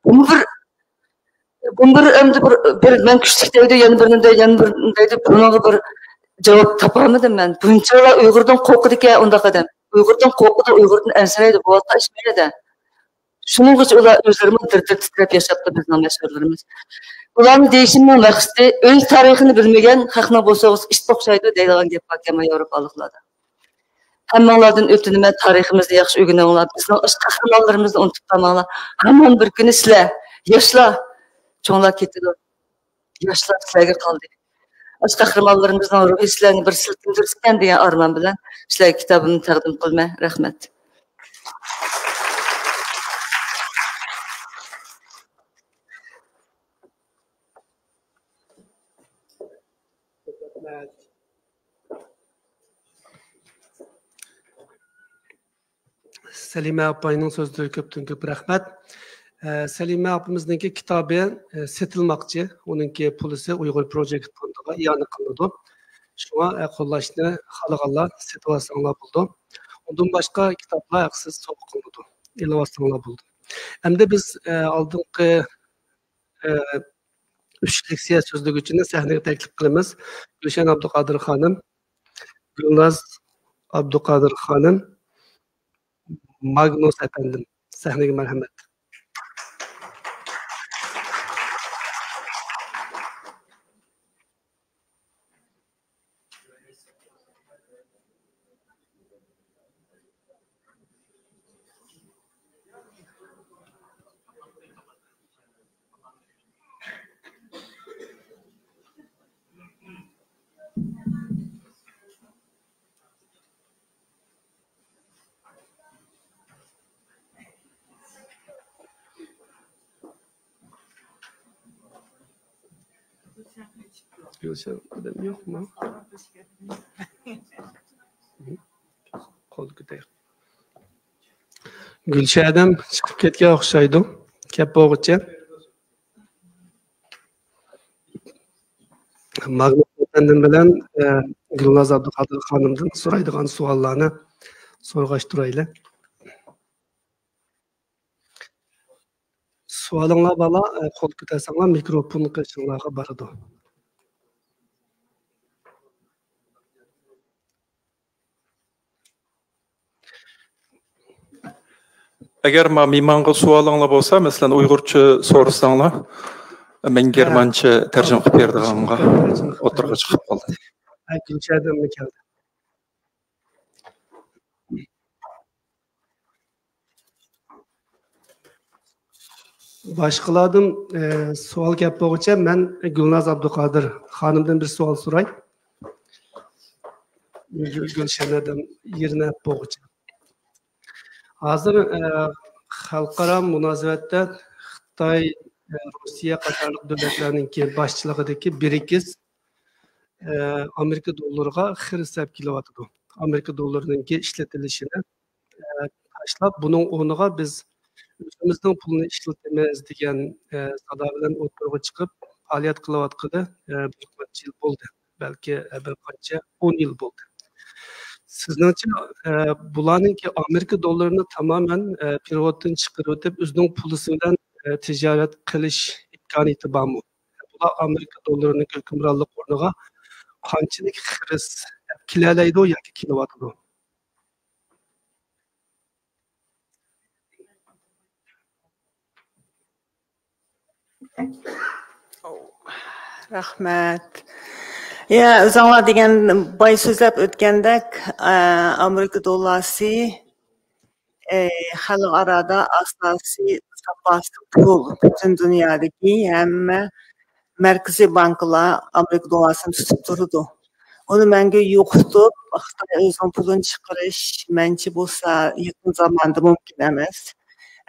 بۇمۇ بىر، بۇمۇ بىر ئەمدى بىر، بىر مەن كۈچلۈك دەيدۇ، يەنە بىرنى دەيدۇ، يەنە بىرنى دەيدۇ. بۇنىڭغا بىر جاۋاب تاپالمىدىم مەن. بۇنچىلا ئۇيغۇردىن قورقىدىكەن ئۇنداق ئادەم. ئۇيغۇردىن قورقىدۇ، ئۇيغۇردىن ئەنسىرەيدۇ. بولۇۋاتقان ئىش بۇ يەردە. شۇنىڭغىچە ئۇلار ئۆزلىرىمۇ دىر-دىر تىترەپ ياشاپتۇ، بىزنىڭ مەشھۇرلىرىمىز. ئۇلارنى دېيىشىمنىڭ مەقسىتى، ئۆز تارىخىنى بىلمىگەن خەقنىڭ بوسۇغىسى ئىتقا ئوخشايدۇ دەيدىغان گەپ باركەن ياۋروپالىقلاردا. ھەممىڭلاردىن ئۆتۈنىمەن، تارىخىمىزنى ياخشى ئۆگىنىڭلار، بىزنىڭ ئاشۇ قەھرىمانلىرىمىزنى ئۇنتۇپ قالماڭلار. ھامان بىر كۈنى سىلەر، ياشلار، چوڭلار كېتىدۇ. ياشلار سىلەرگە قالدى. ئاشۇ قەھرىمانلىرىمىزنىڭ روھى سىلەرنى بىر سىلكىندۈرسىكەن دېگەن ئارمان بىلەن سىلەرگە كىتابىمنى تەقدىم قىلىمەن. رەھمەت. سەلىمە ئاپاينىڭ سۆزلىرىگە كۆپتىن كۆپ رەھمەت. ئە، سەلىمە ئاپىمىزنىڭكى كىتابى، ئە، سېتىلماقچى. ئۇنىڭكى پۇلىسى ئۇيغۇر پروجېكت فوندىغا ئىئانە قىلىنىدۇ. شۇڭا، ئە، قوللاشنى خالىغانلار سېتىۋالساڭلار بولىدۇ. ئۇندىن باشقا كىتابلار ھەقسىز سوۋغا قىلىنىدۇ. ئېلىۋالساڭلار بولىدۇ. ئەمدى بىز، ئە، ئالدىنقى، ئە، ئۈچ لېكسىيە سۆزلىگۈچىنى سەھنىگە تەكلىپ قىلىمىز. گۈلشەن ئابدۇقادىر خانىم، گۈلناز ئابدۇقادىر خانىم، ماگنۇس ئەپەندىم، سەھنىگە مەرھەمەت. گۈلشەن، ئادەم يوقمۇ؟ قول كۆتەر. گۈلشەدەم چىقىپ كەتكەن ئوخشايدۇ. كەپ بولغۇچە. ماگنىت ئەپەندىم بىلەن، ئە، گۈلناز ئابدۇقادىر خانىمدىن سورايدىغان سوئاللارنى سورىغاچ تۇرايلى. سوئالىڭلار بارلا، ئە، قول كۆتەرسەڭلار مىكروفون قېشىڭلارغا بارىدۇ. ئەگەر ما مېھمانغا سوئالىڭلار بولسا، مەسىلەن، ئۇيغۇرچە سورىساڭلار، مەن ھە. گېرمانچە تەرجىمە قىلىپ بېرىدىغانغا تەرجىمە قىلىپ ئوتتۇرىغا چىقىپ قالدى. ھە، گۈلشەدەممۇ كەلدى. باشقىلاردىن، ئە، سوئال گەپ بولغۇچە، مەن گۈلناز ئابدۇقادىر خانىمدىن بىر سوئال سوراي. گۈل-، گۈلشەنەدىن يېرىنى ئەپ بولغۇچە. ھازىر، ئە، خەلقئارا مۇناسىۋەتتە خىتاي، ئە، روسىيە قاتارلىق دۆلەتلەرنىڭكى باشچىلىقىدىكى برىكس، ئە، ئامېرىكا دوللىرىغا خىرىس سېلىپ كېلىۋاتىدۇ. ئامېرىكا دوللىرىنىڭكى ئىشلىتىلىشىنى، ئە، تاشلاپ، بۇنىڭ ئورنىغا بىز ئۆزىمىزنىڭ پۇلىنى ئىشلىتىمىز دېگەن، ئە، سادا بىلەن ئوتتۇرىغا چىقىپ پائالىيەت قىلىۋاتقىلى، ئە، بىر قانچە يىل بولدى. بەلكى، ئە، بىر قانچە ئون يىل بولدى. سىزنىڭچە، ئە، بۇلارنىڭكى ئامېرىكا دوللىرىنى تامامەن، ئە، پېرېۋوتتىن چىقىرىۋېتىپ، ئۆزىنىڭ پۇلىسى بىلەن، ئە، تىجارەت قىلىش ئىمكانىيىتى بارمۇ؟ بۇلار ئامېرىكا دوللىرىنىڭ ھۆكۈمرانلىق ئورنىغا قانچىلىك خىرىس كېلەلەيدۇ ياكى كېلىۋاتىدۇ؟ رەھمەت. يا، ئۆزۈڭلار دېگەن باي سۆزلەپ ئۆتكەندەك، ئە، ئامېرىكا دوللارسى، ئە، خەلقئارادا ئاساسىي زاپاس پۇل، پۈتۈن دۇنيادىكى ھەممە مەركىزىي بانكىلار ئامېرىكا دوللارسىنى تۇتۇپ تۇرىدۇ. ئۇنى مەڭگۈ يوقىتىپ، خىتاي ئۆزىنىڭ پۇلىنى چىقىرىش، مەنچە بولسا، يېقىن زاماندا مۇمكىن ئەمەس.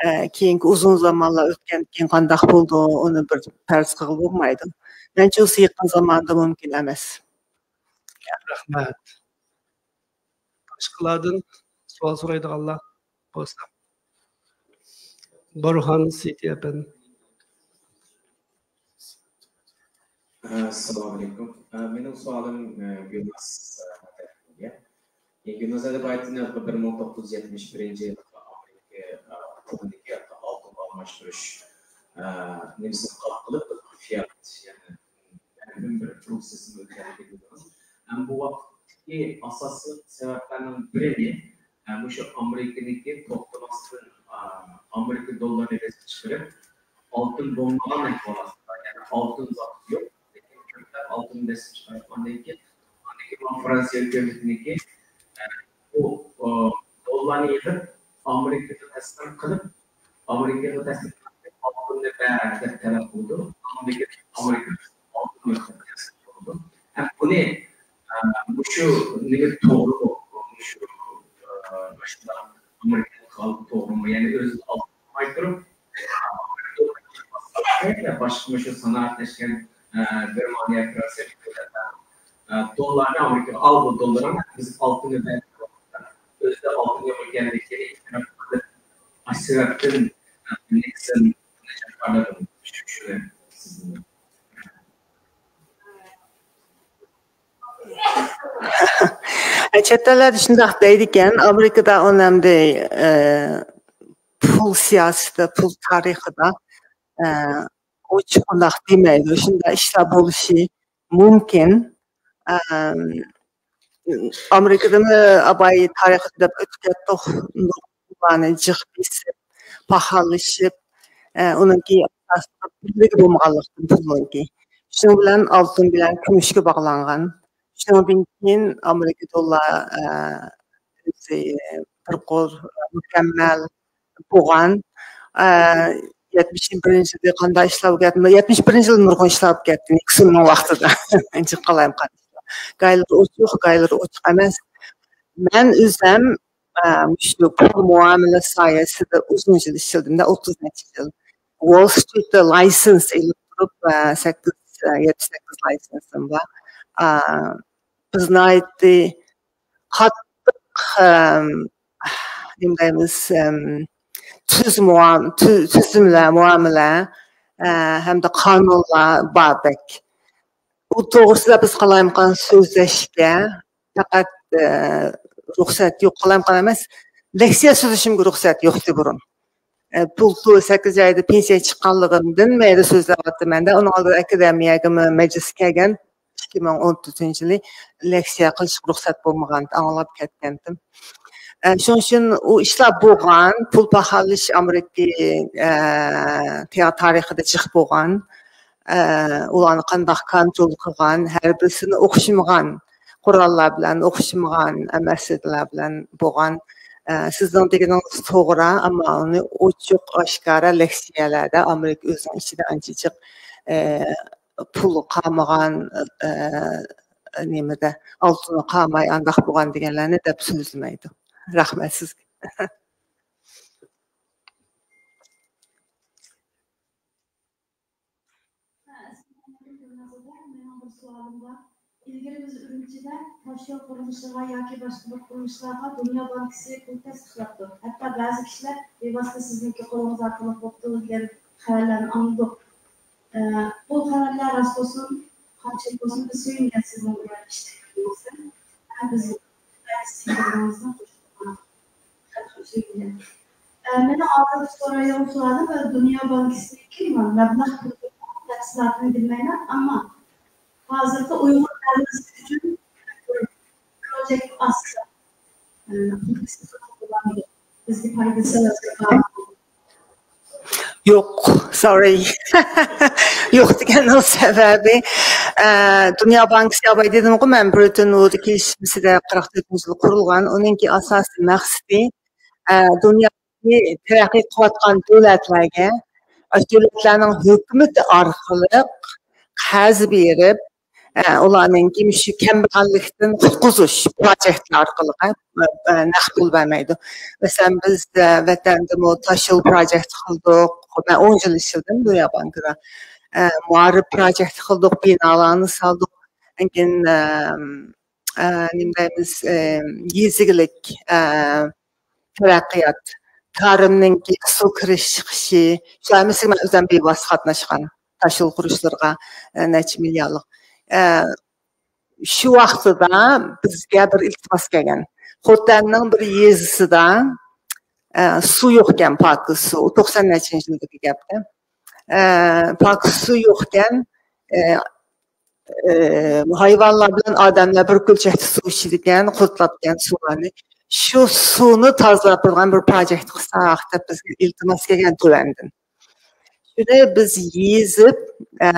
ئە، كېيىنكى ئۇزۇن زامانلار ئۆتكەندىن كېيىن قانداق بولىدۇ، ئۇنى بىر پەرەز قىلغىلى بولمايدۇ. مەنچە بولسا، يېقىن زاماندا مۇمكىن ئەمەس. رەھمەت. باشقىلاردىن سوئال سورايدىغانلار بولسا. بۇرھان سىتى ئەپەندى. ئەسسالامۇئەلەيكۇم. ئە، مېنىڭ سوئالىم، ئە، گۈلناز، ئە، تەرەپكە. يەنى گۈلناز ئەدەبىياتىنى بىر مىڭ توققۇز يۈز يەتمىش بىرىنچى يىلى ئامېرىكا، ئە، پۇلىدىكى ئالتۇن ئالماشتۇرۇش، ئە، نېمىسىنى قاپ قىلىپ، فىئات، يەنى مۇھىم بىر پروسېسنى ئۆتكەنلىكىنى بىلىمىز. ھەم بۇ ۋاقىتتىكى ئاساسلىق سەۋەبلەرنىڭ بىرىنى، ھە، مۇشۇ ئامېرىكىنىڭكى توختىماستىن، ئا، ئامېرىكا دوللىرىنى بېسىپ چىقىرىپ، ئالتۇن بولمىغان ئەھۋال ئاستىدا، يەنى ئالتۇن زادى يوق، لېكىن كۆپلەپ ئالتۇن بېسىپ چىقارغاندىن كېيىن، ئاندىن كېيىن مانا فرانسىيە ھۆكۈمىتىنىڭكى، ئە، بۇ، ئا، دوللارنى يىغىپ، ئامېرىكىغا تەسلىم قىلىپ، ئامېرىكىغا تەسلىم قىلىپ، ئالتۇننى بەر دەپ تەلەپ قىلىدۇ. ئامېرىكا، ئامېرىكا ئالتۇن يوق دەپ تەسلىم قىلىدۇ. ھەم بۇنى، ئە، مۇشۇ نېمە توغرىمۇ؟ مۇشۇ، ئە، مۇشۇنداق ئامېرىكىنىڭ خالىقى توغرىمۇ؟ يەنى ئۆزى ئالتۇن قىلماي تۇرۇپ، ئە، باشقا مۇشۇ سانائەتلەشكەن، ئە، گېرمانىيە، فرانسىيە، ئە، دوللارنى ئامېرىكىغا ئال، بۇ دوللارنى بىز ئالتۇننى بەردۇق. ئۆزىدە ئالتۇن يوق ئىكەنلىكىنى ئېتىراپ قىلىپ، ئاشۇ سەۋەبتىن نىكسون چاقىرىدۇ. شۇ، شۇ سىزنى. چەت ئەللەردە شۇنداق دەيدىكەن، ئامېرىكىدا ئۇنى ئەمدى، ئە، پۇل سىياسىتى، پۇل تارىخىدا، ئە، ئوچۇق ئۇنداق دېمەيدۇ. شۇنداق ئىشلار بولۇشى مۇمكىن. ئەم، ئامېرىكىدىمۇ ئاباي تارىخىدا دەپ ئۆتۈپ كەتتۇق. نۇرغۇنلارنى جىق بېسىپ، پاخاللىشىپ، ئە، ئۇنىڭكى ئاساسلىق بىرلىكى بولمىغانلىقتىن پۇلنىڭكى. شۇنىڭ بىلەن ئالتۇن بىلەن كۈمۈشكە باغلانغان. شۇنىڭدىن كېيىن ئامېرىكا دوللار، ئە، ئۆزى بىر قۇر مۇكەممەل بولغان. ئە، يەتمىش بىرىنچى يىلى قانداق ئىشلار بولۇپ كەتتى؟ يەتمىش بىرىنچى يىلى نۇرغۇن ئىشلار بولۇپ كەتتى. نىكسوننىڭ ۋاقتىدا. جىق قالايمىقان ئىشلار. گايلىرى ئوچۇق، گايلىرى ئوچۇق ئەمەس. مەن ئۆزۈم، ئە، مۇشۇ پۇل مۇئامىلە ساھەسىدە ئۇزۇن يىل ئىشلىدىم، ئوتتۇز نەچچە يىل. ۋول سترىتتا لايسېنس ئېلىپ تۇرۇپ، ئە، سەككىز، يەتتە سەككىز لايسېنسىم بار. ئا، بىز ناھايىتى قاتتىق، ئەم، نېمە دەيمىز، ئەم، تۈز مۇئام-، تۈ-، تۈزۈملەر، مۇئامىلە، ئە، ھەمدە قانۇنلار بار بەك. ئۇ توغرىسىدا بىز قالايمىقان سۆزلەشكە پەقەت، ئە، رۇخسەت يوق، قالايمىقان ئەمەس، لېكسىيە سۆزلىشىمگە رۇخسەت يوقتى بۇرۇن. ئە، بۇلتۇر سەككىز ئايدا پېنسىيەگە چىققانلىقىمدىن مەيلى سۆزلەۋاتىمەن-دە، ئۇنىڭ ئالدىدا ئاكادېمىيەگىمۇ مەجلىسكە كەلگەن، ئىككى مىڭ ئون تۆتىنچى يىلى لېكسىيە قىلىشقا رۇخسەت بولمىغان، ئاڭلاپ كەتكەنتىم. ئە، شۇنىڭ ئۈچۈن ئۇ ئىشلار بولغان، پۇل پاخاللىشىش ئامېرىكا، ئە، تارىخىدا جىق بولغان. ئە، ئۇلارنى قانداق كونترول قىلغان، ھەر بىرسىنى ئوخشىمىغان قوراللار بىلەن، ئوخشىمىغان ئەمەسلىكلەر بىلەن بولغان. ئە، سىزنىڭ دېگىنىڭىز توغرا، ئەمما ئۇنى ئوچۇق ئاشكارا لېكسىيەلەردە ئامېرىكا ئۆزىنىڭ ئىچىدە ئانچە جىق، ئە، پۇل قالمىغان، ئە، نېمىدە، ئالتۇنى قالماي ئانداق بولغان دېگەنلەرنى دەپ سۆزلىمەيدۇ. رەھمەت سىزگە. مېنىڭ بىر سوئالىم بار. ئىلگىرى بىز ئۈرۈمچىدە تاشيول قۇرۇلۇشىغا ياكى باشقا بىر قۇرۇلۇشلارغا دۇنيا بانكىسى پۇل تەستىقلاپتۇ. ھەتتا بەزى كىشىلەر بىۋاسىتە سىزنىڭكى قولىڭىز ئارقىلىق بوپتۇ دېگەن خەۋەرلەرنى ئاڭلىدۇق. ئە، بۇ خەۋەرلەر راست بولسۇن، قانچىلىك بولسۇن، بىز سۆيۈنگەن سىزنىڭ بۇ يەردە ئىشلەگىنىڭىزدىن. ھە، بىز بەزى سىزنىڭ قوشۇلغان خەلق ئۈچۈن. ئە، مېنىڭ ھازىرقى سورايدىغان سوئالىم، ئە، دۇنيا بانكىسىنىڭكى مەبلەغ تەپسىلاتىنى بىلمەيمەن، ئەمما ھازىرقى ئۇيغۇر ئەھلىسى ئۈچۈن بىر پروجېكت ئاچسا، ئە، بىزگە پايدىسى بار؟ يوق، سوري. يوق دېگەننىڭ سەۋەبى، ئە، دۇنيا بانكىسى، ئاۋاي دېدىمغۇ مەن، برېتون ۋۇد كېلىشمىسىدە قىرىق تۆتىنچى يىلى قۇرۇلغان. ئۇنىڭكى ئاساسىي مەقسىتى، ئە، دۇنيا تەرەققىي قىلىۋاتقان دۆلەتلەرگە، ئاشۇ دۆلەتلەرنىڭ ھۆكۈمىتى ئارقىلىق قەرز بېرىپ، ئە، ئۇلارنىڭكى مۇشۇ كەمبەغەللىكتىن قۇتقۇزۇش پروجېكتلىرى ئارقىلىق، ئە، ئە، نەق پۇل بەرمەيدۇ. مەسىلەن، بىز، ئە، ۋەتەندىمۇ تاشيول پروجېكتى قىلدۇق. مەن ئون يىل ئىشلىدىم دۇنيا بانكىدا. ئە، مۇھاررىب پروجېكتى قىلدۇق، بىنالارنى سالدۇق. لېكىن، ئە، ئە، نېمە دەيمىز، ئە، يېزا ئىگىلىك، ئە، تەرەققىيات، تارىمنىڭكى سۇ كىرىش چىقىشى، شۇ ھەممىسىگە مەن ئۆزۈم بىۋاسىتە قاتناشقان. تاشيول قۇرۇشلىرىغا، ئە، نەچچە مىليارلىق. ئە، شۇ ۋاقتىدا بىزگە بىر ئىلتىماس كەلگەن. خوتەننىڭ بىر يېزىسىدا، ئە، سۇ يوقكەن، پاكىز سۇ. توقسان نەچچىنچى يىلدىكى گەپتە. ئە، پاكىز سۇ يوقكەن. ئە، ئە، ھايۋانلار بىلەن ئادەملەر بىر كۆلچەكتە سۇ ئىچىدىكەن، قۇرتلاپتىكەن سۇلارنى. شۇ سۇنى تازىلاپ بولىدىغان بىر پروجېكت قىلساق دەپ بىزگە ئىلتىماس كەلگەن تۆۋەندىن. شۇنى بىز يېزىپ، ئە،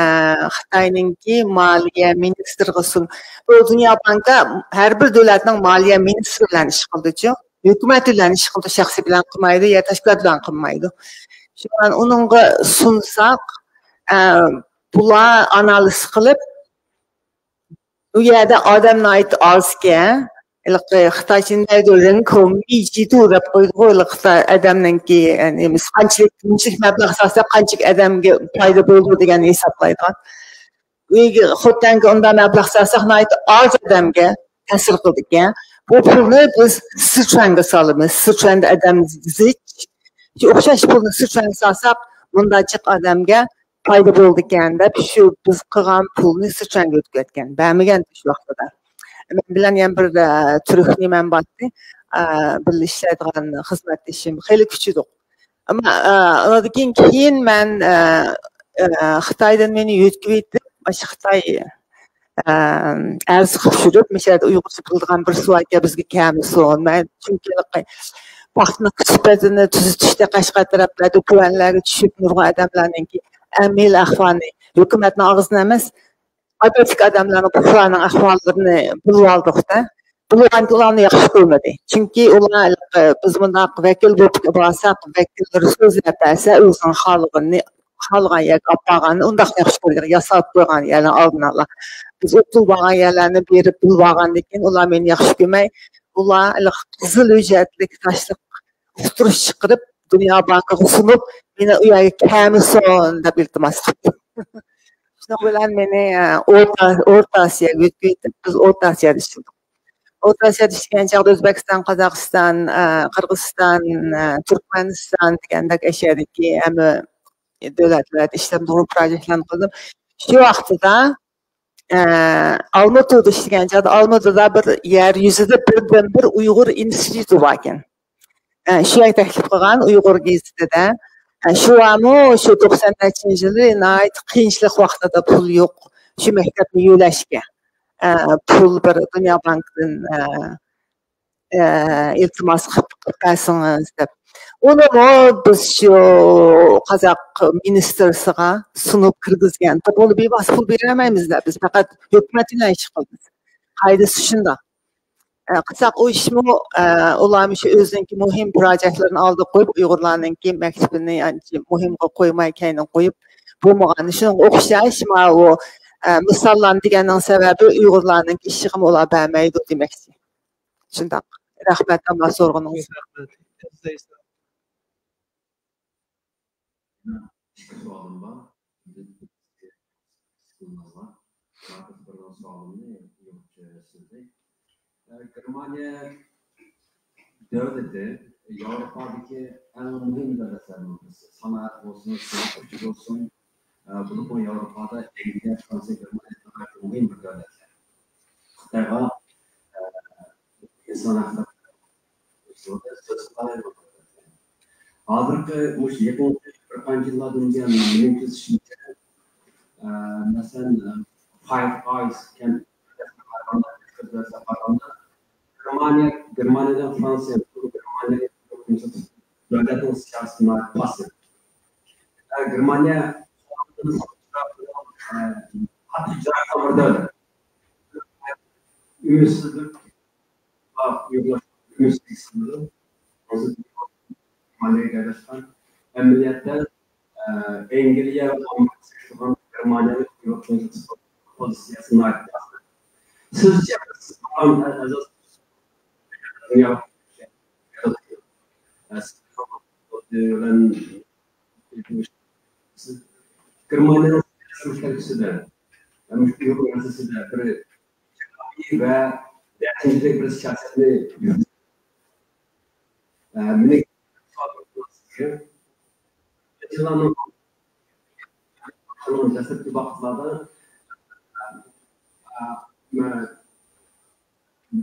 خىتاينىڭكى مالىيە مىنىستىرىغا سۇن-، بۇ دۇنيا بانكا ھەر بىر دۆلەتنىڭ مالىيە مىنىستىرى بىلەن ئىش قىلىدۇچۇ، ھۆكۈمەت بىلەن ئىش قىلىدۇ، شەخسىي بىلەن قىلمايدۇ يا تەشكىلات بىلەن قىلمايدۇ. شۇڭا ئۇنىڭغا سۇنساق، ئە، بۇلار ئانالىز قىلىپ، ئۇ يەردە ئادەم ناھايىتى ئازكەن. ھېلىقى خىتايچە نېمە دەيدۇ، رېنكومىجىدۇ دەپ قويىدىغۇ، ھېلىقى خىتاي ئادەمنىڭكى، يەنى، قانچىلىك، نېمىشلىك مەبلەغ سالسا قانچىلىك ئادەمگە پايدا بولىدۇ دېگەننى ھېسابلايدىغان. ئۆيگە، خوتەنگە ئۇنداق مەبلەغ سالساق ناھايىتى ئاز ئادەمگە تەسىر قىلىدىكەن. بۇ پۇلنى بىز سىچۈەنگە سالىمىز. سىچۈەندە ئادەم زىچ. شۇ ئوخشاش پۇلنى سىچۈەنگە سالساق، مۇنداق جىق ئادەمگە پايدا بولىدىكەن دەپ، شۇ بىز قىلغان پۇلنى سىچۈەنگە ئۆتكۈزۈۋەتكەن، بەرمىگەن شۇ ۋاقتىدا. مەن بىلەن يەنە بىر، ئە، تۈرك نېمەم بارتى، ئە، بىللە ئىشلەيدىغان خىزمەتدىشىم، خېلى كۈچىدۇق. ئەمما، ئە، ئۇنىڭدىن كېيىن، كېيىن مەن، ئە، ئە، خىتايدىن مېنى يۆتكىۋېتىپ، ئاشۇ خىتاي، ئە، ئەرز قىلىپ يۈرۈپ، مۇشۇ يەردە ئۇيغۇرچە بىلىدىغان بىرسى باركەن، بىزگە كەلمىسۇن. مەن چۈنكى پاختىنىڭ سۈپىتىنى تۈزىتىشتە قەشقەر تەرەپلەردە كۆۋەنلەرگە چۈشۈپ، نۇرغۇن ئادەملەرنىڭكى ئەمەلىي ئەھۋالىنى ھۆكۈمەتنىڭ ئاغزىدىن ئەمەس، ئادەتتىكى ئادەملەرنىڭ، پۇقرانىڭ ئەھۋاللىرىنى بىلىۋالدۇقتا، بىلىۋالغاندا ئۇلارنى ياخشى كۆرمىدى. چۈنكى ئۇلار، بىز مۇنداق ۋەكىل بولۇپ بارساق، ۋەكىللىرى سۆزلەپ بەرسە، ئۆزىنىڭ خالىغىنىنى، خالىغان يەرگە ئاپارغاننى ئۇنداقلا ياخشى كۆرىدىكەن، ياساپ قويغان يەرنى ئالدىن ئالا. بىز ئۇ پۇل بارغان يەرلەرنى بېرىپ بىلىۋالغاندىن كېيىن، ئۇلار مېنى ياخشى كۆرمەي، ئۇلار قىزىل ھۆججەتلىك تاشلىق ئۇقتۇرۇش چىقىرىپ، دۇنيا بانكىغا سۇنۇپ، مېنى ئۇ يەرگە كەلمىسۇن دەپ ئىلتىماس قىپتۇ. شۇنىڭ بىلەن مېنى، ئە، ئورتا، ئورتا ئاسىياغا يۆتكەيتىپ، بىز ئورتا ئاسىيادا ئىشلىدۇق. ئورتا ئاسىيادا ئىشلىگەن چاغدا ئۆزبېكىستان، قازاقىستان، ئە، قىرغىزىستان، ئە، تۈركمەنىستان دېگەندەك ئەشيادىكى ھەممە دۆلەتلەردە ئىشلەمدۇق، پروژېكتلارنى قىلدىم. شۇ ۋاقتىدا، ئە، ئالمۇتىدا ئىشلىگەن چاغدا ئالمۇتىدا بىر يەر يۈزىدە بىردىنبىر ئۇيغۇر ئىنستىتۇتى باركەن. ئە، شۇ يەر تەكلىپ قىلغان ئۇيغۇر گېزىتىدە. ئە، شۇ ۋامۇ شۇ توقسان نەچچىنچى يىلى ناھايىتى قىيىنچىلىق ۋاقتىدا پۇل يوق، شۇ مەكتەپنى يۆلەشكە، ئە، پۇل بىر دۇنيا بانكىدىن، ئە، ئە، ئىلتىماس قىلىپ، قىلىپ بەرسىڭىز دەپ. ئۇنىمۇ بىز شۇ قازاق مىنىستىرسىغا سۇنۇپ كىرگۈزگەن. بۇنى بىۋاسىتە پۇل بېرەلمەيمىز دەپ، بىز پەقەت ھۆكۈمەت بىلەن ئىش قىلىمىز. قائىدىسى شۇنداق. ئە، قىلساق ئۇ ئىشمۇ، ئە، ئۇلارمۇ شۇ ئۆزىنىڭكى مۇھىم پروژېكتلىرىنى ئالدىغا قويۇپ، ئۇيغۇرلارنىڭكى مەكتىپىنى ئانچە مۇھىمغا قويماي كەينىگە قويۇپ بولمىغان. شۇنىڭغا ئوخشاش ماۋۇ، ئە، مىساللارنى دېگەننىڭ سەۋەبى ئۇيغۇرلارنىڭكى ئىشىغىمۇ ئۇلار بەرمەيدۇ دېمەكچى. شۇنداق. رەھمەت، ئاللا سورىقىڭىز. ئىككى سوئالىم بار. بىر سوئالىمنى يوقچە سىزدى. گېرمانىيە دۆلىتى ياۋروپادىكى ئەڭ مۇھىم دۆلەتلەرنىڭ بىرسى. سانائەت بولسۇن، سانائەت كۈچى بولسۇن، بولۇپمۇ ياۋروپادا ئەنگلىيە، فرانسىيە، گېرمانىيە ناھايىتى مۇھىم بىر دۆلەتلەر. خىتايغا ئىنسان ھەقلىرى ھازىرقى مۇشۇ يېقىنقى بىر قانچە يىللاردىن بۇيان مېنىڭ كۆزىتىشىمچە، مەسىلەن، فايىف ئايز قارىغاندا گېرمانىيە، گېرمانىيەدىن فرانسىيە، گېرمانىيە دۆلەتنىڭ سىياسىتى ناھايىتى پاسسىپ. گېرمانىيە قاتتىق ئىجرا قىلغان بىر دۆلەت. ئۈمىدسىزلىك ئەمەلىيەتتە ئەنگلىيە ۋە ئامېرىكا سېلىشتۇرغاندا گېرمانىيەنىڭ پوزىتسىيەسى ناھايىتى ياخشى. سىزچە دۇنيا بىلەن سىز گېرمانىيەنىڭ مۇشۇ ئۇيغۇر مەسىلىسىدە بىر ئىجابىي ۋە يېقىنچىلىك بىر سىياسەتنى يۈرۈتۈپ، مېنىڭ دەسلەپكى ۋاقىتلاردا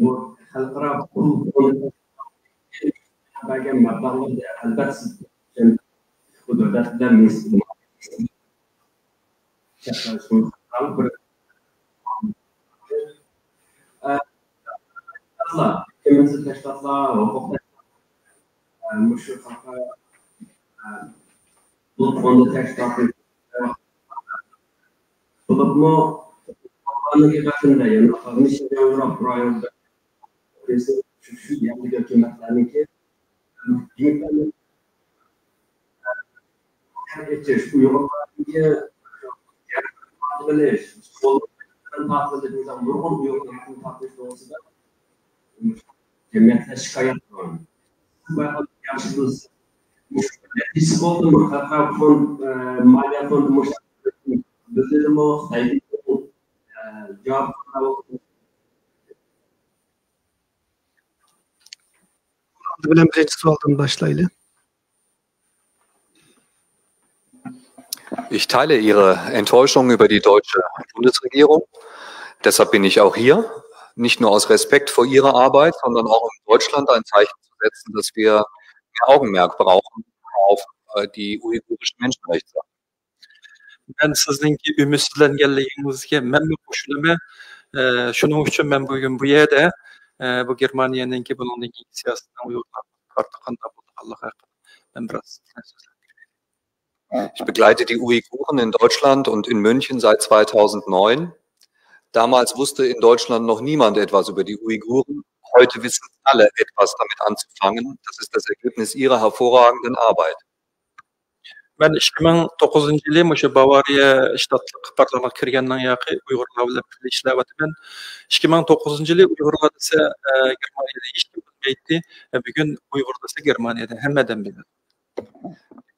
بۇ خەلقئارا پۇل فوندى بەرگەن مەبلەغلەردە ئەلۋەتتە سىز بۇ دۆلەت بىلەن بىر تەشكىلاتلار، ھوقۇق تەشكىلاتلار، مۇشۇ خەلقئارا پۇل فوندى تەشكىلاتى بولۇپمۇ يەنى شۇ يەرلىك ھۆكۈمەتلەرنىڭكى ئېچىش، ئۇيغۇرلارنىڭكى بىلىش، نۇرغۇن ئۇيغۇرلارنى تارتىش توغرىسىدا جەمئىيەتلەر شىكايەت قىلغان. ياخشى بىلسە، مۇشۇ نەتىجىسى بولدىمۇ؟ خەلقئارا فوند، مالىيە فوندى مۇشۇ بىزدىمۇ، خىتايدىمۇ جاۋاب بىلەن بىرىنچى سوئالدىن باشلايلى. Ich teile Ihre Enttäuschung über die deutsche Bundesregierung. Deshalb bin ich auch hier. Nicht nur aus Respekt vor Ihrer Arbeit, sondern auch um Deutschland ein Zeichen zu setzen, dass wir mehr Augenmerk brauchen auf äh, die uigurischen Menschenrechte. مەن سىزنىڭكى ئۈمىدسىزلەنگەنلىكىڭىزگە مەنمۇ قوشۇلىمەن. شۇنىڭ ئۈچۈن مەن بۈگۈن بۇ يەردە بۇ گېرمانىيەنىڭكى بۇنىڭدىن كېيىنكى سىياسىتىنىڭ ئۇيغۇرلارغا قارىتا قانداق بولىدىغانلىقى ھەققىدە مەن بىراز سۆزلەپ بېرەي. Ich begleite die Uiguren in Deutschland und in München seit zweitausendneun. Damals wusste in Deutschland noch niemand etwas über die Uiguren. Heute wissen alle etwas damit anzufangen. Das ist das Ergebnis Ihrer hervorragenden Arbeit. مەن ئىككى مىڭ توققۇزىنچى يىلى مۇشۇ باۋارىيە شتاتلىق پارلامېنتقا كىرگەندىن ياقى ئۇيغۇرلار بىلەن بىللە ئىشلەۋاتىمەن. ئىككى مىڭ توققۇزىنچى يىلى ئۇيغۇرلار دېسە گېرمانىيەدە ھېچكىم بىلمەيتتى. بۈگۈن ئۇيغۇر دېسە گېرمانىيەدە ھەممە ئادەم بىلىدۇ.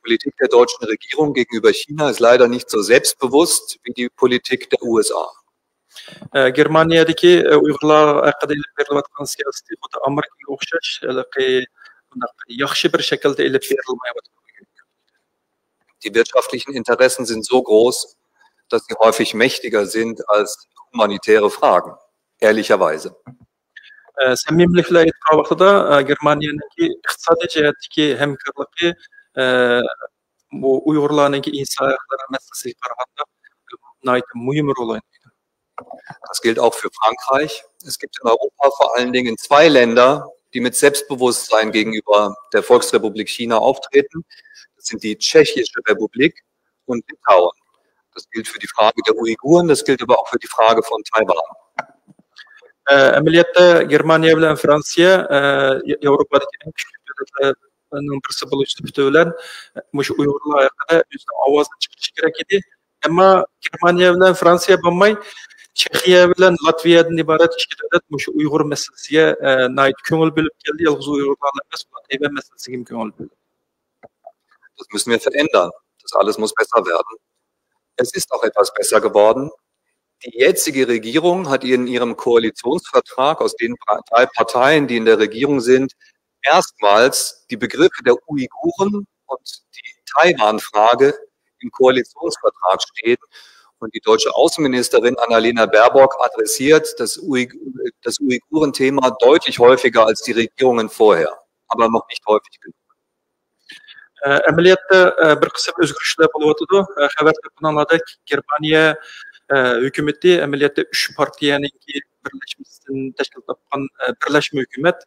Politik der deutschen Regierung gegenüber China ist leider nicht so selbstbewusst wie die Politik der U S A. ئە، گېرمانىيەدىكى ئە، ئۇيغۇرلار ھەققىدە ئېلىپ بېرىلىۋاتقان سىياسىتى خۇددى ئامېرىكىغا ئوخشاش ھېلىقى بۇنداق ياخشى بىر شەكىلدە ئېلىپ بېرىلمايۋاتىدۇ. Die wirtschaftlichen Interessen sind so groß, dass sie häufig mächtiger sind als humanitäre Fragen, ehrlicherweise. ئە، سەمىمىيلىك بىلەن ئېيتقان ۋاقتىدا ئە، گېرمانىيەنىڭكى ئىقتىسادىي جەھەتتىكى ھەمكارلىقى ئە، بۇ ئۇيغۇرلارنىڭكى ئىنسان ھەقلىرى مەسىلىسىگە قارىغاندا ناھايىتى مۇھىم رول ئوينايدۇ. Das gilt auch für Frankreich. Es gibt in Europa vor allen Dingen zwei Länder, die mit Selbstbewusstsein gegenüber der Volksrepublik China auftreten. Das sind die Tschechische Republik und Litauen. Das gilt für die Frage der Uiguren, das gilt aber auch für die Frage von Taiwan. ئەمەلىيەتتە گېرمانىيە بىلەن فرانسىيە ياۋروپادىكى ئەڭ كۈچلۈك دۆلەتلەرنىڭ بىرسى بولۇش سۈپىتى بىلەن مۇشۇ ئۇيغۇرلار ھەققىدە ئۆزىنىڭ ئاۋازىنى چىقىرىشى كېرەك ئىدى. ئەمما گېرمانىيە بىلەن فرانسىيە بولماي، چېخىيە بىلەن لاتۋىيەدىن ئىبارەت ئىككى دۆلەت مۇشۇ ئۇيغۇر مەسىلىسىگە ناھايىتى كۆڭۈل بۆلۈپ كەلدى. يالغۇز ئۇيغۇرلار ئەمەس، تەيۋەن مەسىلىسىگە ھەم كۆڭۈل بۆلدى. Das müssen wir verändern. Das alles muss besser werden. Es ist auch etwas besser geworden. Die jetzige Regierung hat in ihrem Koalitionsvertrag aus den drei Parteien, die in der Regierung sind, erstmals die Begriffe der Uiguren und die Taiwan-Frage im Koalitionsvertrag stehen. Und die deutsche Außenministerin Annalena Baerbock adressiert das, Uig das Uiguren-Thema deutlich häufiger als die Regierungen vorher, aber noch nicht häufig genug. ئەمەلىيەتتە بىر قىسىم ئۆزگىرىشلەر بولۇۋاتىدۇ. خەۋەر تاپقىنىڭلاردەك گېرمانىيە ھۆكۈمىتى ئەمەلىيەتتە ئۈچ پارتىيەنىڭكى بىرلەشمىسىدىن تەشكىل تاپقان بىرلەشمە ھۆكۈمەت.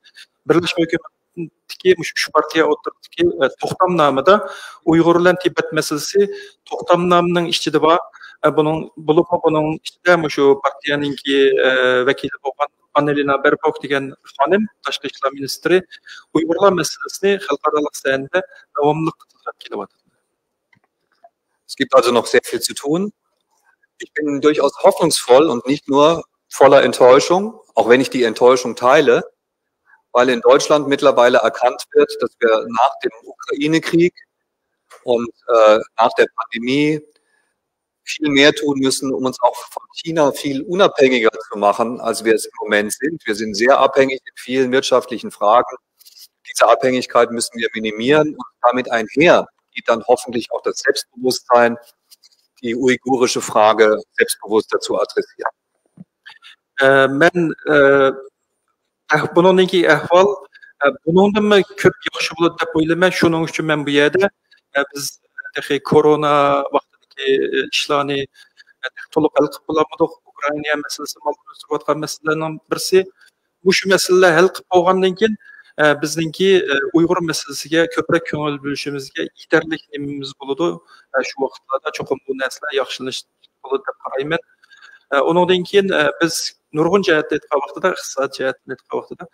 بىرلەشمە ھۆكۈمەتتىكى مۇشۇ ئۈچ پارتىيە ئوتتۇرىسىدىكى توختامنامىدا ئۇيغۇر بىلەن تىبەت مەسىلىسى توختامنامىنىڭ ئىچىدە بار. بۇنىڭ بولۇپمۇ بۇنىڭ ئىچىدە مۇشۇ پارتىيەنىڭكى ۋەكىلى بولغان ئاننىلىنا بېربوك دېگەن خانىم، تاشقى ئىشلار مىنىستىرى، ئۇيغۇرلار مەسىلىسىنى خەلقئارالىق سەھنىدە داۋاملىق تىلغا كېلىۋاتىدۇ. Es gibt also noch sehr viel zu tun. Ich bin durchaus hoffnungsvoll und nicht nur voller Enttäuschung, auch wenn ich die Enttäuschung teile, weil in Deutschland mittlerweile erkannt wird, dass wir nach dem Ukraine-Krieg und äh, nach der Pandemie viel mehr tun müssen, um uns auch von China viel unabhängiger zu machen, als wir es im Moment sind. Wir sind sehr abhängig in vielen wirtschaftlichen Fragen. Diese Abhängigkeit müssen wir minimieren und damit einher geht dann hoffentlich auch das Selbstbewusstsein, die uigurische Frage selbstbewusster zu adressieren. Äh, men äh, بۇنىڭدىن كېيىن ئەھۋال بۇنىڭدىنمۇ كۆپ ياخشى بولىدۇ دەپ ئويلايمەن. شۇنىڭ ئۈچۈن مەن بۇ يەردە بىز تېخى كورونا ۋاقتىدىكى ئىشلارنى تولۇق ھەل قىلىپ بولالمىدۇق. ئۇكرائىنا مەسىلىسى، مالدىن ئۆستۈرۈۋاتقان مەسىلىلەرنىڭ بىرسى. مۇشۇ مەسىلىلەر ھەل قىلىپ بولغاندىن كېيىن بىزنىڭكى ئۇيغۇر مەسىلىسىگە كۆپرەك كۆڭۈل بۆلۈشىمىزگە يېتەرلىك نېمىمىز بولىدۇ. شۇ ۋاقىتلاردا چوقۇم بۇ نەرسىلەر ياخشىلىنىش بولىدۇ دەپ قارايمەن. ئۇنىڭدىن كېيىن بىز نۇرغۇن جەھەتتىن ئېيتقان ۋاقتىدا، ئىقتىساد جەھەتتىن ئېيتقان ۋاقتىدا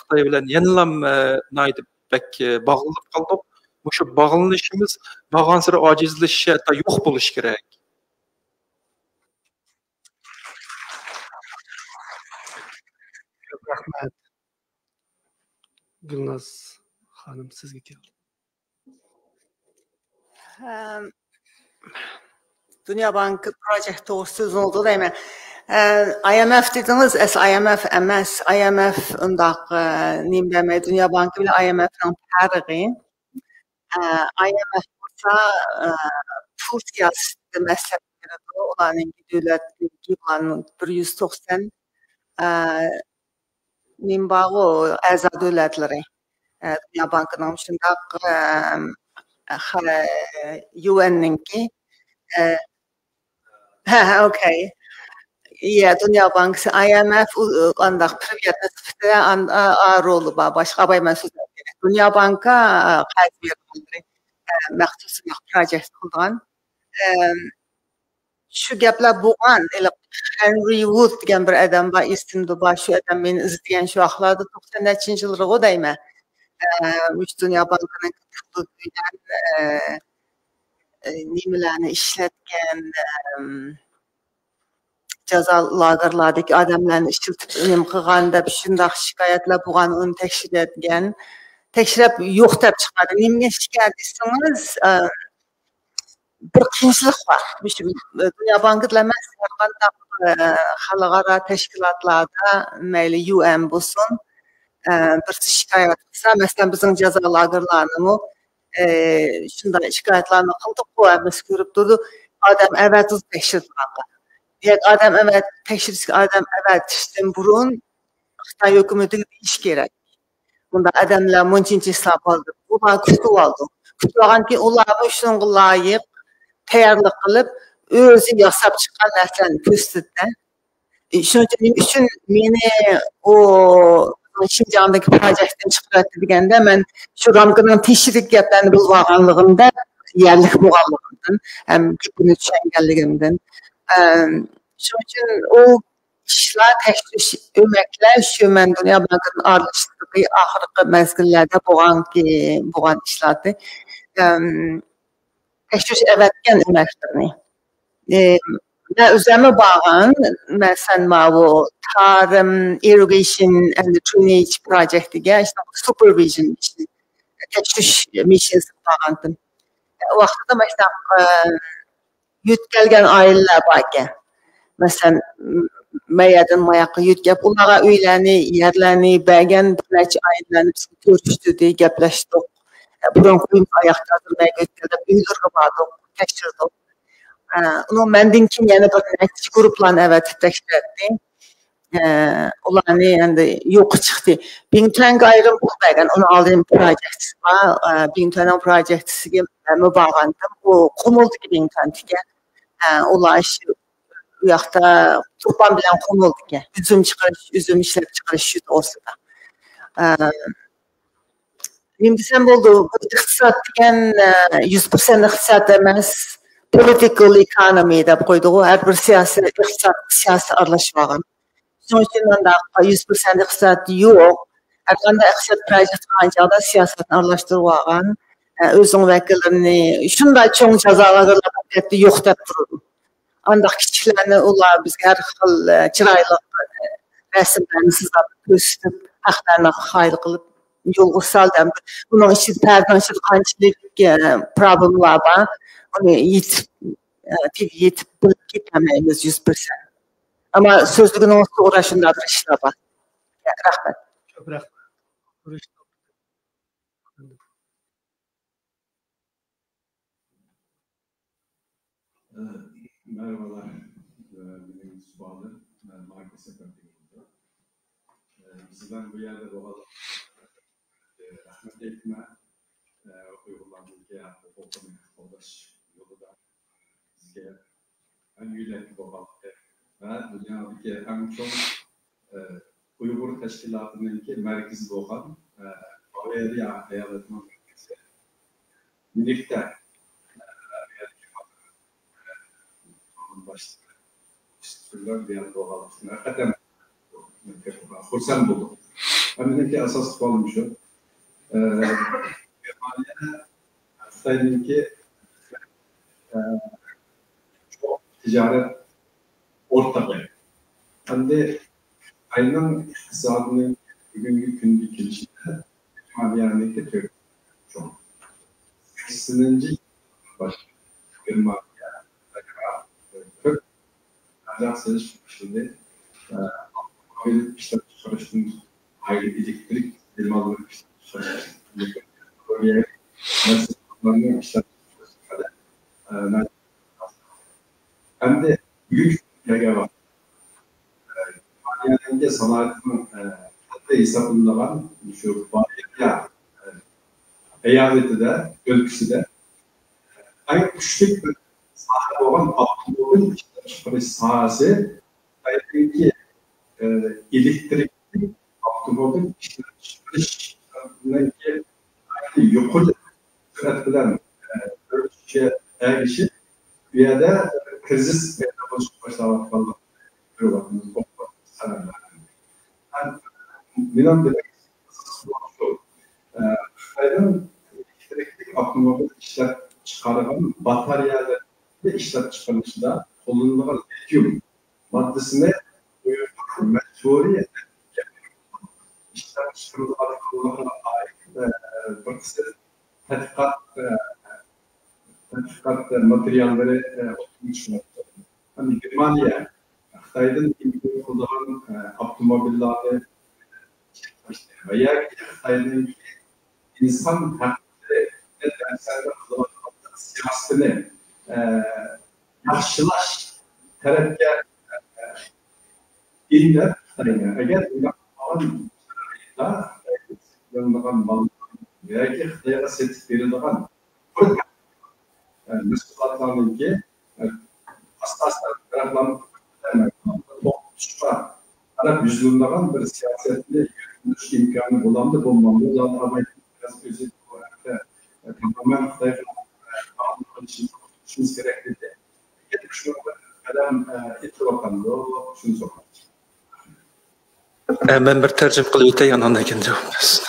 خىتاي بىلەن يەنىلا ناھايىتى بەك باغلىنىپ قالدۇق. مۇشۇ باغلىنىشىمىز بارغانسېرى ئاجىزلىشىشى، ھەتتا يوق بولۇشى كېرەك. كۆپ رەھمەت. گۈلناز خانىم، سىزگە كەلدى. دۇنيا بانكى پروجېكت توغرىسىدا سۆزلىدى دەيمەن. ئاي ئېم ئېف دېدىڭىز، ئەسلى ئاي ئېم ئېف ئەمەس. ئاي ئېم ئېف ئۇنداق نېمە دەيمەن، دۇنيا بانكى بىلەن ئاي ئېم ئېفنىڭ پەرقى. ئاي ئېم ئېف بولسا پۇل سىياسىتىدە مەسلىھەت بېرىدۇ. ئۇلارنىڭكى دۆلەتنىڭكى بىر يۈز توقسان نېمە بارغۇ، ئەزا دۆلەتلىرى. دۇنيا بانكىنىڭ شۇنداق يۇ ئېننىڭكى. ھە، ئوكەي. يە، دۇنيا بانكىسى، ئاي ئېم ئېف ئانداق پرىۋاتنىي سۈپىتىدە رولى بار، باشقا ئابايمەن سۆزلەپ كېرەك. دۇنيا بانكا قەرز بېرىدىغانلىرى مەخسۇس پروجېكت قىلىدىغان. شۇ گەپلەر بولغان. ھېلىقى خېنرى ۋۇد دېگەن بىر ئادەم بار، ئېسىمدە بار. شۇ ئادەم مېنى ئىزدىگەن شۇ ۋاقىتلاردا، توقسان نەچچىنچى يىللىرىغۇ دەيمەن. ئە، مۇشۇ دۇنيا بانكىنىڭ پۇلى بىلەن، ئە، ئە، نېمىلەرنى ئىشلەتكەن، ئەم، جازا لاگېرلاردىكى ئادەملەرنى ئىشلىتىپ نېمە قىلغان دەپ شۇنداق شىكايەتلەر بولغان، ئۇنى تەكشۈرۈۋەتكەن. تەكشۈرۈپ يوق دەپ چىقاردى. نېمىگە ئىشكەن دېسىڭىز، ئە، بىر قىيىنچىلىق بار. مۇشۇ، ئە، دۇنيا بانكىدا ئەمەس، ھەر قانداق، ئە، خەلقئارا تەشكىلاتلاردا، مەيلى يۇ ئېن بولسۇن، ئە، بىرسى شىكايەت قىلسا، مەسىلەن، بىزنىڭ جازا لاگېرلارنىمۇ، ئە، شۇنداق شىكايەتلەرنى قىلدۇققۇ، ھەممىسى كۆرۈپ تۇرىدۇ، ئادەم ئەۋەتىپ تەكشۈرىدىغانغا. ياكى ئادەم ئەۋەت-، تەكشۈرۈشكە ئادەم ئەۋەتىشتىن بۇرۇن خىتاي ھۆكۈمىتىگە دېيىش كېرەك. بۇنداق ئادەملەر مۇنچىنچە ھېساب ئالدى. ئۇلار كۈتۈۋالدى. كۈتۈۋالغاندىن كېيىن ئۇلارمۇ شۇنىڭغا لايىق تەييارلىق قىلىپ، ئۆزى ياساپ چىققان نەرسىلەرنى كۆرسىتىدۇ. شۇنىڭ ئۈچۈن نېمە ئۈچۈن مېنى ئۇ شىنجاڭدىكى پروجېكتتىن چىقىرىۋەتتى دېگەندە، مەن شۇ رامكىنىڭ تېشىدىكى گەپلەرنى بىلىۋالغانلىقىمدا، يەرلىك بولغانلىقىمدىن ھەم گېپىنى چۈشەنگەنلىكىمدىن، ئەم، شۇنىڭ ئۈچۈن ئۇ ئىشلار، تەكشۈرۈش ئۆمەكلەر شۇ مەن دۇنيا بانكىدىن ئايرىلىشتىكى ئاخىرقى مەزگىللەردە بولغانكى، بولغان ئىشلاردى. ئەم، تەكشۈرۈش ئەۋەتكەن ئۆمەكلىرىنى. ئى، مەن ئۆزۈممۇ بارغان، مەسىلەن، ماۋۇ تارىم irrigation and drainage projectىگە supervision mission، تەكشۈرۈش مىششىنىسىغا بارغانتىم. ئۇ ۋاقىتتا مۇشۇنداق، ئى، يۆتكەلگەن ئائىلىلەر بار ئىكەن. مەسىلەن، م-، مەيەردىن ماياققا يۆتكەپ، ئۇلارغا ئۆيلەرنى، يەرلەرنى بەرگەن بىر نەچچە ئائىلىلەرنى بىزگە كۆرۈشتۈردى، گەپلەشتۇق. بۇرۇنقى ئۆيىمىز ئاياغ تازىلىماي ئۆتكەن دەپ ئۆيلىرىگە باردۇق، تەكشۈردۇق. ئە، ئۇنىڭ مەندىن كېيىن يەنە بىر نەچچە گۇرۇپپىلارنى ئەۋەتىپ تەكشۈرەتتى. ئە، ئۇلارنى ئەمدى يوققا چىقتى. بىڭتۈەنگە ئايرىم پۇل بەرگەن، ئۇنىڭ ئالدىن پروجېكتىسى بار. ئە، بىڭتۈەننىڭ پروجېكتىسىگە مەنمۇ بارغانتىم. ئۇ قۇمۇلدىكى بىڭتۈەندىكى. ئە، ئۇلار شۇ، ئۇ ياقتا تۇرپان بىلەن قۇمۇلدىكى. ئۈزۈم چىقىرىش، ئۈزۈم ئىشلەپ چىقىرىش شۇ توغرىسىدا. ئە، نېمە دېسەم بولىدۇ؟ بۇ ئىقتىساد دېگەن، ئە، يۈز پىرسەنت ئىقتىساد ئەمەس، political economy دەپ قويدىغۇ. ھەر بىر سىياسىي، ئىقتىساد، سىياسەت ئارىلاشمىغان. شۇنىڭ ئۈچۈن ئانداق يۈز پىرسەنت ئىقتىساد يوق. ھەر قانداق ئىقتىساد پروژېكت قىلغان چاغدا سىياسەتنى ئارىلاشتۇرۇۋالغان. ئە، ئۆزىنىڭ ۋەكىللىرىنى شۇنداق چوڭ جازالاگۈرلەر بولۇپ كەتتى، يوق دەپ تۇرىدۇ. ئانداق كىچىكلەرنى ئۇلار بىزگە ھەر خىل، ئە، چىرايلىق، ئە، رەسىملەرنى سىزىپ كۆرسىتىپ، ھەقلەرنى قايىل قىلىپ يولغا سالدى. ئۇنىڭ ئىچىدە، پەردىنىڭ ئىچىدە قانچىلىك، ئە، پروبلېمىلار بار، ئۇنى يېتىپ، ئە، تېگى يېتىپ بىلىپ كېتەلمەيمىز يۈز پىرسەنت. ئەمما سۆزلىگىنىڭىز توغرا، شۇنداق بىر ئىشلار بار. رەھمەت. كۆپ رەھمەت. مەرھابالار، مېنىڭ ئىسمىم بالىر، مەن ماركا سەپەردىن بولدۇم. بىز بىلەن بۇ يەردە بولغان رەھمەت ئېيتىمەن. ئۇيغۇرلارنىڭكى ھەق ھوقۇقىنى قوغداش يولىدا بىزگە ھەم يۆلەككە بولغانلىقى ۋە دۇنيادىكى ئەڭ چوڭ، ئە، ئۇيغۇر تەشكىلاتىنىڭكى مەركىزى بولغان، ئە، باۋېرىيە ئايالىنىڭ مەركىزى ميۇنختا، ئە، باشلىقى بىلەن بىر يەردە بولغانلىقى ھەقىقەتەن خۇرسەن بولدۇق. ھەم مېنىڭكى ئاساسلىق سوئالىم شۇ. ئە، گېرمانىيە خىتاينىڭكى، ئە، چوڭ تىجارەت ئورتىقى. ئەمدى خىتاينىڭ ئىقتىسادىنىڭ بۈگۈنكى كۈنگە كېلىشىدە گېرمانىيەنىڭكى تۆت چوڭ. سەكسىنىنچى يىلدىن باشلاپ گېرمانىيە كۆپ مەبلەغ سېلىش باشلىدى. ئاپتوموبىل ئىشلەپچىقىرىشتىن ئايرى ئېلېكتىرىك بىماللىق ئىشلەپچىقىرىش، ئەمدى بۈگۈنكى كۈنگە كەلگەن ۋاقىتتا گېرمانىيەنىڭكى سانائەتنىڭ، ئە، قەددى ھېسابلىنىدىغان شۇ بايېرىيە، ئە، ئەيالىتىدە، ئۆلكىسىدە ئەڭ كۈچلۈك بىر ساھە بولغان ئاپتوموبىل ئىشلەپچىقىرىش ساھەسى خىتايدىكى، ئە، ئېلېكتىرىكلىك ئاپتوموبىل ئىشلەپچىقىرىشنىڭكى يۇقىرى سۈرئەت بىلەن، ئە، ئۆسۈشكە ئەگىشىپ، بۇ يەردە كىرىزىس پەيدا بولۇشقا باشلاۋاتقانلىقىنى كۆرۈۋاتىمىز. مېنىڭ دېمەك، ئاساسلىق شۇ، ئە، خىتاينىڭ ئېلېكتىرىكلىك ئاپتوموبىل ئىشلەپ چىقارغان باتارېيەلىرىنى ئىشلەپ چىقىرىشىدا قوللىنىلغان لىتىيۇم ماددىسىنى ئۇيغۇر مەجبۇرىي ئىشلەپ چىقىرىلىدىغانلىقىغا ئائىت ئە، بىر قىسىم تەتقىقات، ئە، تەتقىقات ماتېرىياللىرى، ئە، ئوتتۇرىغا چىقىۋاتىدۇ. يەنى گېرمانىيە خىتايدىن ئىمپورت قىلىدىغان، ئە، ئاپتوموبىللارنى ۋە ياكى خىتاينىڭ ئىنسان ھەقلىرىنى دەپسەندە قىلىۋاتقان سىياسىتىنى، ئە، ياخشىلاش تەرەپكە، ئە، ئىلگىرى خىتاينى. ئەگەر بۇنداق بولغان شارائىتتا خىتايدىن سېتىلىنىدىغان ماللار ياكى خىتايغا سېتىپ بېرىلىدىغان بىر، ئە، مەھسۇلاتلارنىڭكى، ئە، ئاستا-ئاستا تەرەققىيات توختىتىشقا قاراپ يۈزلىنىدىغان بىر سىياسەتنى يۈرگۈزۈش ئىمكانى بولامدۇ، بولمامدۇ؟ ئۇلارنى ئاۋايتىپ بىراز ئۆزى بۇ ھەقتە، ئە، تامامەن خىتايغا، ئە، باغلىنىپ قېلىشىنى توختىتىشىمىز كېرەك دېدى. شۇ قەدەم، ئە، ئېتىلىۋاتامدۇ؟ شۇنى سورىماقچى. ئە، مەن بىر تەرجىمە قىلىپ ئۆتەي، ئاندىن كېيىن جاۋاب بېرىسىز.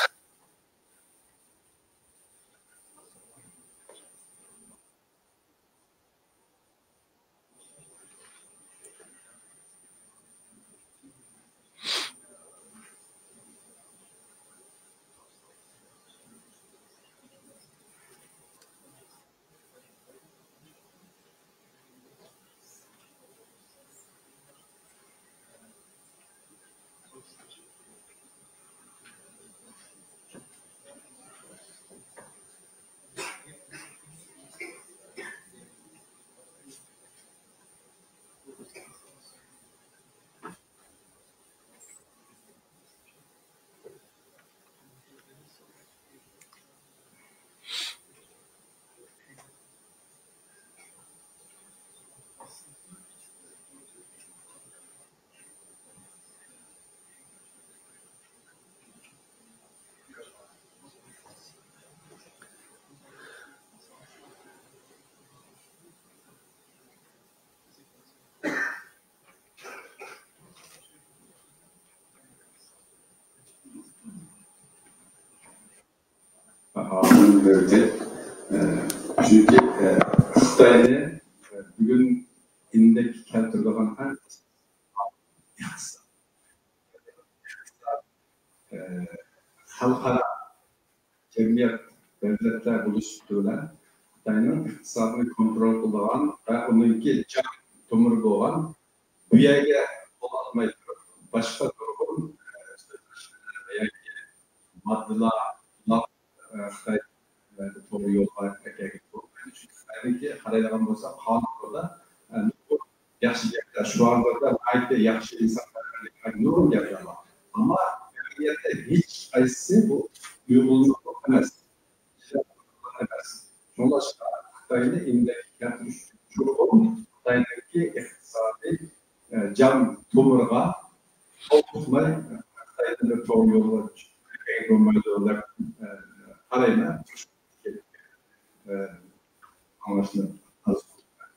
باھانىڭ دەرىجە، ئە، چۈنكى، ئە، خىتاينى، ئە، بۈگۈن ئىندەككە كەلتۈرىدىغان ھەر ئىقتىساد، ئىقتىساد، ئە، خەلقئارا جەمئىيەت، دۆلەتلەر بولۇش سۈپىتى بىلەن خىتاينىڭ ئىقتىسادىنى كونترول قىلىدىغان ۋە ئۇنىڭكى جان تومۇرى بولغان بۇ يەرگە قول ئالماي تۇرۇپ، باشقا نۇرغۇن، ئە، سۆزلەشمىلەر ۋە ياكى ماددىلار، بۇلار، ئە، خىتاي، ئە، توغرا يولغا ئەكەلگىلى بولمايدۇ. چۈنكى خىتاينىڭكى قارايدىغان بولساق، قانۇندا، ئە، نۇرغۇن ياخشى گەپلەر، شوئارلاردا ناھايىتى ياخشى ئىنسانپەرۋەرلىك نۇرغۇن گەپلەر بار. ئەمما ئەمەلىيەتتە ھېچقايسىسى بۇ ئۇيغۇرلۇق ئەمەس. ئەمەس. شۇڭلاشقا خىتاينى ئىندەككە كەلتۈرۈش چوقۇم خىتاينىڭكى ئىقتىسادىي، ئە، جان تومۇرىغا قول تۇتماي، خىتاينى بىر توغرا يولغا چۈشۈرۈپ بولمايدۇ دەپ، ئە، قارايمەن. ئە، ئاڭلاشنى ئارزۇ قىلىمەن.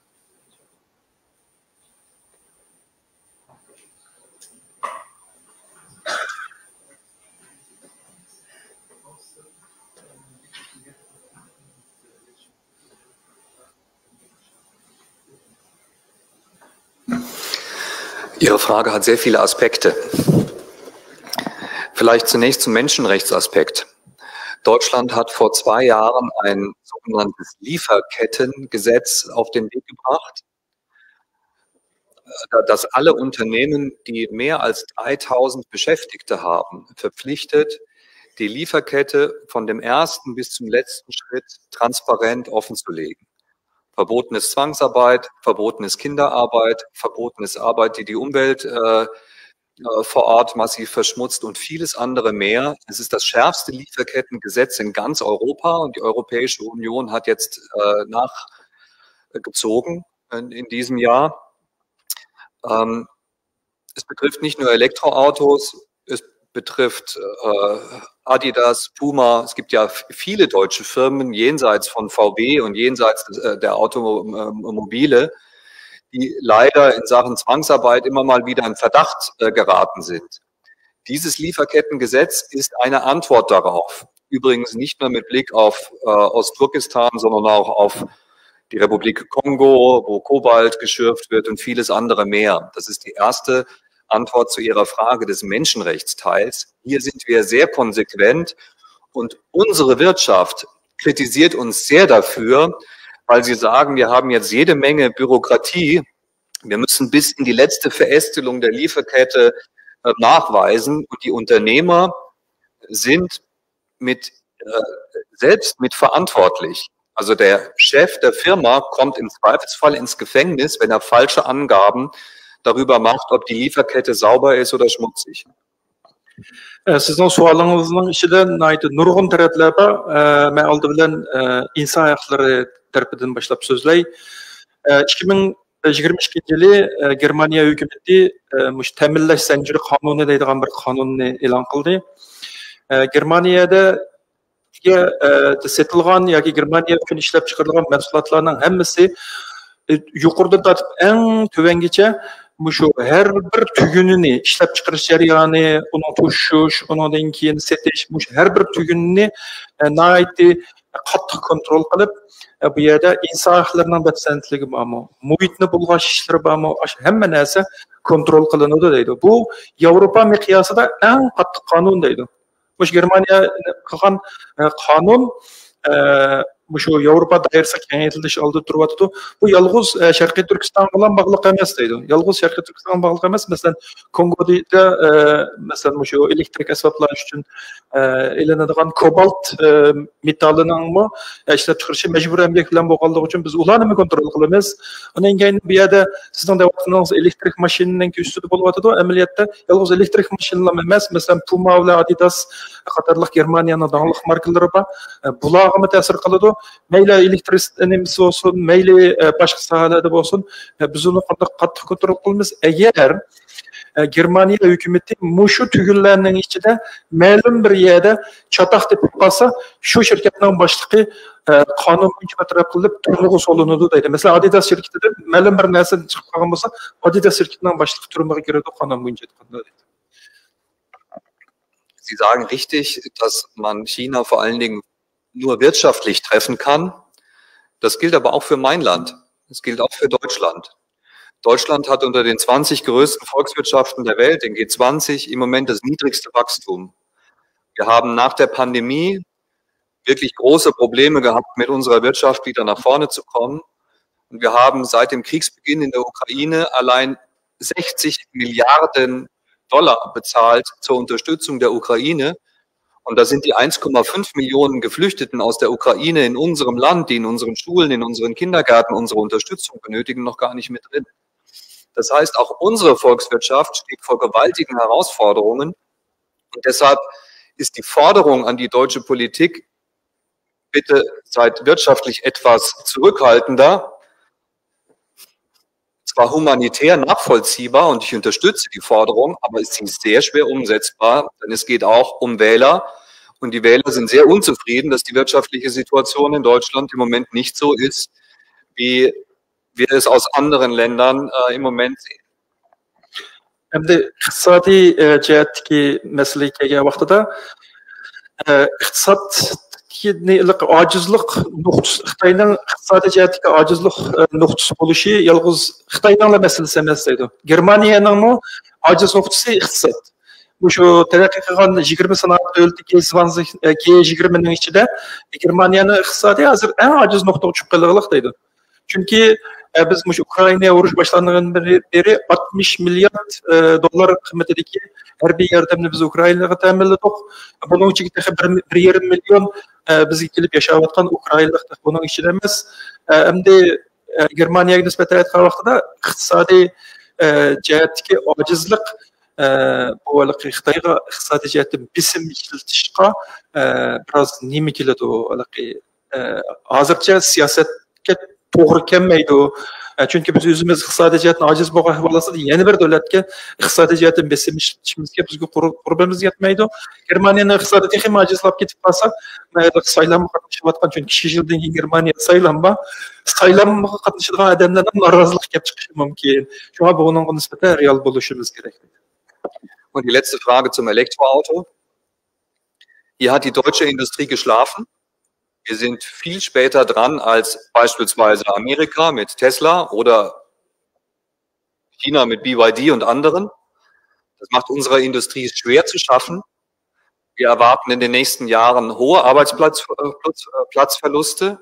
Ihre Frage hat sehr viele Aspekte. Vielleicht zunächst zum Menschenrechtsaspekt. Deutschland hat vor zwei Jahren ein sogenanntes Lieferkettengesetz auf den Weg gebracht, das alle Unternehmen, die mehr als dreitausend Beschäftigte haben, verpflichtet, die Lieferkette von dem ersten bis zum letzten Schritt transparent offenzulegen. Verboten ist Zwangsarbeit, verboten ist Kinderarbeit, verboten ist Arbeit, die die Umwelt, äh, äh, vor Ort massiv verschmutzt und vieles andere mehr. Es ist das schärfste Lieferkettengesetz in ganz Europa und die Europäische Union hat jetzt, äh, nachgezogen in, in diesem Jahr. Ähm, es betrifft nicht nur Elektroautos, es betrifft, äh, Adidas, Puma. Es gibt ja f-, viele deutsche Firmen jenseits von V W und jenseits des, äh, der Automobile, die leider in Sachen Zwangsarbeit immer mal wieder in Verdacht, äh, geraten sind. Dieses Lieferkettengesetz ist eine Antwort darauf. Übrigens nicht nur mit Blick auf, äh, Ostturkestan, sondern auch auf die Republik Kongo, wo Kobalt geschürft wird und vieles andere mehr. Das ist die erste Antwort zu Ihrer Frage des Menschenrechtsteils. Hier sind wir sehr konsequent Und unsere Wirtschaft kritisiert uns sehr dafür, weil sie sagen, wir haben jetzt jede Menge Bürokratie, wir müssen bis in die letzte Verästelung der Lieferkette äh, nachweisen. Und die Unternehmer sind mit, äh, selbst mit verantwortlich. Also der Chef der Firma kommt im Zweifelsfall ins Gefängnis, wenn er falsche Angaben darüber macht, ob die Lieferkette sauber ist oder schmutzig. سىزنىڭ سوئالىڭىزنىڭ ئىچىدە ناھايىتى نۇرغۇن تەرەپلەر بار. مەن ئالدى بىلەن ئىنسان ھەقلىرى تەرىپىدىن باشلاپ سۆزلەي. ئىككى مىڭ يىگىرمە ئىككىنچى يىلى گېرمانىيە ھۆكۈمىتى مۇشۇ تەمىنلەش زەنجىرى قانۇنى دەيدىغان بىر قانۇننى ئېلان قىلدى. گېرمانىيەدە سېتىلغان ياكى گېرمانىيە ئۈچۈن ئىشلەپ چىقىرىلغان مەھسۇلاتلارنىڭ ھەممىسى يۇقىرىدىن تارتىپ ئەڭ تۆۋەنگىچە مۇشۇ ھەر بىر تۈگۈنىنى، ئىشلەپ چىقىرىش جەريانى، ئۇنىڭ توشۇش، ئۇنىڭدىن كېيىن سېتىش، مۇشۇ ھەر بىر تۈگۈننى ناھايىتى قاتتىق كونترول قىلىپ، بۇ يەردە ئىنسان ھەقلىرىنىڭ بەپسەندىلىكى بارمۇ، مۇھىتنى بۇلغاش ئىشلىرى بارمۇ، ئاشۇ ھەممە نەرسە كونترول قىلىنىدۇ دەيدۇ. بۇ ياۋروپا مىقياسىدا ئەڭ قاتتىق قانۇن دەيدۇ. مۇشۇ گېرمانىيە قىلغان قانۇن مۇشۇ ياۋروپا دائىرىسى كېڭەيتىلىش ئالدىدا تۇرۇۋاتىدۇ. بۇ يالغۇز شەرقىي تۈركىستان بىلەن باغلىق ئەمەس دەيدۇ. يالغۇز شەرقىي تۈركىستان باغلىق ئەمەس. مەسىلەن، كونگودا مەسىلەن مۇشۇ ئېلېكتىرىك ئەسۋابلار ئۈچۈن ئېلىنىدىغان كوبالت مېتالىنىڭمۇ ئىشلەپچىقىرىشى مەجبۇرىي ئەمگەك بىلەن بولغانلىقى ئۈچۈن بىز ئۇلارنىمۇ كونترول قىلىمىز. ئۇنىڭ كەينى بۇ يەردە سىزنىڭ دەۋاتقىنىڭىز ئېلېكتىرىك ماشىنىنىڭ ئۈستىدە بولۇۋاتىدۇ. ئەمەلىيەتتە يالغۇز ئېلېكتىرىك ماشىنىلارمۇ ئەمەس، مەسىلەن، پۇما بىلەن ئادىداس قاتارلىق گېرمانىيەنىڭ داڭلىق ماركىلىرى بار. بۇلارغىمۇ تەسىر قىلىدۇ. مەيلى ئېلېكترىك نېمىسى بولسۇن، مەيلى باشقا ساھەلەردە بولسۇن، بىز ئۇنى قاتتىق كونترول قىلىمىز. ئەگەر گېرمانىيە ھۆكۈمىتى مۇشۇ تۈگۈنلەرنىڭ ئىچىدە مەلۇم بىر يەردە چاتاق تېپىپ قالسا، شۇ شىركەتنىڭ باشلىقى قانۇن بويىچە بىر تەرەپ قىلىپ تۈرمىگە سولىنىدۇ دەيدۇ. مەسىلەن، ئادىداس شىركىتىدە مەلۇم بىر نەرسە چىقىپ قالغان بولسا، ئادىداس شىركىتىنىڭ باشلىقى تۈرمىگە كىرىدۇ، قانۇن بويىچە ئېيتقاندا دەيدۇ. Sie sagen richtig, dass man China vor allen Dingen nur wirtschaftlich treffen kann. Das gilt aber auch für mein Land. Das gilt auch für Deutschland. Deutschland hat unter den zwanzig größten Volkswirtschaften der Welt, den G zwanzig, im Moment das niedrigste Wachstum. Wir haben nach der Pandemie wirklich große Probleme gehabt, mit unserer Wirtschaft wieder nach vorne zu kommen. Und wir haben seit dem Kriegsbeginn in der Ukraine allein sechzig Milliarden Dollar bezahlt zur Unterstützung der Ukraine. Und da sind die eins Komma fünf Millionen Geflüchteten aus der Ukraine in unserem Land, die in unseren Schulen, in unseren Kindergärten unsere Unterstützung benötigen, noch gar nicht mit drin. Das heißt, auch unsere Volkswirtschaft steht vor gewaltigen Herausforderungen. Und deshalb ist die Forderung an die deutsche Politik, bitte seid wirtschaftlich etwas zurückhaltender, zwar humanitär nachvollziehbar und ich unterstütze die Forderung, aber ist sie sehr schwer umsetzbar, denn es geht auch um Wähler. Und die Wähler sind sehr unzufrieden, dass die wirtschaftliche Situation in Deutschland im Moment nicht so ist, wie wir es aus anderen Ländern äh, im Moment sehen. ئەمدى ئىقتىسادىي جەھەتتىكى مەسىلىگە كەلگەن ۋاقتىدا، ئىقتىسادنى ئاجىزلىق نۇقتىسى، خىتاينىڭ ئىقتىسادىي جەھەتتىكى ئاجىزلىق نۇقتىسى بولۇشى يالغۇز خىتاينىڭلا مەسىلىسى ئەمەس دەيدۇ. گېرمانىيەنىڭمۇ ئاجىز نۇقتىسى ئىقتىساد. مۇشۇ تەرەققىي قىلغان يىگىرمە سانائەت دۆلىتى، كېي يىگىرمىنىڭ ئىچىدە گېرمانىيەنىڭ ئىقتىسادى ھازىر ئەڭ ئاجىز نۇقتىغا چۈشۈپ قېلىۋاتقانلىق دەيدۇ. چۈنكى بىز مۇشۇ ئۇكرائىنا ئۇرۇش باشلانغاندىن بېرى ئاتمىش مىليارد دوللار قىممىتىدىكى ھەربىي ياردەمنى بىز ئۇكرائىناغا تەمىنلىدۇق. بۇنىڭ ئىچىگە تېخى بىر يېرىم مىليون بىزگە كېلىپ ياشاۋاتقان ئۇكرائىنلىق بۇنىڭ ئىچىدە ئەمەس. ئەمدى گېرمانىيەگە نىسبەتەن ئېيتقان ۋاقتىدا ئىقتىسادىي جەھەتتىكى ئاجىزلىق بۇ خىتايغا ئىقتىسادىي جەھەتتىن بېسىم ئىشلىتىشقا بىراز نېمە كېلىدۇ؟ ھازىرچە سىياسەتكە توغرا كەلمەيدۇ. چۈنكى بىز ئۆزىمىز ئىقتىسادىي جەھەتتىن ئاجىز بولغان ئەھۋال ئاستىدا يەنە بىر دۆلەتكە ئىقتىسادىي جەھەتتىن بېسىم ئىشلىتىشىمىزگە بىزگە قۇربىمىز يەتمەيدۇ. گېرمانىيەنىڭ ئىقتىسادى تېخىمۇ ئاجىزلاپ كېتىپ قالسا، سايلامغا قاتنىشىۋاتقان، چۈنكى ئىككى يىلدىن كېيىن گېرمانىيە سايلام بار. سايلامغا قاتنىشىدىغان ئادەملەرنىڭ نارازىلىقى كېلىپ چىقىشى مۇمكىن. شۇڭا بۇنىڭغا نىسبەتەن رېئال بولۇشىمىز كېرەك. Und die letzte Frage zum Elektroauto. Hier hat die deutsche Industrie geschlafen. Wir sind viel später dran als beispielsweise Amerika mit Tesla oder China mit B Y D und anderen. Das macht unserer Industrie schwer zu schaffen. Wir erwarten in den nächsten Jahren hohe Arbeitsplatz-, äh, Platz-, äh, Platzverluste.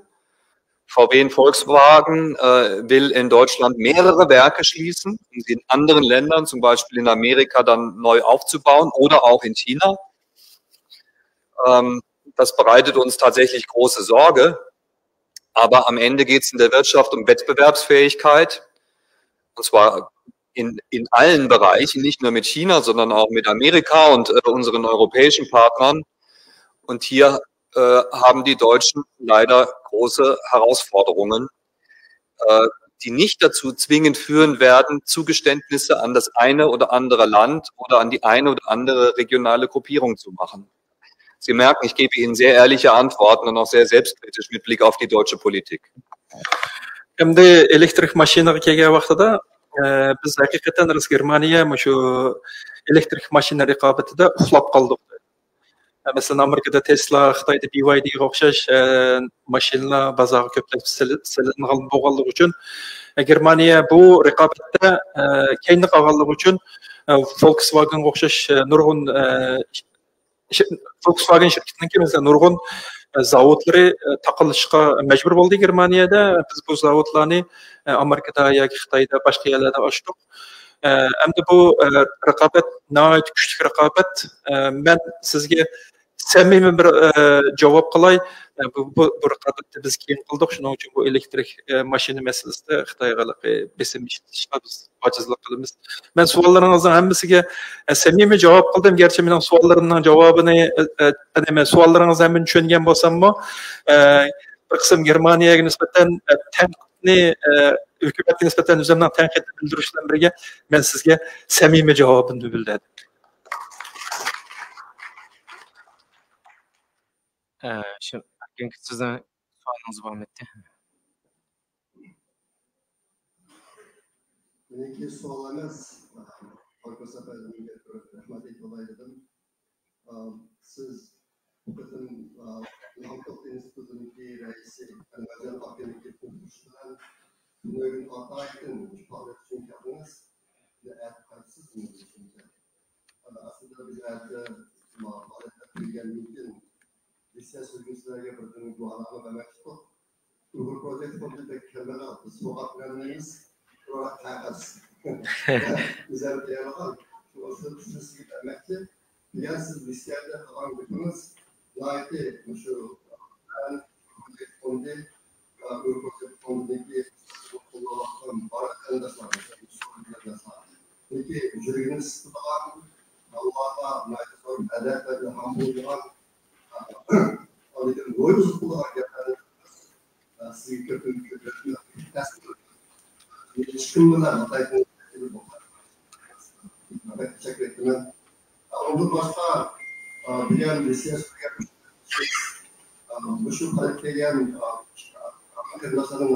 V W und Volkswagen, äh, will in Deutschland mehrere Werke schließen, um sie in anderen Ländern, zum Beispiel in Amerika, dann neu aufzubauen oder auch in China. Ähm, das bereitet uns tatsächlich große Sorge. Aber am Ende geht's in der Wirtschaft um Wettbewerbsfähigkeit. Und zwar in, in allen Bereichen, nicht nur mit China, sondern auch mit Amerika und, äh, unseren europäischen Partnern. Und hier, äh, haben die Deutschen leider große Herausforderungen, äh, die nicht dazu zwingend führen werden, Zugeständnisse an das eine oder andere Land oder an die eine oder andere regionale Gruppierung zu machen. Sie merken, ich gebe Ihnen sehr ehrliche Antworten und auch sehr selbstkritisch mit Blick auf die deutsche Politik. ئەمدى ئېلېكتىرىك ماشىنىغا كەلگەن ۋاقتىدا، ئە، بىز ھەقىقەتەن راست گېرمانىيە مۇشۇ ئېلېكتىرىك ماشىنا رىقابىتىدە ئۇخلاپ قالدۇق. مەسىلەن، ئامېرىكىدا تېسلا، خىتايدا بى ۋاي دىغا ئوخشاش، ئە، ماشىنىلار بازارغا كۆپلەپ سېلى-، سېلىنغان بولغانلىقى ئۈچۈن، ئە، گېرمانىيە بۇ رىقابەتتە، ئە، كەينىدە قالغانلىقى ئۈچۈن، ئە، فولكسۋاگېنغا ئوخشاش، ئە، نۇرغۇن، ئە، ش-، فولكسۋاگېن شىركىتىنىڭكى مەسىلەن نۇرغۇن، ئە، زاۋۇتلىرى، ئە، تاقىلىشقا مەجبۇر بولدى گېرمانىيەدە. بىز بۇ زاۋۇتلارنى، ئە، ئامېرىكىدا ياكى خىتايدا، باشقا يەرلەردە ئاچتۇق. ئە، ئەمدى بۇ، ئە، رىقابەت ناھايىتى كۈچلۈك رىقابەت. ئە، مەن سىزگە سەمىمىي بىر، ئە، جاۋاب قىلاي. ئە، بۇ، بۇ، بۇ رىقابەتنى بىز كېيىن قىلدۇق. شۇنىڭ ئۈچۈن بۇ ئېلېكتىرىك، ئە، ماشىنا مەسىلىسىدە خىتايغا ھېلىقى بېسىم ئىشلىتىشقا بىز ئاجىزلىق قىلىمىز. مەن سوئاللىرىڭىزنىڭ ھەممىسىگە، ئە، سەمىمىي جاۋاب قىلدىم. گەرچە مېنىڭ سوئاللىرىمنىڭ جاۋابىنى، ئە، ئە، نېمە، سوئاللىرىڭىزنى ھەممىنى چۈشەنگەن بولساممۇ، ئە، بىر قىسىم گېرمانىيەگە نىسبەتەن، ئە، تەنقىدنى، ئە، ھۆكۈمەتكە نىسبەتەن ئۆزۈمنىڭ تەنقىدنى بىلدۈرۈش بىلەن بىرگە، مەن سىزگە سەمىمىي جاۋابىمنى بىلدۈردۈم. ئە، شۇ، ئەركىن، سىزنىڭ سوئالىڭىز بارمىدى؟ مېنىڭكى سوئال ئەمەس، بولمىسا بەزىدىن بېرى رەھمەت ئېيتىپ ئالاي دېدىم. ئا، سىز بۇ قېتىم، ئا، ئىلھام توختى ئىنستىتۇتىنىڭكى رەئىسى ئەنۋەرجان ئاكىنىڭكى قوللىشى بىلەن تۈنۈگۈن ئاتايىتىن مۇشۇ پائالىيەت ئۈچۈن كەلدىڭىز. ئەتە قايتىسىز مېنىڭ بىلىشىمچە. ئا، ئەسلىدە بىز ئەتە، ما، پائالىيەتكە كىرگەندىن كېيىن، لىسېنس سۈرگۈنچىلەرگە بىردىن گۇۋاھنامە بەرمەكچى ئىدۇق. ئۇيغۇر پروجېكت فوندى بەك كەمبەغەل، بىز سوۋغات بېرەلمەيمىز. بىراق قەغەز. ئۆزەم تەييارلىغان. شۇ ئۇسۇل سىزگە بەرمەكچى. دېگەن سىز لىستەدە قىلغان گېپىڭىز ناھايىتى مۇشۇ پروجېكت فوندى ۋە ئۇيغۇر پروجېكت فوندىدىكى قوللاۋاتقان بارلىق قېرىنداشلار، مۇسۇلمان قېرىنداشلار. چۈنكى يۈرىكىنى ئىسسىتىدىغان، ئاللاغا ناھايىتى زور مەدەت ۋە ئىلھام بولىدىغان، لېكىن روھى بۇزۇق بولىدىغان گەپلەرنى سىزگە كۆپتىن كۆپ رەھمەت. ھېچكىم بىلەن خىتايدىن بەك تەشەككۈر ئېيتىمەن. ئۇندىن باشقا، بۈگۈن لىسېنس بەرگەن، مۇشۇ قايتىپ كەلگەن قېرىنداشلارنىڭ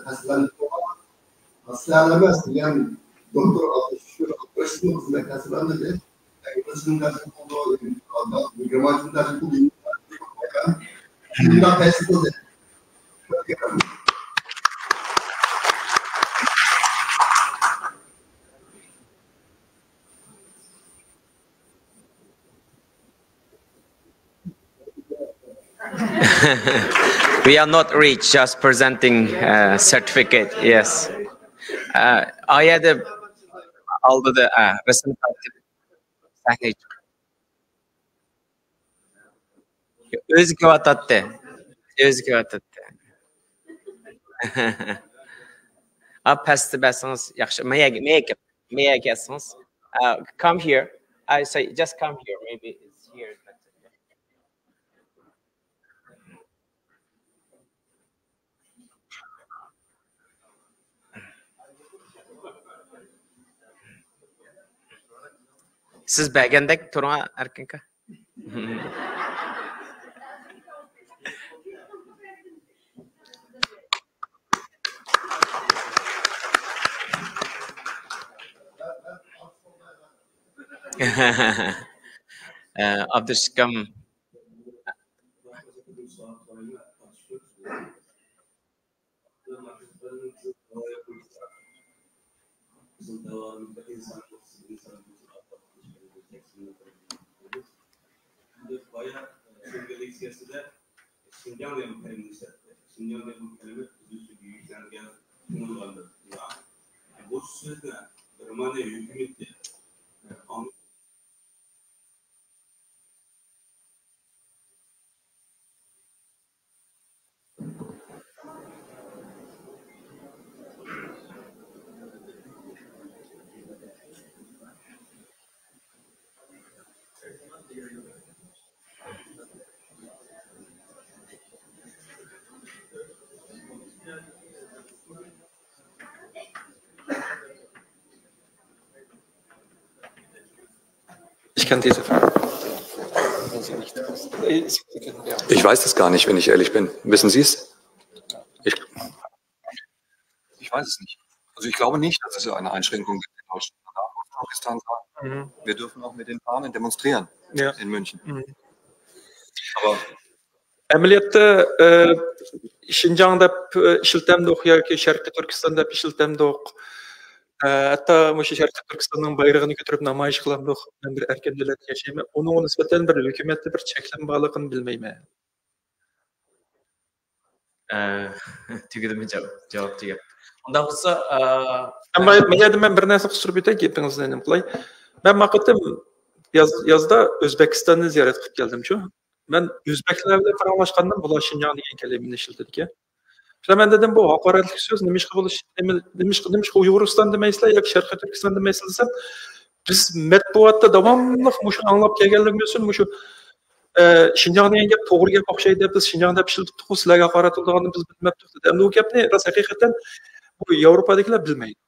تەسىرلەندى. سىلەرلا ئەمەس، دېگەن دوكتور ئابدۇشۈكۈر ئابدۇرېشىتمۇ بىزنى تەسىرلەندۈردى. ئىنگلىزچىدىن تەرجىمە قىلدى، گېرمانچىدىن تەرجىمە قىلدى. شۇنداق تەسىر قىلدى. We are not rich, just presenting, uh, certificate. Yes. Uh, ئايەدە ئالدىدا، uh, رەسىم تارتىپ سەھنىگە چىقىپ. ئۆزى كېلىۋاتاتتى. ئۆزى كېلىۋاتاتتى. ئا، پەستە بەرسىڭىز ياخشى. مەيەگە، مەيەگە، مەيەگە كەلسىڭىز. Uh, come here. I say, just come here. Maybe it's here. سىز بەرگەندەك تۇرۇڭ، ئەركىنكا. ئابدۇشكام. بايا سۆزگە لېكسىيەسىدە شىنجاڭ دېگەن كەلىمىنى ئىشلەتتى. شىنجاڭ دېگەن بۇ كەلىمە بىز ئۈچۈن يۈكلەنگەن، تونۇلغاندۇر. بۇ سۆزنى گېرمانىيە ھۆكۈمىتى Ich kann diese Frage. Wenn Sie nicht, ich weiß es gar nicht, wenn ich ehrlich bin. Wissen Sie es? Ich, ich weiß es nicht. Also ich glaube nicht, dass es eine Einschränkung gibt in Deutschland. Man darf auf Türkistan sagen. Mhm. Wir dürfen auch mit den Fahnen demonstrieren, ja, in München. Mhm. Aber ئەمەلىيەتتە، ئە، شىنجاڭ دەپ، ئە، ئىشلىتەمدۇق ياكى شەرقىي تۈركىستان دەپ ئىشلىتەمدۇق؟ ئە، ھەتتا مۇشۇ شەرقىي تۈركىستاننىڭ بايرىقىنى كۆتۈرۈپ نامايىش قىلامدۇق؟ مەن بىر ئەركىن دۆلەتتە ياشايمەن. ئۇنىڭغا نىسبەتەن بىر ھۆكۈمەتتە بىر چەكلىمە بارلىقىنى بىلمەيمەن. ئە، تۈگىدىمۇ جاۋاب، جاۋاب تۈگەپ. ئۇنداق بولسا، ئە، ئەمما بۇ يەردە مەن بىر نەرسە قىستۇرۇپ ئۆتەي، گېپىڭىزنى نېمە قىلاي. مەن ما قېتىم ياز، يازدا ئۆزبېكىستاننى زىيارەت قىلىپ كەلدىمچۇ. مەن ئۆزبېكلەر بىلەن پاراڭلاشقاندا، بۇلار شىنجاڭ دېگەن كەلىمىنى ئىشلىتىدىكەن. شۇڭا مەن دېدىم، بۇ ھاقارەتلىك سۆز، نېمىشقا بولۇش، نېمە، نېمىشقا، نېمىشقا ئۇيغۇرىستان دېمەيسىلەر ياكى شەرقىي تۈركىستان دېمەيسىلەر دېسەم، بىز مەتبۇئاتتا داۋاملىق مۇشۇنى ئاڭلاپ كەلگەنلىكىمىز ئۈچۈن مۇشۇ، ئە، شىنجاڭ دېگەن گەپ توغرا گەپ ئوخشايدۇ دەپ، بىز شىنجاڭ دەپ ئىشلىتىپتۇققۇ، سىلەرگە ھاقارەت قىلىدىغاننى بىز بىلمەپتۇق دېدى. ئەمدى ئۇ گەپنى راست ھەقىقەتەن بۇ ياۋروپادىكىلەر بىلمەيدۇ.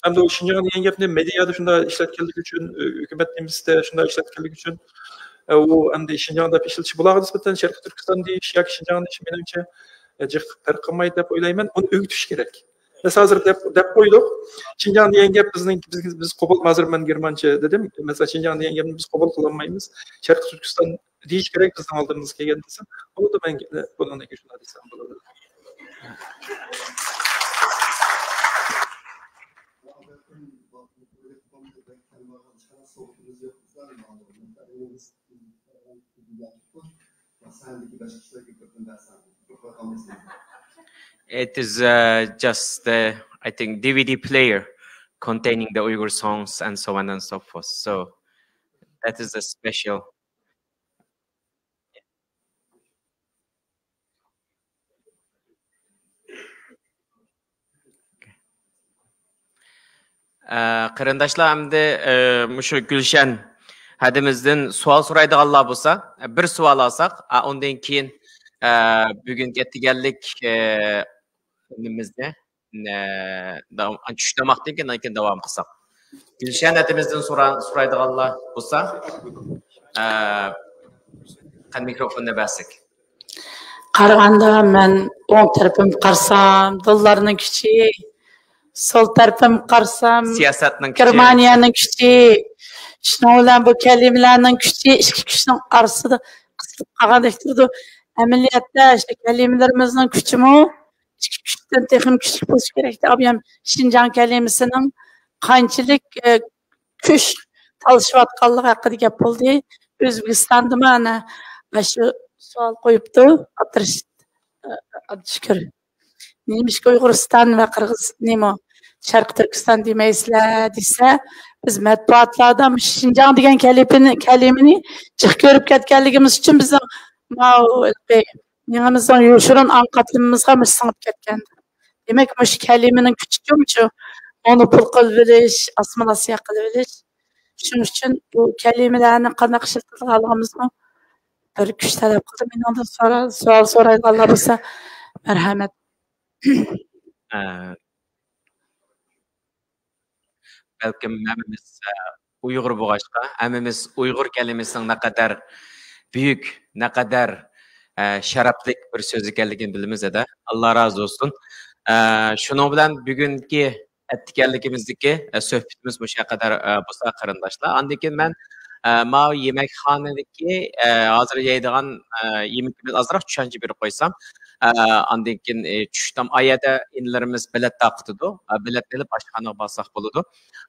ئەمدى ئۇ شىنجاڭ دېگەن گەپنى مېدىيادا شۇنداق ئىشلەتكەنلىكى ئۈچۈن، ھۆكۈمەت نېمىسىدە شۇنداق ئىشلەتكەنلىكى ئۈچۈن، ئۇ ئەمدى شىنجاڭ دەپ ئىشلىتىش، بۇلارغا نىسبەتەن شەرقىي تۈركىستان دېيىش ياكى شىنجاڭ دېيىش، مېنىڭچە، جىق پەرق قىلمايدۇ دەپ ئويلايمەن. ئۇنى ئۆگىتىش كېرەك. بىز ھازىر دەپ، دەپ قويدۇق. شىنجاڭ دېگەن گەپ بىزنىڭ، بىز، بىز قوبۇل، ھازىر مەن گېرمانچە دېدىم. مەسىلەن، شىنجاڭ دېگەن گەپنى بىز قوبۇل قىلالمايمىز. شەرقىي تۈركىستان دېيىش كېرەك بىزنىڭ ئالدىمىزغا كەلگەن دېسەم، بولىدۇ، مەن بۇنىڭدىن كېيىن شۇنداق دېسەم بولىدۇ. It is uh, just, uh, I think, D V D player containing the Uyghur songs and so on and so forth. So that is a special. ئە، قېرىنداشلار، ئەمدى، ئە، مۇشۇ گۈلشەن ھەدىمىزدىن سوئال سورايدىغانلار بولسا، بىر سوئال ئالساق، ئا، ئۇندىن كېيىن، ئە، بۈگۈنكى ئەتىگەنلىك، ئە، نېمىمىزنى، ئە، داۋام، چۈش تاماقتىن كېيىن، ئاندىن كېيىن داۋام قىلساق. گۈلشەن ھەدىمىزدىن سورا-، سورايدىغانلار بولسا، ئە، قېنى مىكروفوننى بەرسەك. قارىغاندا مەن ئوڭ تەرىپىمگە قارىسام، دوللارنىڭ كۈچى، سول تەرىپىمگە قارىسام، سىياسەتنىڭ كۈچى، گېرمانىيەنىڭ كۈچى، شۇنىڭ بىلەن بۇ كەلىمىلەرنىڭ كۈچى، ئىككى كۈچنىڭ ئارىسىدا قىسىلىپ قالغاندەك تۇرىدۇ. ئەمەلىيەتتە شۇ كەلىمىلىرىمىزنىڭ كۈچىمۇ ئىككى كۈچتىن تېخىمۇ كۈچلۈك بولۇشى كېرەك. ئابىيام شىنجاڭ كەلىمىسىنىڭ قانچىلىك، ئە، كۈچ تالىشىۋاتقانلىقى ھەققىدە گەپ بولدى. ئۆزبېكىستاندىمۇ ئەنە شۇ سوئال قويۇپتۇ ئابدۇرېشىت، ئە، ئابدۇشۈكۈر. نېمىشقا ئۇيغۇرىستان ۋە قىرغىز، نېمە، شەرقىي تۈركىستان دېمەيسىلەر دېسە، بىز مەتبۇئاتلاردا مۇشۇ شىنجاڭ دېگەن كەلىپىنى، كەلىمىنى جىق كۆرۈپ كەتكەنلىكىمىز ئۈچۈن بىزنىڭ ماۋۇ ھېلىقى مېڭىمىزنىڭ يوشۇرۇن ئاڭ قاتلىمىمىزغا مۇشۇ سىڭىپ كەتكەن. دېمەك، مۇشۇ كەلىمىنىڭ كۈچىچۇ مۇشۇ مونوپول قىلىۋېلىش، ئاسسىمىلياتسىيە قىلىۋېلىش. شۇنىڭ ئۈچۈن بۇ كەلىمىلەرنى قانداق ئىشلىتىدىغانلىقىمىزمۇ بىر كۈچ تەلەپ قىلىدۇ. مېنىڭدىن سوئال، سوئال سورايدىغانلار بولسا، مەرھەمەت. ئە، بەلكىم ھەممىمىز، ئە، ئۇيغۇر بولغاچقا، ھەممىمىز ئۇيغۇر كەلىمىسىنىڭ نەقەدەر بۈيۈك، نەقەدەر، ئە، شەرەپلىك بىر سۆز ئىكەنلىكىنى بىلىمىز، ھەدە. ئاللا رازى بولسۇن. ئە، شۇنىڭ بىلەن بۈگۈنكى ئەتىگەنلىكىمىزدىكى، ئە، سۆھبىتىمىز مۇشۇ قەدەر، ئە، بولسا، قېرىنداشلار. ئاندىن كېيىن مەن، ئە، ماۋۇ يېمەكخانىدىكى، ئە، ھازىر يەيدىغان، ئە، يېمىكىمىز ئازراق چۈشەنچە بېرىپ قويسام، ئە، ئاندىن كېيىن، ئە، چۈشتىن ئايەدە ئىنىلىرىمىز بېلەت تارقىتىدۇ. ئە، بېلەتنى ئېلىپ ئاشخانىغا بارساق بولىدۇ.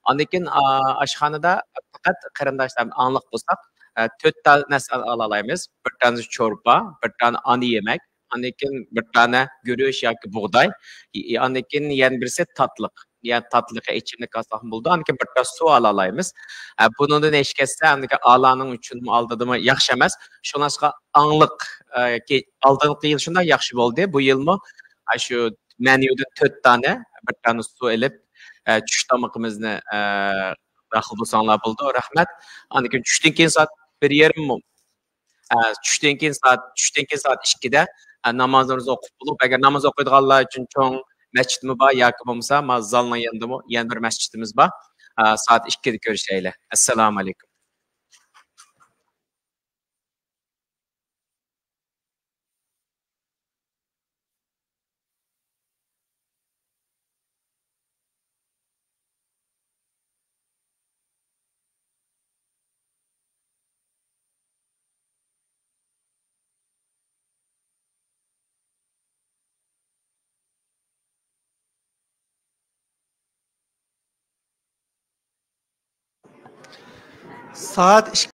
ئاندىن كېيىن، ئا، ئاشخانىدا پەقەت قېرىنداشلار ئاڭلىق بولساق، ئە، تۆت دانە نەرسە ئالالايمىز. بىر دانە شورپا، بىر دانە ئانا يېمەك، ئاندىن كېيىن بىر دانە گۈرۈچ ياكى بۇغداي، ئى، ئاندىن كېيىن يەنە بىرسى تاتلىق. يەنى تاتلىقى ئىچىملىك ئالساقمۇ بولىدۇ. ئاندىن كېيىن بىر تال سۇ ئالالايمىز. ئە، بۇنىڭدىن ئېشىپ كەتسە، ئاندىن كېيىن ئالانىڭ ئۈچۈنمۇ ئالدىدىمۇ ياخشى ئەمەس. شۇڭلاشقا ئاڭلىق، ئە، كى-، ئالدىنقى يىل شۇنداق ياخشى بولدى. بۇ يىلمۇ، ئە، شۇ مەنيۇدىن تۆت دانە، بىر دانە سۇ ئېلىپ، ئە، چۈش تامىقىمىزنى، ئە، داخىل بولساڭلار بولىدۇ. رەھمەت. ئاندىن كېيىن چۈشتىن كېيىن سائەت بىر يېرىم، ئە، چۈشتىن كېيىن سائەت، چۈشتىن كېيىن سائەت ئىككىدە، ئە، نامازىمىزنى ئوقۇپ بولۇپ، ئەگەر ناماز ئوقۇيدىغانلار ئۈچۈن چوڭ مەسچىتمۇ بار ياكى بولمىسا، ما زالنىڭ يېنىدىمۇ يەنە بىر مەسچىتىمىز بار. ئە، سائەت ئىككىدە كۆرۈشەيلى. ئەسسالامۇ ئەلەيكۇم. سائەت